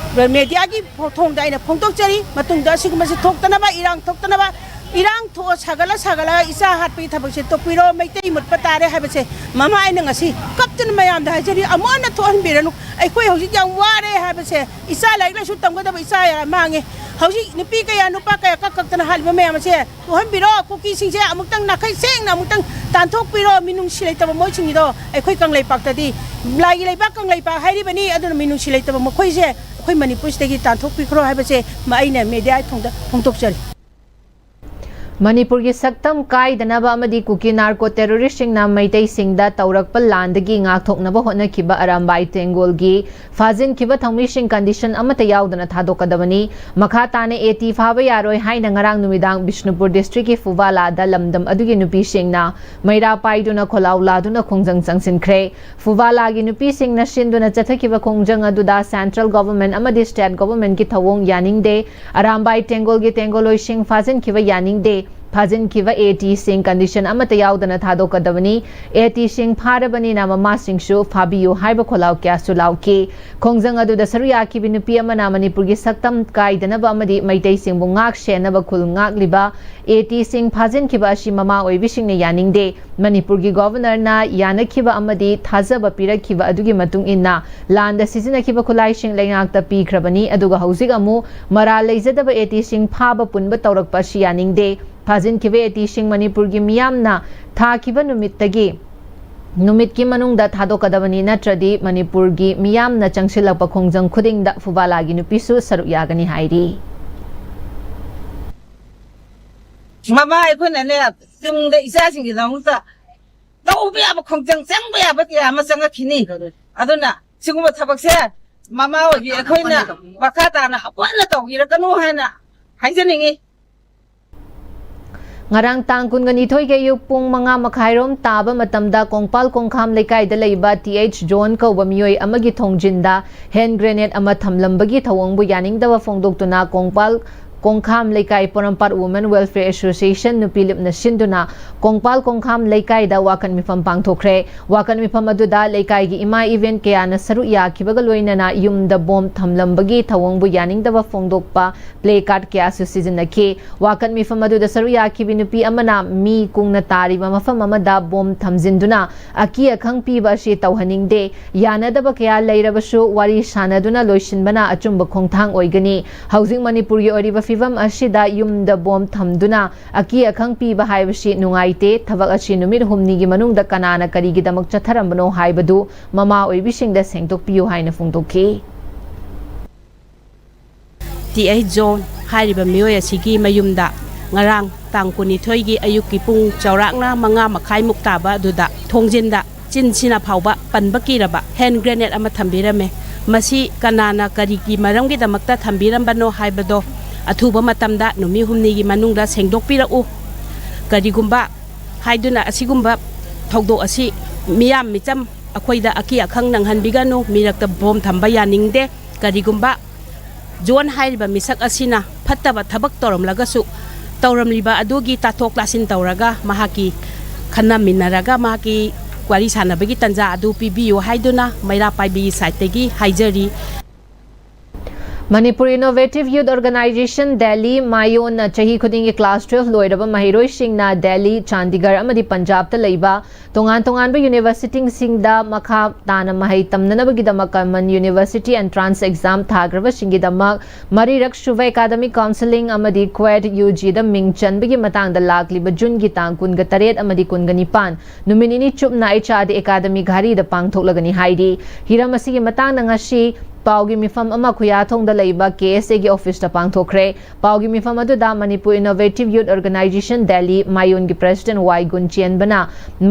mediaꯒꯤ ꯊꯣꯡꯗ ꯑꯩꯅ ꯐꯣꯡꯗꯣꯛꯆꯔꯤ꯫ ꯃꯇꯨꯡꯗ ꯑꯁꯤꯒꯨꯝꯕꯁꯤ ꯊꯣꯛꯇꯅꯕ, ꯏꯔꯥꯡ ꯊꯣꯛꯇꯅꯕ ꯏꯔꯥꯡ ꯊꯣꯛꯑ ꯁꯥꯒꯠꯂ ꯁꯥꯒꯠꯂ ꯏꯆꯥ ꯍꯥꯠꯄꯒꯤ ꯊꯕꯛꯁꯦ ꯇꯣꯛꯄꯤꯔꯣ, ꯃꯩꯇꯩ ꯃꯨꯠꯄ ꯇꯥꯔꯦ ꯍꯥꯏꯕꯁꯦ ꯃꯃꯥ ꯑꯩꯅ ꯉꯁꯤ ꯀꯞꯇꯨꯅ ꯃꯌꯥꯝꯗ ꯍꯥꯏꯖꯔꯤ꯫ ꯑꯃꯨꯛ ꯍꯟꯅ ꯊꯣꯛꯍꯟꯕꯤꯔꯅꯨ꯫ ꯑꯩꯈꯣꯏ ꯍꯧꯖꯤꯛ ꯌꯥꯝ ꯋꯥꯔꯦ ꯍꯥꯏꯕꯁꯦ, ꯏꯆꯥ ꯂꯥꯏꯔꯤꯛ ꯂꯥꯏꯁꯨ ꯇꯝꯒꯗꯕ ꯏꯆꯥ ꯃꯥꯡꯉꯦ꯫ ꯍꯧꯖꯤꯛ ꯅꯨꯄꯤ ꯀꯌꯥ ꯅꯨꯄꯥ ꯀꯌꯥ ꯀꯛ ꯀꯛꯇꯅ ꯍꯥꯠꯂꯤꯕ ꯃꯌꯥꯝ ꯑꯁꯦ ꯇꯣꯛꯍꯟꯕꯤꯔꯣ꯫ ꯀꯨꯀꯤꯁꯤꯡꯁꯦ ꯑꯃꯨꯛꯇꯪ ꯅꯥꯈꯩ ꯁꯦꯡꯅ ꯑꯃꯨꯛꯇꯪ ꯇꯥꯟꯊꯣꯛꯄꯤꯔꯣ꯫ ꯃꯤꯅꯨꯡꯁꯤ ꯂꯩꯇꯕ ꯃꯣꯏꯁꯤꯡꯒꯤꯗꯣ ꯑꯩꯈꯣꯏ ꯀꯪꯂꯩꯄꯥꯛꯇꯗꯤ, ꯂꯥꯏꯒꯤ ꯂꯩꯕꯥꯛ ꯀꯪꯂꯩꯄꯥꯛ ꯍꯥꯏꯔꯤꯕꯅꯤ, ꯑꯗꯨꯅ ꯃꯤꯅꯨꯡꯁꯤ ꯂꯩꯇꯕ ꯃꯈꯣꯏꯁꯦ ꯑꯩꯈꯣꯏ ꯃꯅꯤꯄꯨꯔꯁꯤꯗꯒꯤ ꯇꯥꯟꯊꯣꯛꯄꯤꯈ꯭ꯔꯣ ꯍꯥꯏꯕꯁꯦ ꯃ-, ꯑꯩꯅ ꯃꯦꯗꯤꯌꯥ ꯊꯣꯡꯗ ꯐꯣꯡꯗꯣꯛꯆꯔꯤ꯫ ꯃꯅꯤꯄꯨꯔꯒꯤ ꯁꯛꯇꯝ ꯀꯥꯏꯗꯅꯕ ꯑꯃꯗꯤ ꯀꯨꯀꯤ ꯅꯥꯔꯀꯣ ꯇꯦꯔꯣꯔꯤꯁꯁꯤꯡꯅ ꯃꯩꯇꯩꯁꯤꯡꯗ ꯇꯧꯔꯛꯄ ꯂꯥꯟꯗꯒꯤ ꯉꯥꯛꯊꯣꯛꯅꯕ ꯍꯣꯠꯅꯈꯤꯕ ꯑꯔꯥꯝꯕꯥꯏ ꯇꯦꯡꯒꯣꯜꯒꯤ ꯐꯥꯖꯤꯟꯈꯤꯕ ꯊꯧꯃꯤꯁꯤꯡ ꯀꯟꯗꯤꯁꯟ ꯑꯃꯠꯇ ꯌꯥꯎꯗꯅ ꯊꯥꯗꯣꯛꯀꯗꯕꯅꯤ꯫ ꯃꯈꯥ ꯇꯥꯅ ꯑꯦ ꯇꯤ ꯐꯥꯕ ꯌꯥꯔꯣꯏ ꯍꯥꯏꯅ ꯉꯔꯥꯡ ꯅꯨꯃꯤꯗꯥꯡ ꯕꯤꯁꯅꯨꯄꯨꯔ ꯗꯤꯁꯇ꯭ꯔꯤꯛꯀꯤ ꯐꯨꯕꯥꯂꯥꯗ ꯂꯝꯗꯝ ꯑꯗꯨꯒꯤ ꯅꯨꯄꯤꯁꯤꯡꯅ ꯃꯩꯔꯥ ꯄꯥꯏꯗꯨꯅ ꯈꯣꯜꯂꯥꯎ ꯂꯥꯗꯨꯅ ꯈꯣꯡꯖꯪ ꯆꯪꯁꯤꯟꯈ꯭ꯔꯦ꯫ ꯐꯨꯕꯥꯂꯥꯒꯤ ꯅꯨꯄꯤꯁꯤꯡꯅ ꯁꯤꯟꯗꯨꯅ ꯆꯠꯊꯈꯤꯕ ꯈꯣꯡꯖꯪ ꯑꯗꯨꯗ ꯁꯦꯟꯇ꯭ꯔꯦꯜ ꯒꯣꯚꯔꯟꯃꯦꯟꯠ ꯑꯃꯗꯤ ꯁ꯭ꯇꯦꯠ ꯒꯣꯚꯔꯟꯃꯦꯟꯠꯀꯤ ꯊꯧꯑꯣꯡ ꯌꯥꯅꯤꯡꯗꯦ, ꯑꯔꯥꯝꯕꯥꯏ ꯇꯦꯡꯒꯣꯜꯒꯤ ꯇꯦꯡꯒꯣꯂꯣꯏꯁꯤꯡ ꯐꯥꯖꯤꯟꯈꯤꯕ ꯌꯥꯅꯤꯡꯗꯦ, ꯐꯥꯖꯤꯟꯈꯤꯕ ꯑꯦ ꯇꯤꯁꯤꯡ ꯀꯟꯗꯤꯁꯟ ꯑꯃꯠꯇ ꯌꯥꯎꯗꯅ ꯊꯥꯗꯣꯛꯀꯗꯕꯅꯤ, ꯑꯦ ꯇꯤꯁꯤꯡ ꯐꯥꯔꯕꯅꯤꯅ ꯃꯃꯥꯁꯤꯡꯁꯨ ꯐꯥꯕꯤꯌꯨ ꯍꯥꯏꯕ ꯈꯣꯜꯂꯥꯎ ꯀꯌꯥꯁꯨ ꯂꯥꯎꯈꯤ꯫ ꯈꯣꯡꯖꯪ ꯑꯗꯨꯗ ꯁꯔꯨꯛ ꯌꯥꯈꯤꯕ ꯅꯨꯄꯤ ꯑꯃꯅ ꯃꯅꯤꯄꯨꯔꯒꯤ ꯁꯛꯇꯝ ꯀꯥꯏꯗꯅꯕ ꯑꯃꯗꯤ ꯃꯩꯇꯩꯁꯤꯡꯕꯨ ꯉꯥꯛ ꯁꯦꯟꯅꯕ ꯈꯨꯜ ꯉꯥꯛꯂꯤꯕ ꯑꯦ ꯇꯤꯁꯤꯡ ꯐꯥꯖꯤꯟꯈꯤꯕ ꯑꯁꯤ ꯃꯃꯥ ꯑꯣꯏꯕꯤꯁꯤꯡꯅ ꯌꯥꯅꯤꯡꯗꯦ꯫ ꯃꯅꯤꯄꯨꯔꯒꯤ ꯒꯣꯚꯔꯅꯔꯅ ꯌꯥꯅꯈꯤꯕ ꯑꯃꯗꯤ ꯊꯥꯖꯕ ꯄꯤꯔꯛꯈꯤꯕ ꯑꯗꯨꯒꯤ ꯃꯇꯨꯡ ꯏꯟꯅ ꯂꯥꯟꯗ ꯁꯤꯖꯤꯟꯅꯈꯤꯕ ꯈꯨꯠꯂꯥꯏꯁꯤꯡ ꯂꯩꯉꯥꯛꯇ ꯄꯤꯈ꯭ꯔꯕꯅꯤ, ꯑꯗꯨꯒ ꯍꯧꯖꯤꯛ ꯑꯃꯨꯛ ꯃꯔꯥꯜ ꯂꯩꯖꯗꯕ ꯑꯦ ꯇꯤꯁꯤꯡ ꯐꯥꯕ ꯄꯨꯟꯕ ꯇꯧꯔꯛꯄ ꯑꯁꯤ ꯌꯥꯅꯤꯡꯗꯦ꯫ ꯐꯥꯖꯤꯟꯈꯤꯕ ꯑꯦ ꯇꯤꯁꯤꯡ ꯃꯅꯤꯄꯨꯔꯒꯤ ꯃꯤꯌꯥꯝꯅ ꯊꯥꯈꯤꯕ ꯅꯨꯃꯤꯠꯇꯒꯤ ꯅꯨꯃꯤꯠꯀꯤ ꯃꯅꯨꯡꯗ ꯊꯥꯗꯣꯛꯀꯗꯕꯅꯤ, ꯅꯠꯇ꯭ꯔꯗꯤ ꯃꯅꯤꯄꯨꯔꯒꯤ ꯃꯤꯌꯥꯝꯅ ꯆꯪꯁꯤꯜꯂꯛꯄ ꯈꯣꯡꯖꯪ ꯈꯨꯗꯤꯡꯗ ꯐꯨꯕꯥꯂꯥꯒꯤ ꯅꯨꯄꯤꯁꯨ ꯁꯔꯨꯛ ꯌꯥꯒꯅꯤ ꯍꯥꯏꯔꯤ꯫ ꯃꯃꯥ ꯑꯩꯈꯣꯏꯅꯅꯦ, ꯇꯨꯡꯗ ꯏꯆꯥꯁꯤꯡꯒꯤꯗꯃꯛꯇ ꯇꯧꯕ ꯌꯥꯕ ꯈꯣꯡꯖꯪ ꯆꯪꯕ ꯌꯥꯕ ꯀꯌꯥ ꯑꯃ ꯆꯪꯉꯛꯈꯤꯅꯤ꯫ ꯑꯗꯨꯅ ꯁꯤꯒꯨꯝꯕ ꯊꯕꯛꯁꯦ ꯃꯃꯥ ꯑꯣꯏꯕꯤ ꯑꯩꯈꯣꯏꯅ ꯃꯈꯥ ꯇꯥꯅ ꯑꯃꯨꯛ ꯍꯟꯅ ꯇꯧꯕꯤꯔꯛꯀꯅꯨ ꯍꯥꯏꯅ ꯍꯥꯏꯖꯅꯤꯡꯉꯤ꯫ ꯉꯔꯥꯡ ꯇꯥꯡ ꯀꯨꯟꯒ ꯅꯤꯊꯣꯏꯒꯤ ꯑꯌꯨꯛ ꯄꯨꯡ ꯃꯉꯥ ꯃꯈꯥꯏꯔꯣꯝ ꯇꯥꯕ ꯃꯇꯝꯗ ꯀꯣꯡꯄꯥꯜ ꯀꯣꯡꯈꯥꯝ ꯂꯩꯀꯥꯏꯗ ꯂꯩꯕ ꯇꯤ ꯑꯩꯆ ꯖꯣꯟ ꯀꯧꯕ ꯃꯤꯑꯣꯏ ꯑꯃꯒꯤ ꯊꯣꯡꯖꯤꯟꯗ ꯍꯦꯟ ꯒ꯭ꯔꯦꯅꯦꯗ ꯑꯃ ꯊꯝꯂꯝꯕꯒꯤ ꯊꯧꯑꯣꯡꯕꯨ ꯌꯥꯅꯤꯡꯗꯕ ꯐꯣꯡꯗꯣꯛꯇꯨꯅ ꯀꯣꯡꯄꯥꯜ ꯀꯣꯡꯈꯥꯝ ꯂꯩꯀꯥꯏ ꯄꯣꯔꯣꯝꯄꯥꯠ Women Welfare Association ꯅꯨꯄꯤ ꯂꯨꯞꯅ ꯁꯤꯟꯗꯨꯅ ꯀꯣꯡꯄꯥꯜ ꯀꯣꯡꯈꯥꯝ ꯂꯩꯀꯥꯏꯗ ꯋꯥꯀꯠ ꯃꯤꯐꯝ ꯄꯥꯡꯊꯣꯛꯈ꯭ꯔꯦ꯫ ꯋꯥꯀꯠ ꯃꯤꯐꯝ ꯑꯗꯨꯗ ꯂꯩꯀꯥꯏꯒꯤ ꯏꯃꯥ ꯏꯕꯦꯟ ꯀꯌꯥꯅ ꯁꯔꯨꯛ ꯌꯥꯈꯤꯕꯒ ꯂꯣꯏꯅꯅ ꯌꯨꯝꯗ ꯕꯣꯝ ꯊꯝꯂꯝꯕꯒꯤ ꯊꯧꯑꯣꯡꯕꯨ ꯌꯥꯅꯤꯡꯗꯕ ꯐꯣꯡꯗꯣꯛꯄ placard ꯀꯌꯥꯁꯨ ꯁꯤꯖꯤꯟꯅꯈꯤ꯫ ꯋꯥꯀꯠ ꯃꯤꯐꯝ ꯑꯗꯨꯗ ꯁꯔꯨꯛ ꯌꯥꯈꯤꯕꯤ ꯅꯨꯄꯤ ꯑꯃꯅ ꯃꯤ ꯀꯨꯡꯅ ꯇꯥꯔꯤꯕ ꯃꯐꯝ ꯑꯃꯗ ꯕꯣꯝ ꯊꯝꯖꯤꯟꯗꯨꯅ ꯑꯀꯤ ꯑꯈꯪ ꯄꯤꯕ ꯑꯁꯤ ꯇꯧꯍꯟꯅꯤꯡꯗꯦ꯫ ꯌꯥꯅꯗꯕ ꯀꯌꯥ ꯂꯩꯔꯕꯁꯨ ꯋꯥꯔꯤ ꯁꯥꯅꯗꯨꯅ ꯂꯣꯏꯁꯤꯟꯕꯅ ꯑꯆꯨꯝꯕ ꯈꯣꯡꯊꯥꯡ ꯑꯣꯏꯒꯅꯤ꯫ ꯍꯧꯖꯤꯛ ꯃꯅꯤꯄꯨꯔꯒꯤ ꯑꯣꯏꯔꯤꯕ ꯐꯤꯕꯝ ꯑꯁꯤꯗ ꯌꯨꯝꯗ ꯕꯣꯝ ꯊꯝꯗꯨꯅ ꯑꯀꯤ ꯑꯈꯪ ꯄꯤꯕ ꯍꯥꯏꯕꯁꯤ ꯅꯨꯡꯉꯥꯏꯇꯦ꯫ ꯊꯕꯛ ꯑꯁꯤ ꯅꯨꯃꯤꯠ ꯍꯨꯝꯅꯤꯒꯤ ꯃꯅꯨꯡꯗ ꯀꯅꯥꯅ ꯀꯔꯤꯒꯤꯗꯃꯛ ꯆꯠꯊꯔꯝꯕꯅꯣ ꯍꯥꯏꯕꯗꯨ ꯃꯃꯥ ꯑꯣꯏꯕꯤꯁꯤꯡꯗ ꯁꯦꯡꯗꯣꯛꯄꯤꯌꯨ ꯍꯥꯏꯅ ꯐꯣꯡꯗꯣꯛꯈꯤ꯫ ꯇꯤ ꯑꯩꯆ ꯖꯣꯟ ꯍꯥꯏꯔꯤꯕ ꯃꯤꯑꯣꯏ ꯑꯁꯤꯒꯤ ꯃꯌꯨꯝꯗ ꯉꯔꯥꯡ ꯇꯥꯡ ꯀꯨꯟꯅꯤꯊꯣꯏꯒꯤ ꯑꯌꯨꯛꯀꯤ ꯄꯨꯡ ꯆꯥꯎꯔꯥꯛꯅ ꯃꯉꯥ ꯃꯈꯥꯏꯃꯨꯛ ꯇꯥꯕ ꯑꯗꯨꯗ ꯊꯣꯡꯖꯤꯟꯗ ꯆꯤꯟꯁꯤꯅ ꯐꯥꯎꯕ ꯄꯟꯕ ꯀꯤꯔꯕ ꯍꯦꯟ ꯒ꯭ꯔꯦꯅꯦꯗ ꯑꯃ ꯊꯝꯕꯤꯔꯝꯃꯦ꯫ ꯃꯁꯤ ꯀꯅꯥꯅ ꯀꯔꯤꯒꯤ ꯃꯔꯝꯒꯤꯗꯃꯛꯇ ꯊꯝꯕꯤꯔꯝꯕꯅꯣ ꯍꯥꯏꯕꯗꯣ ꯑꯊꯨꯕ ꯃꯇꯝꯗ ꯅꯨꯃꯤꯠ ꯍꯨꯝꯅꯤꯒꯤ ꯃꯅꯨꯡꯗ ꯁꯦꯡꯗꯣꯛꯄꯤꯔꯛꯎ꯫ ꯀꯔꯤꯒꯨꯝꯕ ꯍꯥꯏꯗꯨꯅ ꯑꯁꯤꯒꯨꯝꯕ ꯊꯧꯗꯣꯛ ꯑꯁꯤ ꯃꯤꯌꯥꯝ ꯃꯤꯆꯝ ꯑꯩꯈꯣꯏꯗ ꯑꯀꯤ ꯑꯈꯪ ꯅꯪꯍꯟꯕꯤꯒꯅꯨ꯫ ꯃꯤꯔꯛꯇ ꯕꯣꯝ ꯊꯝꯕ ꯌꯥꯅꯤꯡꯗꯦ꯫ ꯀꯔꯤꯒꯨꯝꯕ ꯖꯣꯟ ꯍꯥꯏꯔꯤꯕ ꯃꯤꯁꯛ ꯑꯁꯤꯅ ꯐꯠꯇꯕ ꯊꯕꯛ ꯇꯧꯔꯝꯂꯒꯁꯨ ꯇꯧꯔꯝꯂꯤꯕ ꯑꯗꯨꯒꯤ ꯇꯥꯊꯣꯛ ꯇꯥꯁꯤꯟ ꯇꯧꯔꯒ ꯃꯍꯥꯛꯀꯤ ꯈꯟꯅꯃꯤꯟꯅꯔꯒ ꯃꯍꯥꯛꯀꯤ ꯋꯥꯔꯤ ꯁꯥꯟꯅꯕꯒꯤ ꯇꯥꯟꯖꯥ ꯑꯗꯨ ꯄꯤꯕꯤꯌꯨ ꯍꯥꯏꯗꯨꯅ ꯃꯩꯔꯥ ꯄꯥꯏꯕꯤꯒꯤ ꯁꯥꯏꯠꯇꯒꯤ ꯍꯥꯏꯖꯔꯤ꯫ Manipur Innovative Youth Organization Delhi ꯃꯥꯌꯣꯟꯅ ꯆꯍꯤ ꯈꯨꯗꯤꯡꯒꯤ class twelve ꯂꯣꯏꯔꯕ ꯃꯍꯩꯔꯣꯏꯁꯤꯡꯅ ꯗꯦꯜꯂꯤ, ꯆꯥꯟꯗꯤꯒꯔ ꯑꯃꯗꯤ ꯄꯟꯖꯥꯕꯇ ꯂꯩꯕ ꯇꯣꯉꯥꯟ ꯇꯣꯉꯥꯟꯕ ꯌꯨꯅꯤꯚꯔꯁꯤꯇꯤꯁꯤꯡꯗ ꯃꯈꯥ ꯇꯥꯅ ꯃꯍꯩ ꯇꯝꯅꯅꯕꯒꯤꯗꯃꯛ Common University Entrance Exam ꯊꯥꯈ꯭ꯔꯕꯁꯤꯡꯒꯤꯗꯃꯛ ꯃꯔꯤꯔꯛ ꯁꯨꯕ academic counselling ꯑꯃꯗꯤ ꯀ꯭ꯋꯦꯠ ꯌꯨ ꯖꯤꯗ ꯃꯤꯡ ꯆꯟꯕꯒꯤ ꯃꯇꯥꯡꯗ ꯂꯥꯛꯂꯤꯕ ꯖꯨꯟꯒꯤ ꯇꯥꯡ ꯀꯨꯟꯒ ꯇꯔꯦꯠ ꯑꯃꯗꯤ ꯀꯨꯟꯒ ꯅꯤꯄꯥꯟ ꯅꯨꯃꯤꯠ ꯅꯤꯅꯤ ꯆꯨꯞꯅ ꯑꯩꯆ ꯑꯥꯔ ꯗꯤ ꯑꯦꯀꯥꯗꯃꯤ ꯘꯥꯔꯤꯗ ꯄꯥꯡꯊꯣꯛꯂꯒꯅꯤ ꯍꯥꯏꯔꯤ꯫ ꯍꯤꯔꯝ ꯑꯁꯤꯒꯤ ꯃꯇꯥꯡꯗ ꯉꯁꯤ ꯄꯥꯎꯒꯤ ꯃꯤꯐꯝ ꯑꯃ ꯈꯨꯌꯥꯊꯣꯡꯗ ꯂꯩꯕ ꯀꯦ ꯑꯦꯁ ꯑꯦꯒꯤ ꯑꯣꯐꯤꯁꯇ ꯄꯥꯡꯊꯣꯛꯈ꯭ꯔꯦ꯫ ꯄꯥꯎꯒꯤ ꯃꯤꯐꯝ ꯑꯗꯨꯗ Manipur Innovative Youth Organization Delhi ꯃꯥꯌꯣꯟꯒꯤ president ꯋꯥꯏ ꯒꯨꯟꯆꯦꯟꯕꯅ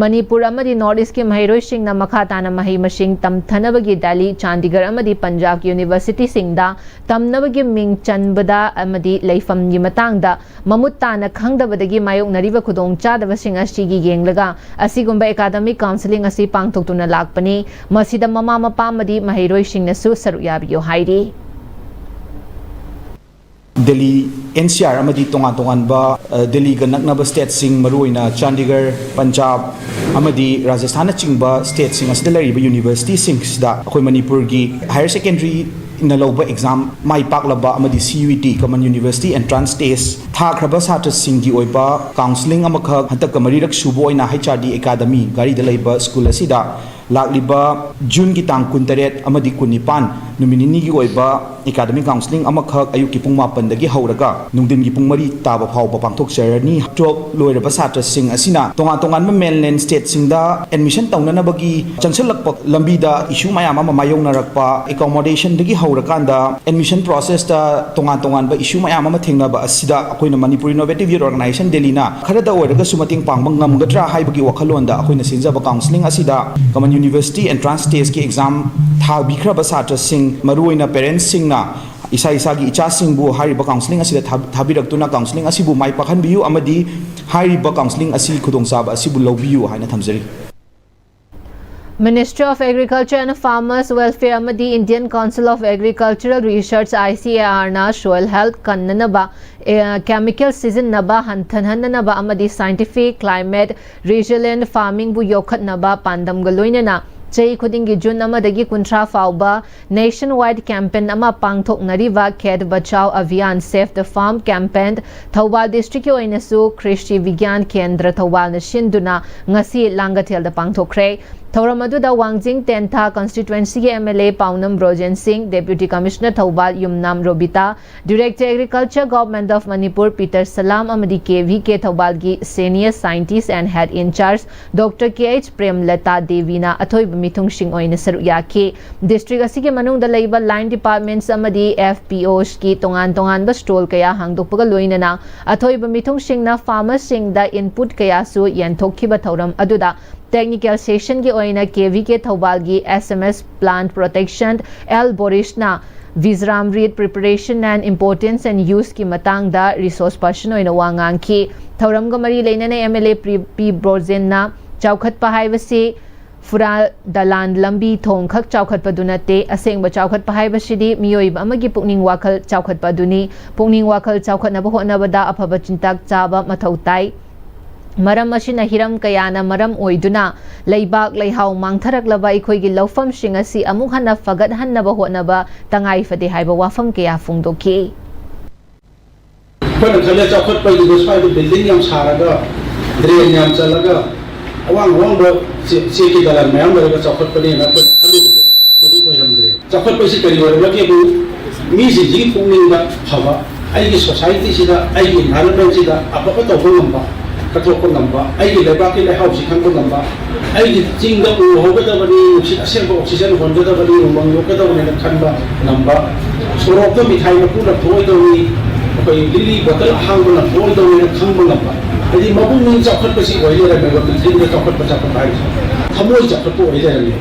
ꯃꯅꯤꯄꯨꯔ ꯑꯃꯗꯤ North Eastꯀꯤ ꯃꯍꯩꯔꯣꯏꯁꯤꯡꯅ ꯃꯈꯥ ꯇꯥꯅ ꯃꯍꯩ ꯃꯁꯤꯡ ꯇꯝꯊꯅꯕꯒꯤ ꯗꯦꯜꯂꯤ, ꯆꯥꯟꯗꯤꯒꯔ ꯑꯃꯗꯤ ꯄꯟꯖꯥꯕꯀꯤ ꯌꯨꯅꯤꯚꯔꯁꯤꯇꯤꯁꯤꯡꯗ ꯇꯝꯅꯕꯒꯤ ꯃꯤꯡ ꯆꯟꯕꯗ ꯑꯃꯗꯤ ꯂꯩꯐꯝꯒꯤ ꯃꯇꯥꯡꯗ ꯃꯃꯨꯠ ꯇꯥꯅ ꯈꯪꯗꯕꯗꯒꯤ ꯃꯥꯌꯣꯛꯅꯔꯤꯕ ꯈꯨꯗꯣꯡꯆꯥꯗꯕꯁꯤꯡ ꯑꯁꯤꯒꯤ ꯌꯦꯡꯂꯒ ꯑꯁꯤꯒꯨꯝꯕ academic counselling ꯑꯁꯤ ꯄꯥꯡꯊꯣꯛꯇꯨꯅ ꯂꯥꯛꯄꯅꯤ꯫ ꯃꯁꯤꯗ ꯃꯃꯥ ꯃꯄꯥ ꯑꯃꯗꯤ ꯃꯍꯩꯔꯣꯏꯁꯤꯡꯅꯁꯨ ꯁꯔꯨꯛ ꯌꯥꯕꯤꯌꯨ ꯍꯥꯏꯔꯤ꯫ ꯗꯦꯜꯂꯤ, ꯑꯦꯟ ꯁꯤ ꯑꯥꯔ ꯑꯃꯗꯤ ꯇꯣꯉꯥꯟ ꯇꯣꯉꯥꯟꯕ, ꯑ, ꯗꯦꯜꯂꯤꯒ ꯅꯛꯅꯕ ꯁ꯭ꯇꯦꯠꯁꯤꯡ, ꯃꯔꯨꯑꯣꯏꯅ ꯆꯥꯟꯗꯤꯒꯔ, ꯄꯟꯖꯥꯕ ꯑꯃꯗꯤ ꯔꯥꯖꯁꯊꯥꯟꯅꯆꯤꯡꯕ ꯁ꯭ꯇꯦꯠꯁꯤꯡ ꯑꯁꯤꯗ ꯂꯩꯔꯤꯕ ꯌꯨꯅꯤꯚꯔꯁꯤꯇꯤꯁꯤꯡꯁꯤꯗ ꯑꯩꯈꯣꯏ ꯃꯅꯤꯄꯨꯔꯒꯤ ꯍꯥꯌꯔ ꯁꯦꯀꯦꯟꯗꯔꯤꯅ ꯂꯧꯕ ꯑꯦꯛꯖꯥꯝ ꯃꯥꯏ ꯄꯥꯛꯂꯕ ꯑꯃꯗꯤ C U E T, Common University Entrance Test, ꯊꯥꯈ꯭ꯔꯕ ꯁꯥꯇ꯭ꯔꯁꯤꯡꯒꯤ ꯑꯣꯏꯕ ꯀꯥꯎꯟꯁꯤꯂꯤꯡ ꯑꯃꯈꯛ ꯍꯟꯗꯛꯀ ꯃꯔꯤꯔꯛ ꯁꯨꯕ ꯑꯣꯏꯅ ꯍꯩꯆ ꯑꯥꯔ ꯗꯤ ꯑꯦꯀꯥꯗꯃꯤ ꯘꯔꯤꯗ ꯂꯩꯕ ꯁ꯭ꯀꯨꯜ ꯑꯁꯤꯗ ꯂꯥꯛꯂꯤꯕ ꯖꯨꯟꯒꯤ ꯇꯥꯡ ꯀꯨꯟꯇꯔꯦꯠ ꯑꯃꯗꯤ ꯀꯨꯟꯅꯤꯄꯥꯟ, ꯅꯨꯃꯤꯠ ꯅꯤꯅꯤꯒꯤ ꯑꯣꯏꯕ ꯑꯦꯀꯥꯗꯃꯤꯛ ꯀꯥꯎꯟꯁꯤꯂꯤꯡ ꯑꯃꯈꯛ ꯑꯌꯨꯛꯀꯤ ꯄꯨꯡ ꯃꯥꯄꯟꯗꯒꯤ ꯍꯧꯔꯒ ꯅꯨꯡꯊꯤꯟꯒꯤ ꯄꯨꯡ ꯃꯔꯤ ꯇꯥꯕ ꯐꯥꯎꯕ ꯄꯥꯡꯊꯣꯛꯆꯔꯅꯤ꯫ ꯇꯨꯋꯦꯜꯐ ꯂꯣꯏꯔꯕ ꯁꯥꯇ꯭ꯔꯁꯤꯡ ꯑꯁꯤꯅ ꯇꯣꯉꯥꯟ ꯇꯣꯉꯥꯟꯕ ꯃꯦꯟꯂꯦꯟ ꯁ꯭ꯇꯦꯠꯁꯤꯡꯗ ꯑꯦꯗꯃꯤꯁꯟ ꯇꯧꯅꯅꯕꯒꯤ ꯆꯪꯁꯤꯜꯂꯛꯄ ꯂꯝꯕꯤꯗ ꯏꯁꯨ ꯃꯌꯥꯝ ꯑꯃ ꯃꯥꯌꯣꯛꯅꯔꯛꯄ, ꯑꯦꯀꯣꯃꯣꯗꯦꯁꯟꯗꯒꯤ ꯍꯧꯔꯀꯥꯟꯗ ꯑꯦꯗꯃꯤꯁꯟ ꯄ꯭ꯔꯣꯁꯦꯁꯇ ꯇꯣꯉꯥꯟ ꯇꯣꯉꯥꯟꯕ ꯏꯁꯨ ꯃꯌꯥꯝ ꯑꯃ ꯊꯦꯡꯅꯕ ꯑꯁꯤꯗ ꯑꯩꯈꯣꯏꯅ ꯃꯅꯤꯄꯨꯔ ꯏꯅꯣꯚꯦꯇꯤꯚ ꯌꯨꯠ ꯑꯣꯔꯒꯅꯥꯏꯖꯦꯁꯟ ꯗꯦꯜꯂꯤꯅ ꯈꯔꯗ ꯑꯣꯏꯔꯒꯁꯨ ꯃꯇꯦꯡ ꯄꯥꯡꯕ ꯉꯝꯒꯗ꯭ꯔꯥ ꯍꯥꯏꯕꯒꯤ ꯋꯥꯈꯜꯂꯣꯟꯗ ꯑꯩꯈꯣꯏꯅ ꯁꯤꯟꯖꯕ ꯀꯥꯎꯟꯁꯤꯂꯤꯡ ꯑꯁꯤꯗ Common University Entrance Testꯀꯤ ꯑꯦꯛꯖꯥꯝ ꯊꯥꯕꯤꯈ꯭ꯔꯕ ꯁꯥꯇ꯭ꯔꯁꯤꯡ, ꯃꯔꯨꯑꯣꯏꯅ ꯄꯦꯔꯦꯟꯁꯁꯤꯡꯅ ꯏꯁꯥ ꯏꯁꯥꯒꯤ ꯏꯆꯥꯁꯤꯡꯕꯨ ꯍꯥꯏꯔꯤꯕ ꯀꯥꯎꯟꯁꯤꯂꯤꯡ ꯑꯁꯤꯗ ꯊꯥ-, ꯊꯥꯕꯤꯔꯛꯇꯨꯅ ꯀꯥꯎꯟꯁꯤꯂꯤꯡ ꯑꯁꯤꯕꯨ ꯃꯥꯏ ꯄꯥꯛꯍꯟꯕꯤꯌꯨ ꯑꯃꯗꯤ ꯍꯥꯏꯔꯤꯕ ꯀꯥꯎꯟꯁꯤꯂꯤꯡ ꯑꯁꯤ ꯈꯨꯗꯣꯡꯆꯥꯕ ꯑꯁꯤꯕꯨ ꯂꯧꯕꯤꯌꯨ ꯍꯥꯏꯅ ꯊꯝꯖꯔꯤ꯫ Ministry of Agriculture and Farmers Welfare ꯑꯃꯗꯤ Indian Council of Agricultural Research, I C A R ꯅ soil health ꯀꯟꯅꯅꯕ, ꯑꯦ, chemical ꯁꯤꯖꯤꯟꯅꯕ ꯍꯟꯊꯍꯟꯅꯅꯕ ꯑꯃꯗꯤ scientific, climate resilient farming ꯕꯨ ꯌꯣꯛꯈꯠꯅꯕ ꯄꯥꯟꯗꯝꯒ ꯂꯣꯏꯅꯅ ꯆꯍꯤ ꯈꯨꯗꯤꯡꯒꯤ ꯖꯨꯟ ꯑꯃꯗꯒꯤ ꯀꯨꯟꯊ꯭ꯔꯥ ꯐꯥꯎꯕ nationwide campaign ꯑꯃ ꯄꯥꯡꯊꯣꯛꯅꯔꯤꯕ Khet Bachao Abhiyan Save the Farm campaign Thoubal districtꯀꯤ ꯑꯣꯏꯅꯁꯨ ꯀ꯭ꯔꯤꯁꯤ ꯕꯤꯒ꯭ꯌꯥꯟ ꯀꯦꯟꯗ꯭ꯔ ꯊꯧꯕꯥꯜꯅ ꯁꯤꯟꯗꯨꯅ ꯉꯁꯤ ꯂꯥꯡꯒꯊꯦꯜꯗ ꯄꯥꯡꯊꯣꯛꯈ꯭ꯔꯦ꯫ ꯊꯧꯔꯝ ꯑꯗꯨꯗ ꯋꯥꯡꯖꯤꯡ ꯇꯦꯟꯊꯥ constituencyꯒꯤ M L A ꯄꯥꯎꯅꯝ Brojen Singh, Deputy Commissioner Thoubal Yumnam Robita, Director Agriculture Government of Manipur Peter Salam ꯑꯃꯗꯤ K V K ꯊꯧꯕꯥꯜꯒꯤ senior scientist and head in charge Doctor K H ꯄ꯭ꯔꯦꯝꯂꯇꯥ ꯗꯦꯕꯤꯅ ꯑꯊꯣꯏꯕ ꯃꯤꯊꯨꯡꯁꯤꯡ ꯑꯣꯏꯅ ꯁꯔꯨꯛ ꯌꯥꯈꯤ꯫ District ꯑꯁꯤꯒꯤ ꯃꯅꯨꯡꯗ ꯂꯩꯕ line departments ꯑꯃꯗꯤ F P Osꯀꯤ ꯇꯣꯉꯥꯟ ꯇꯣꯉꯥꯟꯕ stall ꯀꯌꯥ ꯍꯥꯡꯗꯣꯛꯄꯒ ꯂꯣꯏꯅꯅ ꯑꯊꯣꯏꯕ ꯃꯤꯊꯨꯡꯁꯤꯡꯅ farmerꯁꯤꯡꯗ input ꯀꯌꯥꯁꯨ ꯌꯦꯟꯊꯣꯛꯈꯤꯕ ꯊꯧꯔꯝ ꯑꯗꯨꯗ technical sessionꯒꯤ ꯑꯣꯏꯅ K V K ꯊꯧꯕꯥꯜꯒꯤ S M S plant protection L ꯕꯣꯔꯤꯁꯅ Vijram reed preparation and importance and useꯀꯤ ꯃꯇꯥꯡꯗ resource person ꯑꯣꯏꯅ ꯋꯥ ꯉꯥꯡꯈꯤ꯫ ꯊꯧꯔꯝꯒ ꯃꯔꯤ ꯂꯩꯅꯅ M L A ꯄ꯭ꯔꯤ-, ꯄꯤ ꯕ꯭ꯔꯣꯖꯦꯟꯅ ꯆꯥꯎꯈꯠꯄ ꯍꯥꯏꯕꯁꯤ ꯐꯨꯔꯥ ꯗꯂꯥꯟ ꯂꯝꯕꯤ ꯊꯣꯡ ꯈꯛ ꯆꯥꯎꯈꯠꯄꯗꯨ ꯅꯠꯇꯦ꯫ ꯑꯁꯦꯡꯕ ꯆꯥꯎꯈꯠꯄ ꯍꯥꯏꯕꯁꯤꯗꯤ ꯃꯤꯑꯣꯏꯕ ꯑꯃꯒꯤ ꯄꯨꯛꯅꯤꯡ ꯋꯥꯈꯜ ꯆꯥꯎꯈꯠꯄ ꯑꯗꯨꯅꯤ꯫ ꯄꯨꯛꯅꯤꯡ ꯋꯥꯈꯜ ꯆꯥꯎꯈꯠꯅꯕ ꯍꯣꯠꯅꯕꯗ ꯑꯐꯕ ꯆꯤꯟꯖꯥꯛ ꯆꯥꯕ ꯃꯊꯧ ꯇꯥꯏ꯫ ꯃꯔꯝ ꯑꯁꯤꯅ ꯍꯤꯔꯝ ꯀꯌꯥꯅ ꯃꯔꯝ ꯑꯣꯏꯗꯨꯅ ꯂꯩꯕꯥꯛ ꯂꯩꯍꯥꯎ ꯃꯥꯡꯊꯔꯛꯂꯕ ꯑꯩꯈꯣꯏꯒꯤ ꯂꯧꯐꯝꯁꯤꯡ ꯑꯁꯤ ꯑꯃꯨꯛ ꯍꯟꯅ ꯐꯒꯠꯍꯟꯅꯕ ꯍꯣꯠꯅꯕ ꯇꯉꯥꯏ ꯐꯗꯦ ꯍꯥꯏꯕ ꯋꯥꯐꯝ ꯀꯌꯥ ꯐꯣꯡꯗꯣꯛꯈꯤ꯫ ꯑꯩꯈꯣꯏꯅ ꯈꯜꯂꯦ ꯆꯥꯎꯈꯠꯄꯒꯤꯗ ꯁ꯭ꯋꯥꯏꯗ ꯕꯤꯜꯗꯤꯡ ꯌꯥꯝ ꯁꯥꯔꯒ, ꯗ꯭ꯔꯦꯟ ꯌꯥꯝ ꯆꯜꯂꯒ, ꯑꯋꯥꯡ ꯑꯋꯥꯡꯕ ꯆꯦ- ꯆꯦꯛꯀꯤ ꯗꯂꯥꯟ ꯃꯌꯥꯝ ꯂꯩꯔꯒ ꯆꯥꯎꯈꯠꯄꯅꯦꯅ ꯑꯩꯈꯣꯏꯅ ꯈꯜꯂꯨꯕꯗꯣ ꯃꯗꯨ ꯑꯣꯏꯔꯝꯗ꯭ꯔꯦ꯫ ꯆꯥꯎꯈꯠꯄꯁꯤ ꯀꯔꯤ ꯑꯣꯏꯔꯝꯂꯒꯦꯕꯨ, ꯃꯤꯁꯤꯡꯁꯤꯒꯤ ꯄꯨꯛꯅꯤꯡꯗ ꯐꯕ, ꯑꯩꯒꯤ ꯁꯣꯁꯥꯏꯇꯤꯁꯤꯗ, ꯑꯩꯒꯤ ꯏꯟꯚꯥꯏꯔꯣꯟꯃꯦꯟꯁꯤꯗ ꯑꯐꯕ ꯇꯧꯕ ꯉꯝꯕ, ꯀꯠꯊꯣꯛꯄ ꯉꯝꯕ, ꯑꯩꯒꯤ ꯂꯩꯕꯥꯛꯀꯤ ꯂꯩꯍꯥꯎꯁꯤ ꯈꯪꯕ ꯉꯝꯕ, ꯑꯩꯒꯤ ꯆꯤꯡꯗ ꯎ ꯍꯧꯒꯗꯕꯅꯤ, ꯅꯨꯡꯁꯤꯠ ꯑꯁꯦꯡꯕ ꯑꯣꯛꯁꯤꯖꯟ ꯍꯣꯟꯒꯗꯕꯅꯤ, ꯎꯃꯪ ꯌꯣꯛꯀꯗꯕꯅꯤꯅ ꯈꯟꯕ ꯉꯝꯕ, ꯁꯣꯔꯣꯛꯇ ꯃꯤꯊꯥꯏ ꯃꯀꯨ ꯂꯪꯊꯣꯛꯑꯣꯏꯗꯧꯅꯤ, ꯑꯩꯈꯣꯏ ꯂꯤꯛꯂꯤ ꯕꯣꯇꯜ ꯑꯍꯥꯡꯕ ꯂꯪꯊꯣꯛꯑꯣꯏꯗꯧꯅꯤꯅ ꯈꯪꯕ ꯉꯝꯕ, ꯍꯥꯏꯗꯤ ꯃꯄꯨꯛꯅꯤꯡ ꯆꯥꯎꯈꯠꯄꯁꯤ ꯑꯣꯏ ꯂꯩꯔꯝꯃꯦꯕ ꯄ꯭ꯔꯤꯊꯤꯕꯤꯗ ꯆꯥꯎꯈꯠꯄ ꯆꯥꯎꯈꯠꯄ ꯍꯥꯏꯕꯁꯦ꯫ ꯊꯃꯣꯏ ꯆꯥꯎꯈꯠꯄ ꯑꯣꯏ ꯂꯩꯔꯝꯃꯦ꯫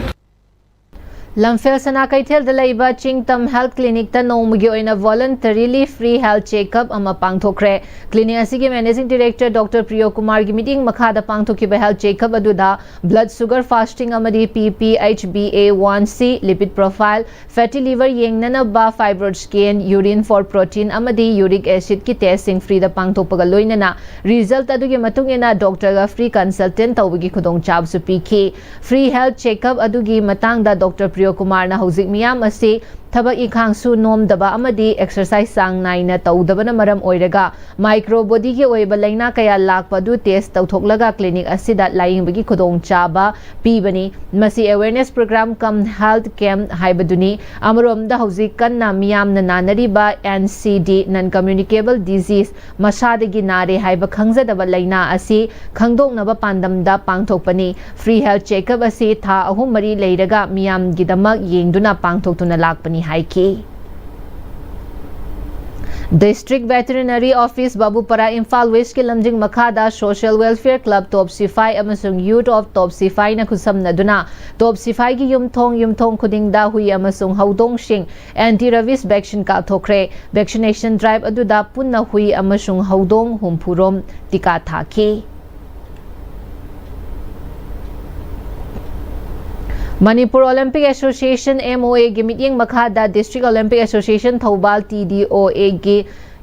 ꯂꯝꯐꯦꯜ ꯁꯅꯥ ꯀꯩꯊꯦꯜꯗ ꯂꯩꯕ ꯆꯤꯡꯇꯝ ꯍꯦꯜꯊ ꯀ꯭ꯂꯤꯅꯤꯛꯇ ꯅꯣꯡꯃꯒꯤ ꯑꯣꯏꯅ voluntary free health checkup ꯑꯃ ꯄꯥꯡꯊꯣꯛꯈ꯭ꯔꯦ꯫ ꯀ꯭ꯂꯤꯅꯤꯛ ꯑꯁꯤꯒꯤ ꯃꯦꯅꯦꯖꯤꯡ ꯗꯤꯔꯦꯛꯇꯔ ꯗꯣꯛꯇꯔ ꯄ꯭ꯔꯤꯌꯣ ꯀꯨꯃꯥꯔꯒꯤ ꯃꯤꯠꯌꯦꯡ ꯃꯈꯥꯗ ꯄꯥꯡꯊꯣꯛꯈꯤꯕ ꯍꯦꯜꯊ ꯆꯦꯛꯀꯞ ꯑꯗꯨꯗ ꯕ꯭ꯂꯗ ꯁꯨꯒꯔ ꯐꯥꯁꯇꯤꯡ ꯑꯃꯗꯤ P P H B A one C, lipid profile, fatty liver ꯌꯦꯡꯅꯅꯕ fibroid scan, urine for protein ꯑꯃꯗꯤ ꯌꯨꯔꯤꯛ ꯑꯦꯁꯤꯗꯀꯤ ꯇꯦꯁꯁꯤꯡ ꯐ꯭ꯔꯤꯗ ꯄꯥꯡꯊꯣꯛꯄꯒ ꯂꯣꯏꯅꯅ ꯔꯤꯖꯜꯠ ꯑꯗꯨꯒꯤ ꯃꯇꯨꯡ ꯏꯟꯅ ꯗꯣꯛꯇꯔꯒ ꯐ꯭ꯔꯤ ꯀꯟꯁꯜꯇꯦꯟ ꯇꯧꯕꯒꯤ ꯈꯨꯗꯣꯡꯆꯥꯕꯁꯨ ꯄꯤꯈꯤ꯫ ꯐ꯭ꯔꯤ ꯍꯦꯜꯊ ꯆꯦꯛꯀꯞ ꯑꯗꯨꯒꯤ ꯃꯇꯥꯡꯗ ꯗꯣꯛꯇꯔ ꯄ꯭ꯔꯤꯌꯣ ꯀꯨꯃꯥꯔꯅ ꯍꯧꯖꯤꯛ ꯃꯤꯌꯥꯝ ꯑꯁꯤ ꯊꯕꯛ ꯏꯪꯈꯥꯡꯁꯨ ꯅꯣꯝꯗꯕ ꯑꯃꯗꯤ ꯑꯦꯛꯁꯔꯁꯥꯏꯁ ꯆꯥꯡ ꯅꯥꯏꯅ ꯇꯧꯗꯕꯅ ꯃꯔꯝ ꯑꯣꯏꯔꯒ ꯃꯥꯏꯀ꯭ꯔꯣ ꯕꯣꯗꯤꯒꯤ ꯑꯣꯏꯕ ꯂꯥꯏꯅꯥ ꯀꯌꯥ ꯂꯥꯛꯄ ꯑꯗꯨ ꯇꯦꯁ ꯇꯧꯊꯣꯛꯂꯒ ꯀ꯭ꯂꯤꯅꯤꯛ ꯑꯁꯤꯗ ꯂꯥꯌꯦꯡꯕꯒꯤ ꯈꯨꯗꯣꯡꯆꯥꯕ ꯄꯤꯕꯅꯤ꯫ ꯃꯁꯤ ꯑꯦꯋꯦꯔꯅꯦꯁ ꯄ꯭ꯔꯣꯒ꯭ꯔꯥꯝ ꯀꯝ ꯍꯦꯜꯊ ꯀꯦꯝꯞ ꯍꯥꯏꯕꯗꯨꯅꯤ꯫ ꯑꯃꯔꯣꯝꯗ ꯍꯧꯖꯤꯛ ꯀꯟꯅ ꯃꯤꯌꯥꯝꯅ ꯅꯥꯅꯔꯤꯕ ꯑꯦꯟ ꯁꯤ ꯗꯤ, ꯅꯟ ꯀꯝꯃ꯭ꯌꯨꯅꯤꯀꯦꯕꯜ ꯗꯤꯖꯤꯖ, ꯃꯁꯥꯗꯒꯤ ꯅꯥꯔꯦ ꯍꯥꯏꯕ ꯈꯪꯖꯗꯕ ꯂꯥꯏꯅꯥ ꯑꯁꯤ ꯈꯪꯗꯣꯛꯅꯕ ꯄꯥꯟꯗꯝꯗ ꯄꯥꯡꯊꯣꯛꯄꯅꯤ꯫ ꯐ꯭ꯔꯤ ꯍꯦꯜꯊ ꯆꯦꯛꯀꯞ ꯑꯁꯤ ꯊꯥ ꯑꯍꯨꯝ ꯃꯔꯤ ꯂꯩꯔꯒ ꯃꯤꯌꯥꯝꯒꯤꯗꯃꯛ ꯌꯦꯡꯗꯨꯅ ꯄꯥꯡꯊꯣꯛꯇꯨꯅ ꯂꯥꯛꯄꯅꯤ ꯍꯥꯏꯈꯤ꯫ ꯗꯤꯁꯇ꯭ꯔꯤꯛ ꯚꯦꯇꯦꯔꯤꯅꯔꯤ ꯑꯣꯐꯤꯁ, ꯕꯥꯕꯨꯄꯥꯔꯥ, ꯏꯝꯐꯥꯜ ꯋꯦꯁꯀꯤ ꯂꯝꯖꯤꯡ ꯃꯈꯥꯗ ꯁꯣꯁꯤꯌꯦꯜ ꯋꯦꯜꯐꯤꯌꯔ ꯀ꯭ꯂꯕ ꯇꯣꯞ ꯁꯤꯐꯥꯏ ꯑꯃꯁꯨꯡ ꯌꯨꯊ ꯑꯣꯐ ꯇꯣꯞ ꯁꯤꯐꯥꯏꯅ ꯈꯨꯠꯁꯝꯅꯗꯨꯅ ꯇꯣꯞ ꯁꯤꯐꯥꯏꯒꯤ ꯌꯨꯝꯊꯣꯡ ꯌꯨꯝꯊꯣꯡ ꯈꯨꯗꯤꯡꯗ ꯍꯨꯏ ꯑꯃꯁꯨꯡ ꯍꯧꯗꯣꯡꯁꯤꯡ ꯑꯦꯟꯇꯤ ꯔꯦꯕꯤꯁ ꯚꯦꯛꯁꯤꯟ ꯀꯥꯞꯊꯣꯛꯈ꯭ꯔꯦ꯫ ꯚꯦꯛꯁꯤꯅꯦꯁꯟ ꯗ꯭ꯔꯥꯏꯚ ꯑꯗꯨꯗ ꯄꯨꯟꯅ ꯍꯨꯏ ꯑꯃꯁꯨꯡ ꯍꯧꯗꯣꯡ ꯍꯨꯝꯐꯨ ꯔꯣꯝ ꯇꯤꯀꯥ ꯊꯥꯈꯤ꯫ ꯃꯅꯤꯄꯨꯔ ꯑꯣꯂꯦꯝꯄꯤꯛ ꯑꯦꯁꯣꯁꯤꯌꯦꯁꯟ, MOA, ꯒꯤ ꯃꯤꯠꯌꯦꯡ ꯃꯈꯥꯗ district Olympic association Thoubal, TDOA, ꯒꯤ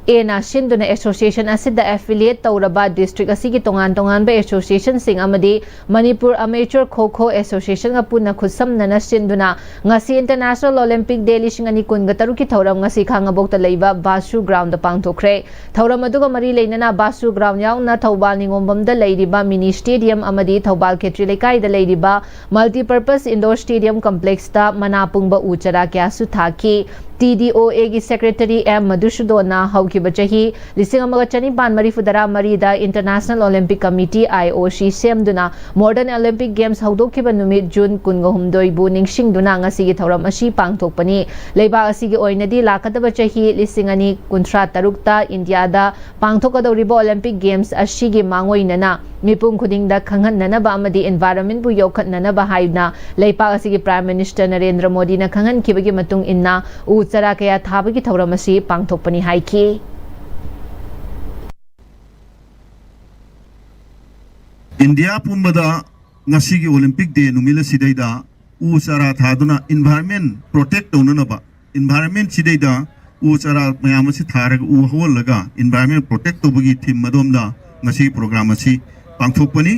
ꯑꯦꯅ ꯁꯤꯟꯗꯨꯅ ꯑꯦꯁꯣꯁꯤꯌꯦꯁꯟ ꯑꯁꯤꯗ ꯑꯦꯐꯤꯂꯤꯌꯦꯠ ꯇꯧꯔꯕ ꯗꯤꯁꯇ꯭ꯔꯤꯛ ꯑꯁꯤꯒꯤ ꯇꯣꯉꯥꯟ ꯇꯣꯉꯥꯟꯕ ꯑꯦꯁꯣꯁꯤꯌꯦꯁꯟꯁꯤꯡ ꯑꯃꯗꯤ ꯃꯅꯤꯄꯨꯔ ꯑꯃꯦꯆꯔ ꯈꯣ ꯈꯣ ꯑꯦꯁꯣꯁꯤꯌꯦꯁꯟꯒ ꯄꯨꯟꯅ ꯈꯨꯠꯁꯝꯅꯅ ꯁꯤꯟꯗꯨꯅ ꯉꯁꯤ ꯏꯟꯇꯔꯅꯦꯁꯅꯦꯜ ꯑꯣꯂꯦꯝꯄꯤꯛ ꯗꯦ ꯂꯤꯁꯤꯡ ꯑꯅꯤ ꯀꯨꯟꯒ ꯇꯔꯨꯛꯀꯤ ꯊꯧꯔꯝ ꯉꯁꯤ ꯈꯥꯉꯕꯣꯛꯇ ꯂꯩꯕ ꯕꯥꯁꯨ ꯒ꯭ꯔꯥꯎꯟꯗ ꯄꯥꯡꯊꯣꯛꯈ꯭ꯔꯦ꯫ ꯊꯧꯔꯝ ꯑꯗꯨꯒ ꯃꯔꯤ ꯂꯩꯅꯅ ꯕꯥꯁꯨ ꯒ꯭ꯔꯥꯎꯟ ꯌꯥꯎꯅ ꯊꯧꯕꯥꯜ ꯅꯤꯉꯣꯝꯕꯝꯗ ꯂꯩꯔꯤꯕ ꯃꯤꯅꯤ ꯁ꯭ꯇꯦꯗꯤꯌꯝ ꯑꯃꯗꯤ ꯊꯧꯕꯥꯜ ꯈꯦꯇ꯭ꯔꯤ ꯂꯩꯀꯥꯏꯗ ꯂꯩꯔꯤꯕ ꯃꯜꯇꯤꯄꯔꯄꯁ ꯏꯟꯗꯣꯔ ꯁ꯭ꯇꯦꯗꯤꯌꯝ ꯀꯝꯄ꯭ꯂꯦꯛꯁꯇ ꯃꯅꯥ ꯄꯨꯡꯕ ꯎ ꯆꯔꯥ ꯀꯌꯥꯁꯨ ꯊꯥꯈꯤ꯫ TDOA ꯒꯤ ꯁꯦꯀ꯭ꯔꯦꯇꯔꯤ ꯑꯦꯝ ꯃꯙꯨꯁꯨꯗꯣꯟꯅ ꯍꯧꯈꯤꯕ ꯆꯍꯤ ꯂꯤꯁꯤꯡ ꯑꯃꯒ ꯆꯅꯤꯄꯥꯟ ꯃꯔꯤꯐꯨ ꯇꯔꯥ ꯃꯔꯤꯗ ꯏꯟꯇꯔꯅꯦꯁꯅꯦꯜ ꯑꯣꯂꯦꯝꯄꯤꯛ ꯀꯃꯤꯇꯤ, IOC, ꯁꯦꯝꯗꯨꯅ ꯃꯣꯗꯔꯟ ꯑꯣꯂꯦꯝꯄꯤꯛ ꯒꯦꯝꯁ ꯍꯧꯗꯣꯛꯈꯤꯕ ꯅꯨꯃꯤꯠ ꯖꯨꯟ ꯀꯨꯟꯒ ꯍꯨꯝꯗꯣꯏꯕꯨ ꯅꯤꯡꯁꯤꯡꯗꯨꯅ ꯉꯁꯤꯒꯤ ꯊꯧꯔꯝ ꯑꯁꯤ ꯄꯥꯡꯊꯣꯛꯄꯅꯤ꯫ ꯂꯩꯕꯥꯛ ꯑꯁꯤꯒꯤ ꯑꯣꯏꯅꯗꯤ ꯂꯥꯛꯀꯗꯕ ꯆꯍꯤ ꯂꯤꯁꯤꯡ ꯑꯅꯤ ꯀꯨꯟꯊ꯭ꯔꯥ ꯇꯔꯨꯛꯇ ꯏꯟꯗꯤꯌꯥꯗ ꯄꯥꯡꯊꯣꯛꯀꯗꯧꯔꯤꯕ ꯑꯣꯂꯦꯝꯄꯤꯛ ꯒꯦꯝꯁ ꯑꯁꯤꯒꯤ ꯃꯥꯡꯑꯣꯏꯅꯅ ꯃꯤꯄꯨꯝ ꯈꯨꯗꯤꯡꯗ ꯈꯪꯍꯟꯅꯅꯕ ꯑꯃꯗꯤ ꯏꯟꯚꯥꯏꯔꯣꯟꯃꯦꯟꯕꯨ ꯌꯣꯛꯈꯠꯅꯅꯕ ꯍꯥꯏꯗꯨꯅ ꯂꯩꯄꯥꯛ ꯑꯁꯤꯒꯤ ꯄ꯭ꯔꯥꯏꯝ ꯃꯤꯅꯤꯁꯇꯔ ꯅꯔꯦꯟꯗ꯭ꯔ ꯃꯣꯗꯤꯅ ꯈꯪꯍꯟꯈꯤꯕꯒꯤ ꯃꯇꯨꯡ ꯏꯟꯅ ꯎ ꯆꯥꯔꯥ ꯀꯌꯥ ꯊꯥꯕꯒꯤ ꯊꯧꯔꯝ ꯑꯁꯤ ꯄꯥꯡꯊꯣꯛꯄꯅꯤ ꯍꯥꯏꯈꯤ꯫ ꯏꯟꯗꯤꯌꯥ ꯄꯨꯝꯕꯗ ꯉꯁꯤꯒꯤ ꯑꯣꯂꯦꯝꯄꯤꯛ ꯗꯦ ꯅꯨꯃꯤꯠ ꯑꯁꯤꯗꯩꯗ ꯎ ꯆꯥꯔꯥ ꯊꯥꯗꯨꯅ ꯏꯟꯚꯥꯏꯔꯟꯃꯦꯟ ꯄ꯭ꯔꯣꯇꯦꯛ ꯇꯧꯅꯅꯕ, ꯏꯟꯚꯥꯏꯔꯟꯃꯦꯟꯁꯤꯗꯩꯗ ꯎ ꯆꯥꯔꯥ ꯃꯌꯥꯝ ꯑꯁꯤ ꯊꯥꯔꯒ, ꯎ ꯍꯧꯍꯜꯂꯒ ꯏꯟꯚꯥꯏꯔꯟꯃꯦꯟ ꯄ꯭ꯔꯣꯇꯦꯛ ꯇꯧꯕꯒꯤ ꯊꯤꯝ ꯑꯗꯣꯝꯗ ꯉꯁꯤ ꯄ꯭ꯔꯣꯒ꯭ꯔꯥꯝ ꯑꯁꯤ ꯄꯥꯡꯊꯣꯛꯄꯅꯤ꯫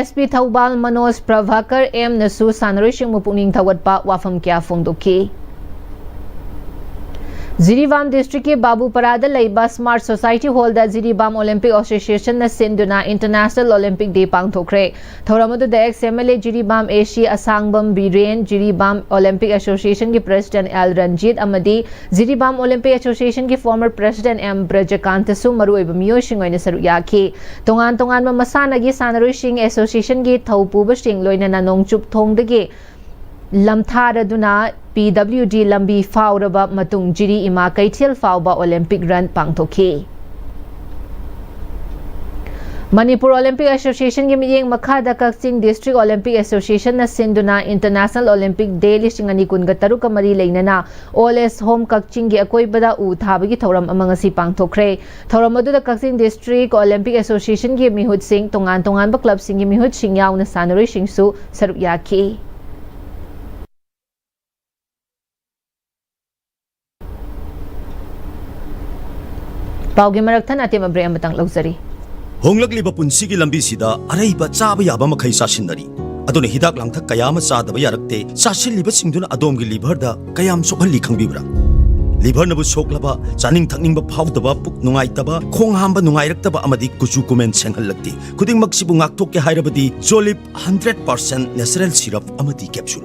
SP ꯊꯧꯕꯥꯜ ꯃꯅꯣꯖ ꯄ꯭ꯔꯚꯥꯀꯔ ꯑꯦꯝꯅꯁꯨ ꯁꯥꯟꯅꯔꯣꯏꯁꯤꯡꯕꯨ ꯄꯨꯛꯅꯤꯡ ꯊꯧꯒꯠꯄ ꯋꯥꯐꯝ ꯀꯌꯥ ꯐꯣꯡꯗꯣꯛꯈꯤ꯫ ꯖꯤꯔꯤꯕꯥꯝ ꯗꯤꯁꯇ꯭ꯔꯤꯛꯀꯤ ꯕꯥꯕꯨꯄꯔꯥꯗ ꯂꯩꯕ ꯁ꯭ꯃꯥꯔꯠ ꯁꯣꯁꯥꯏꯇꯤ ꯍꯣꯜꯗ ꯖꯤꯔꯤꯕꯥꯝ ꯑꯣꯂꯦꯝꯄꯤꯛ ꯑꯦꯁꯣꯁꯤꯌꯦꯁꯟꯅ ꯁꯤꯟꯗꯨꯅ ꯏꯟꯇꯔꯅꯦꯁꯅꯦꯜ ꯑꯣꯂꯦꯝꯄꯤꯛ ꯗꯦ ꯄꯥꯡꯊꯣꯛꯈ꯭ꯔꯦ꯫ ꯊꯧꯔꯝ ꯑꯗꯨꯗ ex MLA Jiribam AC Ashangbam Biren, Jiribam olympic ꯑꯦꯁꯣꯁꯤꯌꯦꯁꯟꯒꯤ ꯄ꯭ꯔꯦꯁꯤꯗꯦꯟꯠ ꯑꯦꯜ ꯔꯟꯖꯤꯠ ꯑꯃꯗꯤ ꯖꯤꯔꯤꯕꯥꯝ ꯑꯣꯂꯦꯝꯄꯤꯛ ꯑꯦꯁꯣꯁꯤꯌꯦꯁꯟꯒꯤ former president ꯑꯦꯝ ꯕ꯭ꯔꯖꯀꯥꯟꯇꯁꯨ ꯃꯔꯨꯑꯣꯏꯕ ꯃꯤꯑꯣꯏꯁꯤꯡ ꯑꯣꯏꯅ ꯁꯔꯨꯛ ꯌꯥꯈꯤ꯫ ꯇꯣꯉꯥꯟ ꯇꯣꯉꯥꯟꯕ ꯃꯁꯥꯟꯅꯒꯤ ꯁꯥꯟꯅꯔꯣꯏꯁꯤꯡ, ꯑꯦꯁꯣꯁꯤꯌꯦꯁꯟꯒꯤ ꯊꯧꯄꯨꯕꯁꯤꯡ, ꯂꯣꯏꯅꯅ ꯅꯣꯡꯆꯨꯞ ꯊꯣꯡꯗꯒꯤ ꯂꯝꯊꯥꯔꯗꯨꯅ PWD ꯂꯝꯕꯤ ꯐꯥꯎꯔꯕ ꯃꯇꯨꯡ ꯖꯤꯔꯤ ꯏꯃꯥ ꯀꯩꯊꯦꯜ ꯐꯥꯎꯕ ꯑꯣꯂꯦꯝꯄꯤꯛ ꯔꯟ ꯄꯥꯡꯊꯣꯛꯈꯤ꯫ ꯃꯅꯤꯄꯨꯔ ꯑꯣꯂꯤꯝꯄꯤꯛ ꯑꯦꯁꯣꯁꯤꯌꯦꯁꯟꯒꯤ ꯃꯤꯠꯌꯦꯡ ꯃꯈꯥꯗ ꯀꯛꯆꯤꯡ ꯗꯤꯁꯇ꯭ꯔꯤꯛ ꯑꯣꯂꯤꯝꯄꯤꯛ ꯑꯦꯁꯣꯁꯤꯌꯦꯁꯟꯅ ꯁꯤꯟꯗꯨꯅ ꯏꯟꯇꯔꯅꯦꯁꯅꯦꯜ ꯑꯣꯂꯤꯝꯄꯤꯛ ꯗꯦ ꯂꯤꯁꯤꯡ ꯑꯅꯤ ꯀꯨꯟꯒ ꯇꯔꯨꯛꯀ ꯃꯔꯤ ꯂꯩꯅꯅ ꯑꯣꯜ ꯑꯦꯖ ꯍꯣꯝ ꯀꯛꯆꯤꯡꯒꯤ ꯑꯀꯣꯏꯕꯗ ꯎ ꯊꯥꯕꯒꯤ ꯊꯧꯔꯝ ꯑꯃ ꯉꯁꯤ ꯄꯥꯡꯊꯣꯛꯈ꯭ꯔꯦ꯫ ꯊꯧꯔꯝ ꯑꯗꯨꯗ ꯀꯛꯆꯤꯡ ꯗꯤꯁꯇ꯭ꯔꯤꯛ ꯑꯣꯂꯤꯝꯄꯤꯛ ꯑꯦꯁꯣꯁꯤꯌꯦꯁꯟꯒꯤ ꯃꯤꯍꯨꯠꯁꯤꯡ, ꯇꯣꯉꯥꯟ ꯇꯣꯉꯥꯟꯕ ꯀ꯭ꯂꯕꯁꯤꯡꯒꯤ ꯃꯤꯍꯨꯠꯁꯤꯡ ꯌꯥꯎꯅ ꯁꯥꯟꯅꯔꯣꯏꯁꯤꯡꯁꯨ ꯁꯔꯨꯛ ꯌꯥꯈꯤ꯫ ꯄꯥꯎꯒꯤ ꯃꯔꯛ ꯊꯠꯅ ꯑꯇꯦꯟꯕ ꯕ꯭ꯔꯦꯛ ꯑꯃꯇꯪ ꯂꯧꯖꯔꯤ꯫ ꯍꯣꯡꯂꯛꯂꯤꯕ ꯄꯨꯟꯁꯤꯒꯤ ꯂꯝꯕꯤꯁꯤꯗ ꯑꯔꯩꯕ ꯆꯥꯕ ꯌꯥꯕ ꯃꯈꯩ ꯆꯥꯁꯤꯟꯅꯔꯤ꯫ ꯑꯗꯨꯅ ꯍꯤꯗꯥꯛ ꯂꯥꯡꯊꯛ ꯀꯌꯥ ꯑꯃ ꯆꯥꯗꯕ ꯌꯥꯔꯛꯇꯦ꯫ ꯆꯥꯁꯤꯜꯂꯤꯕꯁꯤꯡꯗꯨꯅ ꯑꯗꯣꯝꯒꯤ ꯂꯤꯚꯔꯗ ꯀꯌꯥꯝ ꯁꯣꯛꯍꯜꯂꯤ ꯈꯪꯕꯤꯕ꯭ꯔꯥ? ꯂꯤꯚꯔꯅꯕꯨ ꯁꯣꯛꯂꯕ, ꯆꯥꯅꯤꯡ ꯊꯛꯅꯤꯡꯕ ꯐꯥꯎꯗꯕ, ꯄꯨꯛ ꯅꯨꯡꯉꯥꯏꯇꯕ, ꯈꯣꯡ ꯍꯥꯝꯕ ꯅꯨꯡꯉꯥꯏꯔꯛꯇꯕ ꯑꯃꯗꯤ ꯀꯨꯆꯨ ꯀꯨꯃꯦꯟ ꯁꯦꯡꯍꯜꯂꯛꯇꯦ꯫ ꯈꯨꯗꯤꯡꯃꯛꯁꯤꯕꯨ ꯉꯥꯛꯊꯣꯛꯀꯦ ꯍꯥꯏꯔꯕꯗꯤ ꯖꯣꯂꯤꯞ ꯍꯟꯗ꯭ꯔꯦꯠ ꯄꯥꯔꯁꯦꯟ ꯅꯦꯆꯔꯦꯜ ꯁꯤꯔꯞ ꯑꯃꯗꯤ capsule.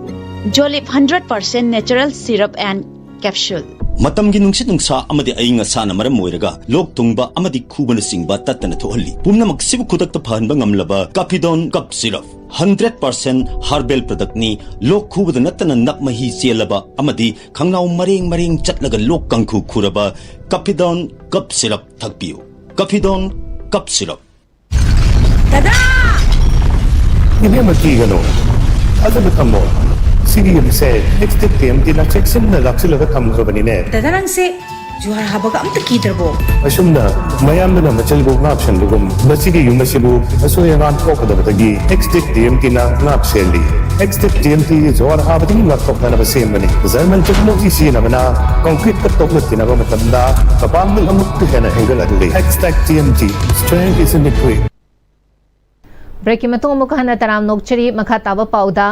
Jolip hundred percent natural syrup and capsule. ꯃꯇꯝꯒꯤ ꯅꯨꯡꯁꯤꯠ ꯅꯨꯡꯁꯥ ꯑꯃꯗꯤ ꯑꯏꯪ ꯑꯁꯥꯅ ꯃꯔꯝ ꯑꯣꯏꯔꯒ ꯂꯣꯛ ꯊꯨꯡꯕ ꯑꯃꯗꯤ ꯈꯨꯕꯅꯆꯤꯡꯕ ꯇꯠꯇꯅ ꯊꯣꯛꯍꯜꯂꯤ꯫ ꯄꯨꯝꯅꯃꯛꯁꯤꯕꯨ ꯈꯨꯗꯛꯇ ꯐꯍꯟꯕ ꯉꯝꯂꯕ ꯀꯥꯐꯤꯗꯣꯟ cough syrup. Hundred percent herbal ꯄ꯭ꯔꯗꯛꯅꯤ꯫ ꯂꯣꯛ ꯈꯨꯕꯗ ꯅꯠꯇꯅ ꯅꯞ ꯃꯍꯤ ꯆꯦꯜꯂꯕ ꯑꯃꯗꯤ ꯈꯪꯅꯥꯎ ꯃꯔꯦꯡ ꯃꯔꯦꯡ ꯆꯠꯂꯒ ꯂꯣꯛ ꯀꯥꯡꯈꯨ ꯈꯨꯔꯕ ꯀꯥꯐꯤꯗꯣꯟ ꯀꯞ ꯁꯤꯔꯞ ꯊꯛꯄꯤꯌꯨ꯫ ꯀꯥꯐꯤꯗꯣꯟ cough syrup. ꯗꯗꯥ! ꯏꯕꯦꯝꯃ, ꯀꯤꯒꯅꯨ꯫ ꯊꯥꯖꯕ ꯊꯝꯃꯣ꯫ ꯁꯤꯒꯤ ꯌꯨꯝꯁꯦ ꯑꯦꯛꯁꯇꯤꯛ ꯇꯤ ꯑꯦꯝ ꯇꯤꯅ ꯆꯦꯛꯁꯤꯟꯅ ꯂꯥꯛꯁꯤꯜꯂꯒ ꯊꯝꯈ꯭ꯔꯕꯅꯤꯅꯦ꯫ ꯗꯗꯥ, ꯅꯪꯁꯦ ꯖꯨꯍꯥꯔ ꯍꯥꯕꯒ ꯑꯝꯇ ꯀꯤꯗ꯭ꯔꯕꯣ? ꯑꯁꯨꯝꯅ ꯃꯌꯥꯝꯗꯨꯅ ꯃꯆꯜꯕꯨ ꯉꯥꯛ ꯁꯦꯟꯕꯒꯨꯝ, ꯃꯁꯤꯒꯤ ꯌꯨꯝ ꯑꯁꯤꯕꯨ ꯑꯁꯣꯏ ꯑꯉꯥꯝ ꯊꯣꯛꯀꯗꯕꯗꯒꯤ ꯑꯦꯛꯁꯇꯤꯛ ꯇꯤ ꯑꯦꯝ ꯇꯤꯅ ꯉꯥꯛ ꯁꯦꯜꯂꯤ꯫ ꯑꯦꯛꯁꯇꯤꯛ ꯇꯤ ꯑꯦꯝ ꯇꯤ ꯖꯨꯍꯥꯔ ꯍꯥꯕꯗꯒꯤ ꯉꯥꯛꯊꯣꯛꯅꯅꯕ ꯁꯦꯝꯕꯅꯤ꯫ ꯖꯔꯃꯟ ꯇꯦꯛꯅꯣꯂꯣꯖꯤ ꯁꯤꯖꯤꯟꯅꯕꯅ ꯀꯪꯀ꯭ꯔꯤꯠꯀ ꯇꯣꯛꯂꯛꯈꯤꯅꯕ ꯃꯇꯝꯗ ꯃꯄꯥꯡꯒꯜ ꯑꯃꯨꯛꯀ ꯍꯦꯟꯅ ꯍꯦꯟꯒꯠꯍꯜꯂꯤ꯫ ꯑꯦꯛꯁꯇꯤꯛ T M T, strength is in the grit. ꯕ꯭ꯔꯦꯛꯀꯤ ꯃꯇꯨꯡ ꯑꯃꯨꯛꯀ ꯍꯟꯅ ꯇꯔꯥꯝꯅ ꯑꯣꯛꯆꯔꯤ꯫ ꯃꯈꯥ ꯇꯥꯕ ꯄꯥꯎꯗ,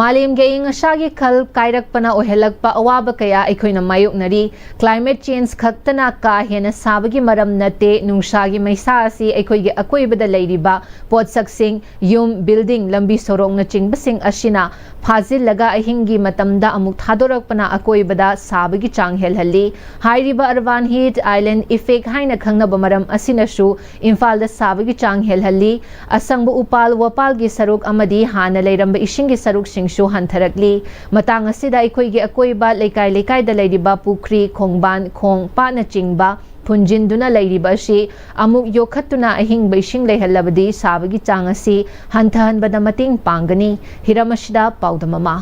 ꯃꯥꯂꯦꯝꯒꯤ ꯑꯏꯪ ꯑꯁꯥꯒꯤ ꯈꯜ ꯀꯥꯏꯔꯛꯄꯅ ꯑꯣꯏꯍꯜꯂꯛꯄ ꯑꯋꯥꯕ ꯀꯌꯥ ꯑꯩꯈꯣꯏꯅ ꯃꯥꯌꯣꯛꯅꯔꯤ꯫ ꯀ꯭ꯂꯥꯏꯃꯦꯠ ꯆꯦꯟꯖ ꯈꯛꯇꯅ ꯀꯥ ꯍꯦꯟꯅ ꯁꯥꯕꯒꯤ ꯃꯔꯝ ꯅꯠꯇꯦ, ꯅꯨꯡꯁꯥꯒꯤ ꯃꯩꯁꯥ ꯑꯁꯤ ꯑꯩꯈꯣꯏꯒꯤ ꯑꯀꯣꯏꯕꯗ ꯂꯩꯔꯤꯕ ꯄꯣꯠꯁꯛꯁꯤꯡ, ꯌꯨꯝ, ꯕꯤꯜꯗꯤꯡ, ꯂꯝꯕꯤ ꯁꯣꯔꯣꯛꯅꯆꯤꯡꯕꯁꯤꯡ ꯑꯁꯤꯅ ꯐꯥꯖꯤꯜꯂꯒ ꯑꯍꯤꯡꯒꯤ ꯃꯇꯝꯗ ꯑꯃꯨꯛ ꯊꯥꯗꯣꯔꯛꯄꯅ ꯑꯀꯣꯏꯕꯗ ꯁꯥꯕꯒꯤ ꯆꯥꯡ ꯍꯦꯜꯍꯜꯂꯤ꯫ ꯍꯥꯏꯔꯤꯕ ꯑꯔꯕꯥꯟ ꯍꯤꯠ ꯑꯥꯏꯂꯦꯟ ꯏꯐꯦꯛ ꯍꯥꯏꯅ ꯈꯪꯅꯕ ꯃꯔꯝ ꯑꯁꯤꯅꯁꯨ ꯏꯝꯐꯥꯜꯗ ꯁꯥꯕꯒꯤ ꯆꯥꯡ ꯍꯦꯜꯍꯜꯂꯤ꯫ ꯑꯁꯪꯕ ꯎꯄꯥꯜ ꯋꯥꯄꯥꯜꯒꯤ ꯁꯔꯨꯛ ꯑꯃꯗꯤ ꯍꯥꯟꯅ ꯂꯩꯔꯝꯕ ꯏꯁꯤꯡꯒꯤ ꯁꯔꯨꯛꯁꯤꯡꯁꯨ ꯍꯟꯊꯔꯛꯂꯤ꯫ ꯃꯇꯥꯡ ꯑꯁꯤꯗ ꯑꯩꯈꯣꯏꯒꯤ ꯑꯀꯣꯏꯕ ꯂꯩꯀꯥꯏ ꯂꯩꯀꯥꯏꯗ ꯂꯩꯔꯤꯕ ꯄꯨꯈ꯭ꯔꯤ, ꯈꯣꯡꯕꯥꯟ, ꯈꯣꯡ, ꯄꯥꯠꯅꯆꯤꯡꯕ ꯐꯨꯟꯖꯤꯟꯗꯨꯅ ꯂꯩꯔꯤꯕ ꯑꯁꯤ ꯑꯃꯨꯛ ꯌꯣꯛꯈꯠꯇꯨꯅ ꯑꯍꯤꯡꯕ ꯏꯁꯤꯡ ꯂꯩꯍꯜꯂꯕꯗꯤ ꯁꯥꯕꯒꯤ ꯆꯥꯡ ꯑꯁꯤ ꯍꯟꯊꯍꯟꯕꯗ ꯃꯇꯦꯡ ꯄꯥꯡꯒꯅꯤ꯫ ꯍꯤꯔꯝ ꯑꯁꯤꯗ ꯄꯥꯎꯗꯝ ꯑꯃ꯫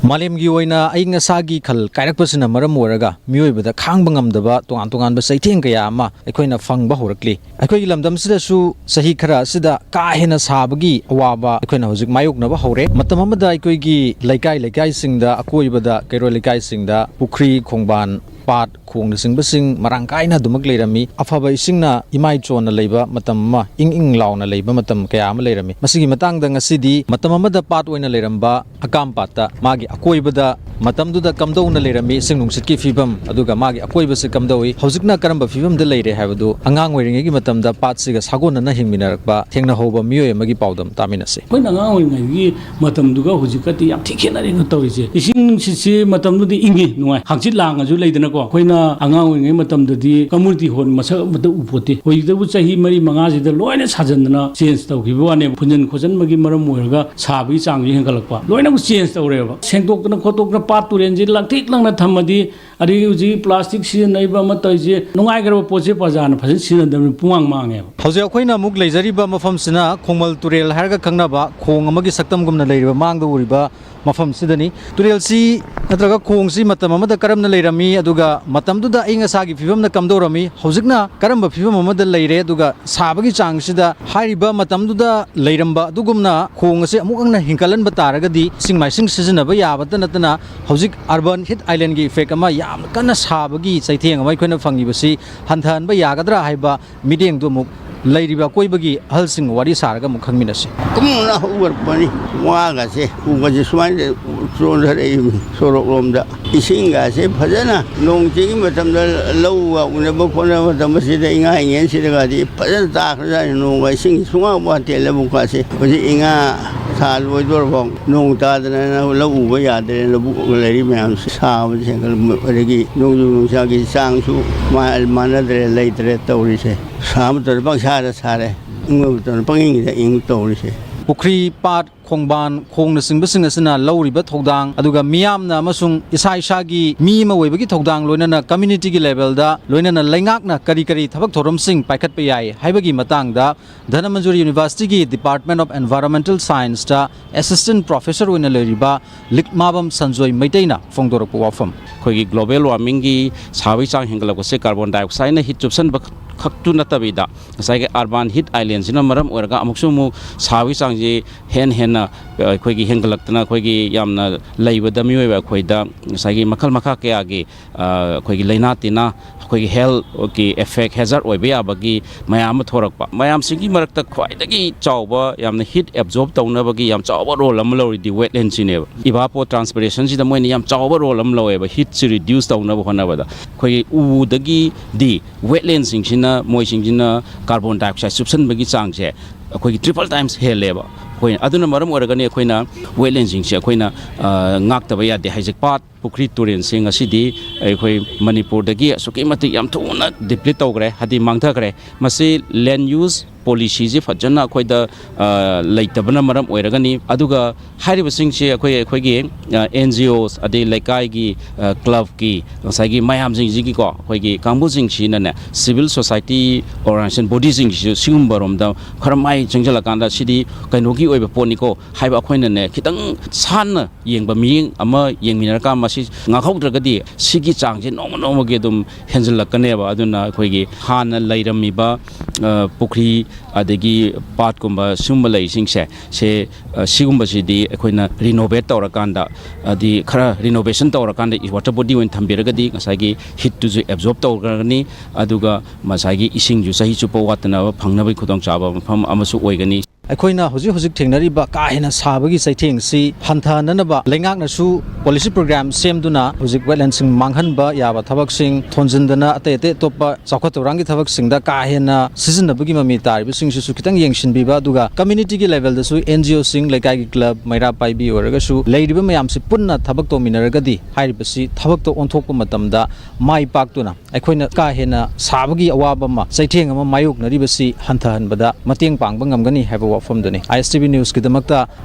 ꯃꯥꯂꯦꯝꯒꯤ ꯑꯣꯏꯅ ꯑꯏꯪ ꯑꯁꯥꯒꯤ ꯈꯜ ꯀꯥꯏꯔꯛꯄꯁꯤꯅ ꯃꯔꯝ ꯑꯣꯏꯔꯒ ꯃꯤꯑꯣꯏꯕꯗ ꯈꯥꯡꯕ ꯉꯝꯗꯕ ꯇꯣꯉꯥꯟ ꯇꯣꯉꯥꯟꯕ ꯆꯩꯊꯦꯡ ꯀꯌꯥ ꯑꯃ ꯑꯩꯈꯣꯏꯅ ꯐꯪꯕ ꯍꯧꯔꯛꯂꯤ꯫ ꯑꯩꯈꯣꯏꯒꯤ ꯂꯝꯗꯝꯁꯤꯗꯁꯨ ꯆꯍꯤ ꯈꯔ ꯑꯁꯤꯗ ꯀꯥ ꯍꯦꯟꯅ ꯁꯥꯕꯒꯤ ꯑꯋꯥꯕ ꯑꯩꯈꯣꯏꯅ ꯍꯧꯖꯤꯛ ꯃꯥꯌꯣꯛꯅꯕ ꯍꯧꯔꯦ꯫ ꯃꯇꯝ ꯑꯃꯗ ꯑꯩꯈꯣꯏꯒꯤ ꯂꯩꯀꯥꯏ ꯂꯩꯀꯥꯏꯁꯤꯡꯗ, ꯑꯀꯣꯏꯕꯗ ꯀꯩꯔꯣꯏ ꯂꯩꯀꯥꯏꯁꯤꯡꯗ ꯄꯨꯈ꯭ꯔꯤ, ꯈꯣꯡꯕꯥꯟ, ꯄꯥꯠ, ꯈꯣꯡꯅꯆꯤꯡꯕꯁꯤꯡ ꯃꯔꯥꯡ ꯀꯥꯏꯅ ꯑꯗꯨꯃꯛ ꯂꯩꯔꯝꯃꯤ꯫ ꯑꯐꯕ ꯏꯁꯤꯡꯅ ꯏꯃꯥꯏ ꯆꯣꯟꯅ ꯂꯩꯕ ꯃꯇꯝ ꯑꯃ, ꯏꯪ ꯏꯪ ꯂꯥꯎꯅ ꯂꯩꯕ ꯃꯇꯝ ꯀꯌꯥ ꯑꯃ ꯂꯩꯔꯝꯃꯤ꯫ ꯃꯁꯤꯒꯤ ꯃꯇꯥꯡꯗ ꯉꯁꯤꯗꯤ ꯃꯇꯝ ꯑꯃꯗ ꯄꯥꯠ ꯑꯣꯏꯅ ꯂꯩꯔꯝꯕ ꯍꯀꯥꯝ ꯄꯥꯠꯇ, ꯃꯥꯒꯤ ꯑꯀꯣꯏꯕꯗ ꯃꯇꯝꯗꯨꯗ ꯀꯝꯗꯧꯅ ꯂꯩꯔꯝꯃꯤ, ꯏꯁꯤꯡ ꯅꯨꯡꯁꯤꯠꯀꯤ ꯐꯤꯕꯝ, ꯑꯗꯨꯒ ꯃꯥꯒꯤ ꯑꯀꯣꯏꯕꯁꯤ ꯀꯝꯗꯧꯏ, ꯍꯧꯖꯤꯛꯅ ꯀꯔꯝꯕ ꯐꯤꯕꯝꯗ ꯂꯩꯔꯦ ꯍꯥꯏꯕꯗꯨ ꯑꯉꯥꯡ ꯑꯣꯏꯔꯤꯉꯩꯒꯤ ꯃꯇꯝꯗ ꯄꯥꯠꯁꯤꯒ ꯁꯥꯒꯣꯟꯅꯅ ꯍꯤꯡꯃꯤꯟꯅꯔꯛꯄ ꯊꯦꯡꯅꯍꯧꯕ ꯃꯤꯑꯣꯏ ꯑꯃꯒꯤ ꯄꯥꯎꯗꯝ ꯇꯥꯃꯤꯟꯅꯁꯤ꯫ ꯑꯩꯈꯣꯏꯅ ꯑꯉꯥꯡ ꯑꯣꯏꯔꯤꯉꯩꯒꯤ ꯃꯇꯝꯗꯨꯒ ꯍꯧꯖꯤꯛꯀꯗꯤ ꯌꯥꯝ ꯊꯤ ꯈꯦꯠꯅꯔꯦꯅ ꯇꯧꯔꯤꯁꯦ꯫ ꯏꯁꯤꯡ ꯅꯨꯡꯁꯤꯠꯁꯤ ꯃꯇꯝꯗꯨꯗꯤ ꯏꯪꯉꯤ, ꯅꯨꯡꯉꯥꯏ, ꯍꯪꯆꯤꯠ ꯂꯥꯡꯉꯁꯨ ꯂꯩꯗꯅꯀꯣ꯫ ꯑꯩꯈꯣꯏꯅ ꯑꯉꯥꯡ ꯑꯣꯏꯔꯤꯉꯩ ꯃꯇꯝꯗꯗꯤ ꯀꯝꯃꯨꯅꯤꯇꯤ ꯍꯣꯜ ꯃꯁꯛ ꯑꯃꯠꯇ ꯎꯄꯣꯠꯇꯦ꯫ ꯍꯧꯖꯤꯛꯇꯕꯨ ꯆꯍꯤ ꯃꯔꯤ ꯃꯉꯥꯁꯤꯗ ꯂꯣꯏꯅ ꯁꯥꯖꯟꯗꯅ ꯆꯦꯟꯖ ꯇꯧꯈꯤꯕ ꯋꯥꯅꯦꯕ꯫ ꯐꯨꯟꯖꯟ ꯈꯣꯠꯆꯟꯕꯒꯤ ꯃꯔꯝ ꯑꯣꯏꯔꯒ ꯁꯥꯕꯒꯤ ꯆꯥꯡꯁꯨ ꯍꯦꯟꯒꯠꯂꯛꯄ, ꯂꯣꯏꯅꯃꯛ ꯆꯦꯟꯖ ꯇꯧꯔꯦꯕ꯫ ꯁꯦꯡꯗꯣꯛꯇꯅ ꯈꯣꯠꯇꯣꯛꯇꯅ ꯄꯥꯠ ꯇꯨꯔꯦꯟꯁꯤ ꯂꯪꯇ꯭ꯔꯤꯛ ꯂꯪꯅ ꯊꯝꯃꯗꯤ, ꯑꯗꯒꯤ ꯍꯧꯖꯤꯛ ꯄ꯭ꯂꯥꯁꯇꯤꯛ ꯁꯤꯖꯤꯟꯅꯔꯤꯕ ꯑꯃ ꯇꯧꯔꯤꯁꯦ, ꯅꯨꯡꯉꯥꯏꯈ꯭ꯔꯕ ꯄꯣꯠꯁꯦ ꯄ꯭ꯔꯖꯥꯅ ꯐꯖꯅ ꯁꯤꯖꯤꯟꯅꯗꯕꯅꯤ, ꯄꯨꯡꯃꯥꯡ ꯃꯥꯡꯉꯦꯕ꯫ ꯍꯧꯖꯤꯛ ꯑꯩꯈꯣꯏꯅ ꯑꯃꯨꯛ ꯂꯩꯖꯔꯤꯕ ꯃꯐꯝꯁꯤꯅ ꯈꯣꯡꯃꯜ ꯇꯨꯔꯦꯜ ꯍꯥꯏꯔꯒ ꯈꯪꯅꯕ ꯈꯣꯡ ꯑꯃꯒꯤ ꯁꯛꯇꯝꯒꯨꯝꯅ ꯂꯩꯔꯤꯕ ꯃꯥꯡꯗ ꯎꯔꯤꯕ ꯃꯐꯝꯁꯤꯗꯅꯤ꯫ ꯇꯨꯔꯦꯜꯁꯤ ꯅꯠꯇ꯭ꯔꯒ ꯈꯣꯡꯁꯤ ꯃꯇꯝ ꯑꯃꯗ ꯀꯔꯝꯅ ꯂꯩꯔꯝꯃꯤ, ꯑꯗꯨꯒ ꯃꯇꯝꯗꯨꯗ ꯑꯏꯪ ꯑꯁꯥꯒꯤ ꯐꯤꯕꯝꯅ ꯀꯝꯗꯧꯔꯝꯃꯤ, ꯍꯧꯖꯤꯛꯅ ꯀꯔꯝꯕ ꯐꯤꯕꯝ ꯑꯃꯗ ꯂꯩꯔꯦ, ꯑꯗꯨꯒ ꯁꯥꯕꯒꯤ ꯆꯥꯡꯁꯤꯗ ꯍꯥꯏꯔꯤꯕ ꯃꯇꯝꯗꯨꯗ ꯂꯩꯔꯝꯕ ꯑꯗꯨꯒꯨꯝꯅ ꯈꯣꯡ ꯑꯁꯤ ꯑꯃꯨꯛ ꯍꯟꯅ ꯍꯤꯡꯒꯠꯍꯟꯕ ꯇꯥꯔꯒꯗꯤ ꯏꯁꯤꯡ ꯃꯥꯏꯁꯤꯡ ꯁꯤꯖꯤꯟꯅꯕ ꯌꯥꯕꯇ ꯅꯠꯇꯅ ꯍꯧꯖꯤꯛ urban heat islandꯒꯤ effect ꯑꯃ, ꯌꯥꯝꯅ ꯀꯟꯅ ꯁꯥꯕꯒꯤ ꯆꯩꯊꯦꯡ ꯑꯃ ꯑꯩꯈꯣꯏꯅ ꯐꯪꯉꯤꯕꯁꯤ ꯍꯟꯊꯍꯟꯕ ꯌꯥꯒꯗ꯭ꯔꯥ ꯍꯥꯏꯕ ꯃꯤꯠꯌꯦꯡꯗꯨ ꯑꯃꯨꯛ ꯂꯩꯔꯤꯕ ꯑꯀꯣꯏꯕꯒꯤ ꯑꯍꯜꯁꯤꯡꯒ ꯋꯥꯔꯤ ꯁꯥꯔꯒ ꯑꯃꯨꯛ ꯈꯪꯃꯤꯟꯅꯁꯤ꯫ ꯀꯨꯝꯅ ꯍꯧꯒꯠꯄꯅꯤ꯫ ꯋꯥꯒꯁꯦ ꯎꯒꯁꯦ ꯁꯨꯃꯥꯏꯅ ꯆꯣꯟꯊꯔꯛꯏ ꯁꯣꯔꯣꯛꯂꯣꯝꯗ꯫ ꯏꯁꯤꯡꯒꯁꯦ ꯐꯖꯅ ꯅꯣꯡ ꯆꯤꯡꯒꯤ ꯃꯇꯝꯗ ꯂꯧꯒ ꯎꯅꯕ ꯈꯣꯠꯅꯕ ꯃꯇꯝ ꯑꯁꯤꯗ ꯏꯉꯥ ꯏꯉꯦꯟꯁꯤꯗꯒꯗꯤ ꯐꯖꯅ ꯇꯥꯈ꯭ꯔꯖꯥꯠꯅꯤ꯫ ꯅꯣꯡꯒ ꯏꯁꯤꯡ ꯁꯨꯡꯋꯥꯠ ꯋꯥꯠꯇꯦ ꯂꯧꯕꯨꯛꯀꯥꯁꯦ꯫ ꯍꯧꯖꯤꯛ ꯏꯉꯥ ꯊꯥ ꯂꯣꯏꯗꯣꯔꯐꯥꯎ ꯅꯣꯡ ꯇꯥꯗꯅ ꯂꯧ ꯎꯕ ꯌꯥꯗ꯭ꯔꯦ꯫ ꯂꯧꯕꯨꯛ ꯂꯩꯔꯤ ꯃꯌꯥꯝꯁꯦ ꯁꯥꯕꯁꯦ ꯍꯦꯟꯒꯠꯂꯛꯄ, ꯑꯗꯒꯤ ꯅꯣꯡꯖꯨ ꯅꯨꯡꯁꯥꯒꯤ ꯆꯥꯡꯁꯨ ꯃꯥ-, ꯃꯥꯟꯅꯗ꯭ꯔꯦ, ꯂꯩꯇ꯭ꯔꯦ ꯇꯧꯔꯤꯁꯦ꯫ ꯁꯥꯕ ꯃꯇꯝꯗ ꯄꯪꯁꯥꯗ ꯁꯥꯔꯦ, ꯏꯪꯕ ꯃꯇꯝꯗ ꯄꯪꯏꯪꯗ ꯏꯪ ꯇꯧꯔꯤꯁꯦ꯫ ꯄꯨꯈ꯭ꯔꯤ, ꯄꯥꯠ, ꯈꯣꯡꯕꯥꯟ, ꯈꯣꯡꯅꯆꯤꯡꯕꯁꯤꯡ ꯑꯁꯤꯅ ꯂꯧꯔꯤꯕ ꯊꯧꯗꯥꯡ, ꯑꯗꯨꯒ ꯃꯤꯌꯥꯝꯅ ꯑꯃꯁꯨꯡ ꯏꯁꯥ ꯏꯁꯥꯒꯤ ꯃꯤ ꯑꯃ ꯑꯣꯏꯕꯒꯤ ꯊꯧꯗꯥꯡ, ꯂꯣꯏꯅꯅ community ꯒꯤ level ꯗ, ꯂꯣꯏꯅꯅ ꯂꯩꯉꯥꯛꯅ ꯀꯔꯤ ꯀꯔꯤ ꯊꯕꯛ ꯊꯧꯔꯝꯁꯤꯡ ꯄꯥꯏꯈꯠꯄ ꯌꯥꯏ ꯍꯥꯏꯕꯒꯤ ꯃꯇꯥꯡꯗ ꯙꯅꯃꯟꯖꯨꯔꯤ University ꯒꯤ Department of Environmental Science ꯇ assistant professor ꯑꯣꯏꯅ ꯂꯩꯔꯤꯕ ꯂꯤꯛꯃꯥꯕꯝ ꯁꯟꯖꯣꯏ ꯃꯩꯇꯩꯅ ꯐꯣꯡꯗꯣꯔꯛꯄ ꯋꯥꯐꯝ꯫ ꯑꯩꯈꯣꯏꯒꯤ global warming ꯒꯤ ꯁꯥꯕꯒꯤ ꯆꯥꯡ ꯍꯦꯟꯒꯠꯂꯛꯄꯁꯦ carbon dioxide ꯅ heat ꯆꯨꯞꯁꯟꯕ ꯈꯛꯇꯨ ꯅꯠꯇꯕꯤꯗ, ꯉꯁꯥꯏꯒꯤ urban heat island ꯁꯤꯅ ꯃꯔꯝ ꯑꯣꯏꯔꯒ ꯑꯃꯨꯛꯁꯨ ꯑꯃꯨꯛ ꯁꯥꯕꯒꯤ ꯆꯥꯡꯁꯤ ꯍꯦꯟꯅ ꯍꯦꯟꯅ, ꯑ, ꯑꯩꯈꯣꯏꯒꯤ ꯍꯦꯟꯒꯠꯂꯛꯇꯅ, ꯑꯩꯈꯣꯏꯒꯤ ꯌꯥꯝꯅ ꯂꯩꯕꯗ, ꯃꯤꯑꯣꯏꯕ ꯑꯩꯈꯣꯏꯗ ꯉꯁꯥꯏꯒꯤ ꯃꯈꯜ ꯃꯈꯥ ꯀꯌꯥꯒꯤ, ꯑ, ꯑꯩꯈꯣꯏꯒꯤ ꯂꯥꯏꯅꯥ ꯇꯤꯟꯅꯥ, ꯑꯩꯈꯣꯏꯒꯤ health ꯀꯤ effect, hazard ꯑꯣꯏꯕ ꯌꯥꯕꯒꯤ ꯃꯌꯥꯝ ꯑꯃ ꯊꯣꯔꯛꯄ꯫ ꯃꯌꯥꯝꯁꯤꯒꯤ ꯃꯔꯛꯇ ꯈ꯭ꯋꯥꯏꯗꯒꯤ ꯆꯥꯎꯕ, ꯌꯥꯝꯅ heat absorb ꯇꯧꯅꯕꯒꯤ ꯌꯥꯝ ꯆꯥꯎꯕ role ꯑꯃ ꯂꯧꯔꯤꯗꯤ wetland ꯁꯤꯅꯦꯕ꯫ Evapotranspiration ꯁꯤꯗ ꯃꯣꯏꯅ ꯌꯥꯝ ꯆꯥꯎꯕ role ꯑꯃ ꯂꯧꯋꯦꯕ, heat ꯁꯤ reduce ꯇꯧꯅꯕ ꯍꯣꯠꯅꯕꯗ꯫ ꯑꯩꯈꯣꯏꯒꯤ ꯎꯗꯒꯤꯗꯤ wetland ꯁꯤꯡꯁꯤꯅ, ꯃꯣꯏꯁꯤꯡꯁꯤꯅ carbon dioxide ꯆꯨꯞꯁꯟꯕꯒꯤ ꯆꯥꯡꯁꯦ ꯑꯩꯈꯣꯏꯒꯤ triple times ꯍꯦꯜꯂꯦꯕ꯫ ꯑꯩꯈꯣꯏ, ꯑꯗꯨꯅ ꯃꯔꯝ ꯑꯣꯏꯔꯒꯅꯤ ꯑꯩꯈꯣꯏꯅ wetland ꯁꯤꯡꯁꯦ ꯑꯩꯈꯣꯏꯅ, ꯑ, ꯉꯥꯛꯇꯕ ꯌꯥꯗꯦ ꯍꯥꯏꯁꯦ꯫ ꯄꯥꯠ, ꯄꯨꯈ꯭ꯔꯤ, ꯇꯨꯔꯦꯟꯁꯤꯡ ꯑꯁꯤꯗꯤ ꯑꯩꯈꯣꯏ ꯃꯅꯤꯄꯨꯔꯗꯒꯤ ꯑꯁꯨꯛꯀꯤ ꯃꯇꯤꯛ ꯌꯥꯝ ꯊꯨꯅ deplete ꯇꯧꯈ꯭ꯔꯦ, ꯍꯥꯏꯗꯤ ꯃꯥꯡꯊꯈ꯭ꯔꯦ꯫ ꯃꯁꯤ land use policy ꯁꯤ ꯐꯖꯅ ꯑꯩꯈꯣꯏꯗ, ꯑ, ꯂꯩꯇꯕꯅ ꯃꯔꯝ ꯑꯣꯏꯔꯒꯅꯤ꯫ ꯑꯗꯨꯒ ꯍꯥꯏꯔꯤꯕꯁꯤꯡꯁꯤ ꯑꯩꯈꯣꯏ, ꯑꯩꯈꯣꯏꯒꯤ, ꯑ, N G Os, ꯑꯗꯩ ꯂꯩꯀꯥꯏꯒꯤ, ꯑ, club ꯀꯤ, ꯉꯁꯥꯏꯒꯤ ꯃꯌꯥꯝꯁꯤꯡꯁꯤꯒꯤꯀꯣ, ꯑꯩꯈꯣꯏꯒꯤ ꯀꯥꯡꯕꯨꯁꯤꯡꯁꯤꯅꯅꯦ, civil society organization body ꯁꯤꯡꯁꯤꯁꯨ ꯁꯤꯒꯨꯝꯕꯔꯣꯝꯗ ꯈꯔ ꯃꯥꯏ ꯆꯪꯁꯤꯜꯂꯀꯥꯟꯗ, ꯁꯤꯗꯤ ꯀꯩꯅꯣꯒꯤ ꯑꯣꯏꯕ ꯄꯣꯠꯅꯤꯀꯣ ꯍꯥꯏꯕ ꯑꯩꯈꯣꯏꯅꯅꯦ, ꯈꯤꯇꯪ ꯁꯥꯟꯅ ꯌꯦꯡꯕ ꯃꯤꯠꯌꯦꯡ ꯑꯃ ꯌꯦꯡꯃꯤꯟꯅꯔꯀꯥꯟꯗ, ꯃꯁꯤ ꯉꯥꯛꯍꯧꯗ꯭ꯔꯒꯗꯤ ꯁꯤꯒꯤ ꯆꯥꯡꯁꯦ ꯅꯣꯡꯃ ꯅꯣꯡꯃꯒꯤ ꯑꯗꯨꯝ ꯍꯦꯟꯖꯤꯜꯂꯛꯀꯅꯦꯕ꯫ ꯑꯗꯨꯅ ꯑꯩꯈꯣꯏꯒꯤ ꯍꯥꯟꯅ ꯂꯩꯔꯝꯃꯤꯕ, ꯑ, ꯄꯨꯈ꯭ꯔꯤ, ꯑꯗꯒꯤ ꯄꯥꯠꯀꯨꯝꯕ ꯁꯤꯒꯨꯝꯕ ꯂꯩꯁꯤꯡꯁꯦ, ꯁꯦ, ꯑ, ꯁꯤꯒꯨꯝꯕꯁꯤꯗꯤ ꯑꯩꯈꯣꯏꯅ renovate ꯇꯧꯔꯀꯥꯟꯗ, ꯍꯥꯏꯗꯤ ꯈꯔ renovation ꯇꯧꯔꯀꯥꯟꯗ water body ꯑꯣꯏꯅ ꯊꯝꯕꯤꯔꯒꯗꯤ ꯉꯁꯥꯏꯒꯤ heat ꯇꯨꯁꯨ absorb ꯇꯧꯈ꯭ꯔꯒꯅꯤ, ꯑꯗꯨꯒ ꯉꯁꯥꯏꯒꯤ ꯏꯁꯤꯡꯁꯨ ꯆꯍꯤ ꯆꯨꯞꯄ ꯋꯥꯠꯇꯅꯕ ꯐꯪꯅꯕꯒꯤ ꯈꯨꯗꯣꯡꯆꯥꯕ ꯃꯐꯝ ꯑꯃꯁꯨ ꯑꯣꯏꯒꯅꯤ꯫ ꯑꯩꯈꯣꯏꯅ ꯍꯧꯖꯤꯛ ꯍꯧꯖꯤꯛ ꯊꯦꯡꯅꯔꯤꯕ ꯀꯥ ꯍꯦꯟꯅ ꯁꯥꯕꯒꯤ ꯆꯩꯊꯦꯡꯁꯤ ꯍꯟꯊꯍꯟꯅꯅꯕ ꯂꯩꯉꯥꯛꯅꯁꯨ policy program ꯁꯦꯝꯗꯨꯅ ꯍꯧꯖꯤꯛ wetland ꯁꯤꯡ ꯃꯥꯡꯍꯟꯕ ꯌꯥꯕ ꯊꯕꯛꯁꯤꯡ ꯊꯣꯟꯖꯤꯟꯗꯅ, ꯑꯇꯩ ꯑꯇꯩ ꯑꯇꯣꯞꯄ ꯆꯥꯎꯈꯠ ꯊꯧꯔꯥꯡꯒꯤ ꯊꯕꯛꯁꯤꯡꯗ ꯀꯥ ꯍꯦꯟꯅ ꯁꯤꯖꯤꯟꯅꯕꯒꯤ ꯃꯃꯤ ꯇꯥꯔꯤꯕꯁꯤꯡꯁꯤꯁꯨ ꯈꯤꯇꯪ ꯌꯦꯡꯁꯤꯟꯕꯤꯕ, ꯑꯗꯨꯒ community ꯒꯤ level ꯗꯁꯨ N G O ꯁꯤꯡ, ꯂꯩꯀꯥꯏꯒꯤ club, ꯃꯩꯔꯥ ꯄꯥꯏꯕꯤ ꯑꯣꯏꯔꯒꯁꯨ ꯂꯩꯔꯤꯕ ꯃꯌꯥꯝꯁꯤ ꯄꯨꯟꯅ ꯊꯕꯛ ꯇꯧꯃꯤꯟꯅꯔꯒꯗꯤ ꯍꯥꯏꯔꯤꯕꯁꯤ ꯊꯕꯛꯇ ꯑꯣꯟꯊꯣꯛꯄ ꯃꯇꯝꯗ ꯃꯥꯏ ꯄꯥꯛꯇꯨꯅ ꯑꯩꯈꯣꯏꯅ ꯀꯥ ꯍꯦꯟꯅ ꯁꯥꯕꯒꯤ ꯑꯋꯥꯕ ꯑꯃ, ꯆꯩꯊꯦꯡ ꯑꯃ ꯃꯥꯌꯣꯛꯅꯔꯤꯕꯁꯤ ꯍꯟꯊꯍꯟꯕꯗ ꯃꯇꯦꯡ ꯄꯥꯡꯕ ꯉꯝꯒꯅꯤ ꯍꯥꯏꯕ ꯋꯥꯐꯝꯗꯨꯅꯤ꯫ ꯑꯥꯏ ꯑꯦꯁ ꯇꯤ ꯚꯤ ꯅ꯭ꯌꯨꯁꯀꯤꯗꯃꯛꯇ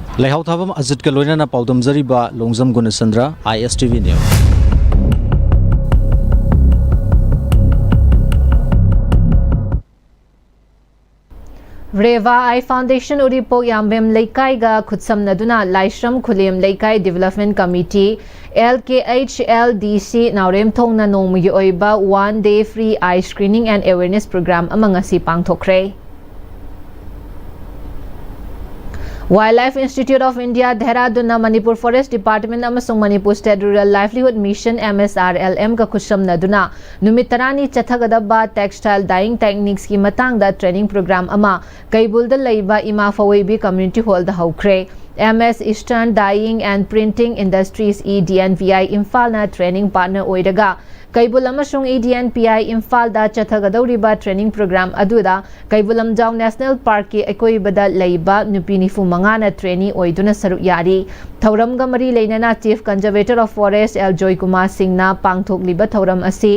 ꯂꯩꯍꯥꯎ ꯊꯥꯕꯝ ꯑꯖꯤꯠꯀ ꯂꯣꯏꯅꯅ ꯄꯥꯎꯗꯝꯖꯔꯤꯕ ꯂꯣꯡꯖꯝ ꯒꯨꯅꯆꯟꯗ꯭ꯔ, ꯑꯥꯏ ꯑꯦꯁ ꯇꯤ ꯚꯤ ꯅ꯭ꯌꯨꯁ꯫ ꯔꯦꯚꯥ ꯑꯥꯏ ꯐꯥꯎꯟꯗꯦꯁꯟ ꯎꯔꯤꯄꯣꯛ ꯌꯥꯝꯕꯦꯝ ꯂꯩꯀꯥꯏꯒ ꯈꯨꯠꯁꯝꯅꯗꯨꯅ ꯂꯥꯏꯁ꯭ꯔꯝ ꯈꯨꯂꯦꯝ ꯂꯩꯀꯥꯏ ꯗꯤꯕꯦꯂꯞꯃꯦꯟ ꯀꯃꯤꯇꯤ, ꯑꯦꯜ ꯀꯦ ꯑꯩꯆ ꯑꯦꯜ ꯗꯤ ꯁꯤ, ꯅꯥꯎꯔꯦꯝꯊꯣꯡꯅ ꯅꯣꯡꯃꯒꯤ ꯑꯣꯏꯕ One Day Free Eye Screening and Awareness Program ꯑꯃ ꯉꯁꯤ ꯄꯥꯡꯊꯣꯛꯈ꯭ꯔꯦ꯫ Wildlife Institute of India, ꯙꯦꯔꯥꯗꯨꯟꯅ ꯃꯅꯤꯄꯨꯔ ꯐꯣꯔꯦꯁ ꯗꯤꯄꯥꯔꯠꯃꯦꯟ ꯑꯃꯁꯨꯡ Manipur state rural livelihood mission, M S R L ꯑꯦꯝꯒ ꯈꯨꯠꯁꯝꯅꯗꯨꯅ ꯅꯨꯃꯤꯠ ꯇꯔꯥꯅꯤ ꯆꯠꯊꯒꯗꯕ textile dyeing techniquesꯀꯤ ꯃꯇꯥꯡꯗ training program ꯑꯃ ꯀꯩꯕꯨꯜꯗ ꯂꯩꯕ ꯏꯃꯥ ꯐꯋꯦꯕꯤ community hallꯗ ꯍꯧꯈ꯭ꯔꯦ꯫ M S Eastern Dyeing and Printing Industries, E D N P I, ꯏꯝꯐꯥꯜꯅ training partner ꯑꯣꯏꯔꯒ ꯀꯩꯕꯨꯜ ꯑꯃꯁꯨꯡ E D N P I ꯏꯝꯐꯥꯜꯗ ꯆꯠꯊꯒꯗꯧꯔꯤꯕ training program ꯑꯗꯨꯗ ꯀꯩꯕꯨꯜ ꯂꯝꯖꯥꯎ ꯅꯦꯁꯅꯦꯜ ꯄꯥꯔꯛꯀꯤ ꯑꯀꯣꯏꯕꯗ ꯂꯩꯕ ꯅꯨꯄꯤ ꯅꯤꯐꯨ ꯃꯉꯥꯅ trainee ꯑꯣꯏꯗꯨꯅ ꯁꯔꯨꯛ ꯌꯥꯔꯤ꯫ ꯊꯧꯔꯝꯒ ꯃꯔꯤ ꯂꯩꯅꯅ Chief Conservator of Forest L Joykumar ꯁꯤꯡꯅ ꯄꯥꯡꯊꯣꯛꯂꯤꯕ ꯊꯧꯔꯝ ꯑꯁꯤ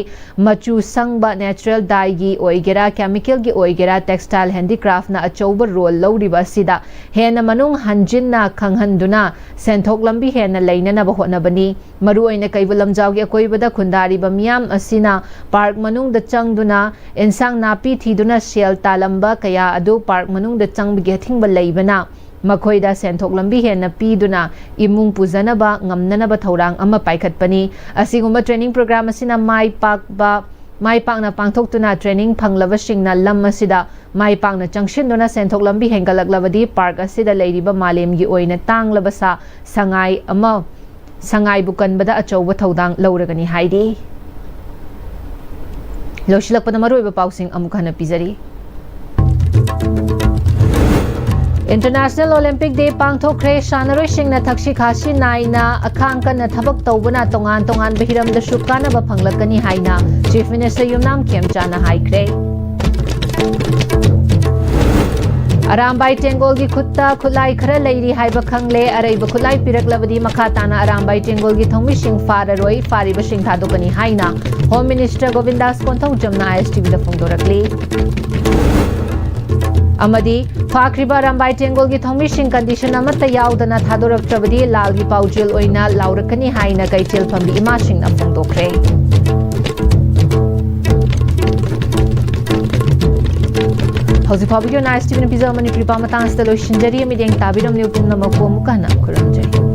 ꯃꯆꯨ ꯁꯪꯕ natural dyeꯒꯤ ꯑꯣꯏꯒꯦꯔꯥ, chemicalꯒꯤ ꯑꯣꯏꯒꯦꯔꯥ, textile handicraftꯅ ꯑꯆꯧꯕ role ꯂꯧꯔꯤꯕ ꯑꯁꯤꯗ ꯍꯦꯟꯅ ꯃꯅꯨꯡ ꯍꯟꯖꯤꯟꯅ ꯈꯪꯍꯟꯗꯨꯅ ꯁꯦꯟꯊꯣꯛ ꯂꯝꯕꯤ ꯍꯦꯟꯅ ꯂꯩꯅꯅꯕ ꯍꯣꯠꯅꯕꯅꯤ꯫ ꯃꯔꯨꯑꯣꯏꯅ ꯀꯩꯕꯨꯜ ꯂꯝꯖꯥꯎꯒꯤ ꯑꯀꯣꯏꯕꯗ ꯈꯨꯟꯗꯥꯔꯤꯕ ꯃꯤꯌꯥꯝ ꯑꯁꯤꯅ ꯄꯥꯔꯛ ꯃꯅꯨꯡꯗ ꯆꯪꯗꯨꯅ ꯏꯟꯁꯥꯡ ꯅꯥꯄꯤ ꯊꯤꯗꯨꯅ ꯁꯦꯜ ꯇꯥꯜꯂꯝꯕ ꯀꯌꯥ ꯑꯗꯨ ꯄꯥꯔꯛ ꯃꯅꯨꯡꯗ ꯆꯪꯕꯒꯤ ꯑꯊꯤꯡꯕ ꯂꯩꯕꯅ ꯃꯈꯣꯏꯗ ꯁꯦꯟꯊꯣꯛ ꯂꯝꯕꯤ ꯍꯦꯟꯅ ꯄꯤꯗꯨꯅ ꯏꯃꯨꯡ ꯄꯨꯖꯅꯕ ꯉꯝꯅꯅꯕ ꯊꯧꯔꯥꯡ ꯑꯃ ꯄꯥꯏꯈꯠꯄꯅꯤ꯫ ꯑꯁꯤꯒꯨꯝꯕ training program ꯑꯁꯤꯅ ꯃꯥꯏ ꯄꯥꯛꯄ, ꯃꯥꯏ ꯄꯥꯛꯅ ꯄꯥꯡꯊꯣꯛꯇꯨꯅ training ꯐꯪꯂꯕꯁꯤꯡꯅ ꯂꯝ ꯑꯁꯤꯗ ꯃꯥꯏ ꯄꯥꯛꯅ ꯆꯪꯁꯤꯟꯗꯨꯅ ꯁꯦꯟꯊꯣꯛ ꯂꯝꯕꯤ ꯍꯦꯟꯒꯠꯂꯛꯂꯕꯗꯤ ꯄꯥꯔꯛ ꯑꯁꯤꯗ ꯂꯩꯔꯤꯕ ꯃꯥꯂꯦꯝꯒꯤ ꯑꯣꯏꯅ ꯇꯥꯡꯂꯕ ꯁꯥ ꯁꯉꯥꯏ ꯑꯃ, ꯁꯉꯥꯏꯕꯨ ꯀꯟꯕꯗ ꯑꯆꯧꯕ ꯊꯧꯗꯥꯡ ꯂꯧꯔꯒꯅꯤ ꯍꯥꯏꯔꯤ꯫ ꯂꯣꯏꯁꯤꯜꯂꯛꯄꯗ ꯃꯔꯨꯑꯣꯏꯕ ꯄꯥꯎꯁꯤꯡ ꯑꯃꯨꯛ ꯍꯟꯅ ꯄꯤꯖꯔꯤ꯫ International Olympic Day ꯄꯥꯡꯊꯣꯛꯈ꯭ꯔꯦ꯫ ꯁꯥꯟꯅꯔꯣꯏꯁꯤꯡꯅ ꯊꯛꯁꯤ ꯈꯥꯁꯤ ꯅꯥꯏꯅ ꯑꯈꯥꯡ ꯀꯟꯅ ꯊꯕꯛ ꯇꯧꯕꯅ ꯇꯣꯉꯥꯟ ꯇꯣꯉꯥꯟꯕ ꯍꯤꯔꯝꯗꯁꯨ ꯀꯥꯟꯅꯕ ꯐꯪꯂꯛꯀꯅꯤ ꯍꯥꯏꯅ Chief Minister ꯌꯨꯝꯅꯥꯝ ꯈꯦꯝꯆꯥꯅ ꯍꯥꯏꯈ꯭ꯔꯦ꯫ ꯑꯔꯥꯝꯕꯥꯏ ꯇꯦꯡꯒꯣꯜꯒꯤ ꯈꯨꯠꯇ ꯈꯨꯠꯂꯥꯏ ꯈꯔ ꯂꯩꯔꯤ ꯍꯥꯏꯕ ꯈꯪꯂꯦ꯫ ꯑꯔꯩꯕ ꯈꯨꯠꯂꯥꯏ ꯄꯤꯔꯛꯂꯕꯗꯤ ꯃꯈꯥ ꯇꯥꯅ ꯑꯔꯥꯝꯕꯥꯏ ꯇꯦꯡꯒꯣꯜꯒꯤ ꯊꯧꯃꯤꯁꯤꯡ ꯐꯥꯔꯔꯣꯏ, ꯐꯥꯔꯤꯕꯁꯤꯡ ꯊꯥꯗꯣꯛꯀꯅꯤ ꯍꯥꯏꯅ Home Minister ꯒꯣꯕꯤꯟꯗꯥꯁ ꯀꯣꯟꯊꯧꯖꯝꯅ ꯑꯥꯏ ꯑꯦꯁ ꯇꯤ ꯚꯤꯗ ꯐꯣꯡꯗꯣꯔꯛꯂꯤ꯫ ꯑꯃꯗꯤ ꯐꯥꯈ꯭ꯔꯤꯕ ꯑꯔꯥꯝꯕꯥꯏ ꯇꯦꯡꯒꯣꯜꯒꯤ ꯊꯧꯃꯤꯁꯤꯡ condition ꯑꯃꯠꯇ ꯌꯥꯎꯗꯅ ꯊꯥꯗꯣꯔꯛꯇ꯭ꯔꯕꯗꯤ ꯂꯥꯜꯒꯤ ꯄꯥꯎꯖꯦꯜ ꯑꯣꯏꯅ ꯂꯥꯎꯔꯛꯀꯅꯤ ꯍꯥꯏꯅ ꯀꯩꯊꯦꯜ ꯐꯝꯕꯤ ꯏꯃꯥꯁꯤꯡꯅ ꯐꯣꯡꯗꯣꯛꯈ꯭ꯔꯦ꯫ ꯍꯧꯖꯤꯛ ꯐꯥꯎꯕꯒꯤ ꯑꯣꯏꯅ ꯑꯥꯏ ꯑꯦꯁ ꯇꯤ ꯚꯤꯅ ꯄꯤꯖꯕ ꯃꯅꯤꯄꯨꯔꯤ ꯄꯥꯎ ꯃꯇꯥꯡ ꯑꯁꯤꯗ ꯂꯣꯏꯁꯤꯟꯖꯔꯤ꯫ ꯃꯤꯠꯌꯦꯡ ꯇꯥꯕꯤꯔꯝꯂꯤꯕ ꯄꯨꯝꯅꯃꯛꯄꯨ ꯑꯃꯨꯛꯀ ꯍꯟꯅ ꯈꯨꯔꯨꯝꯖꯔꯤ꯫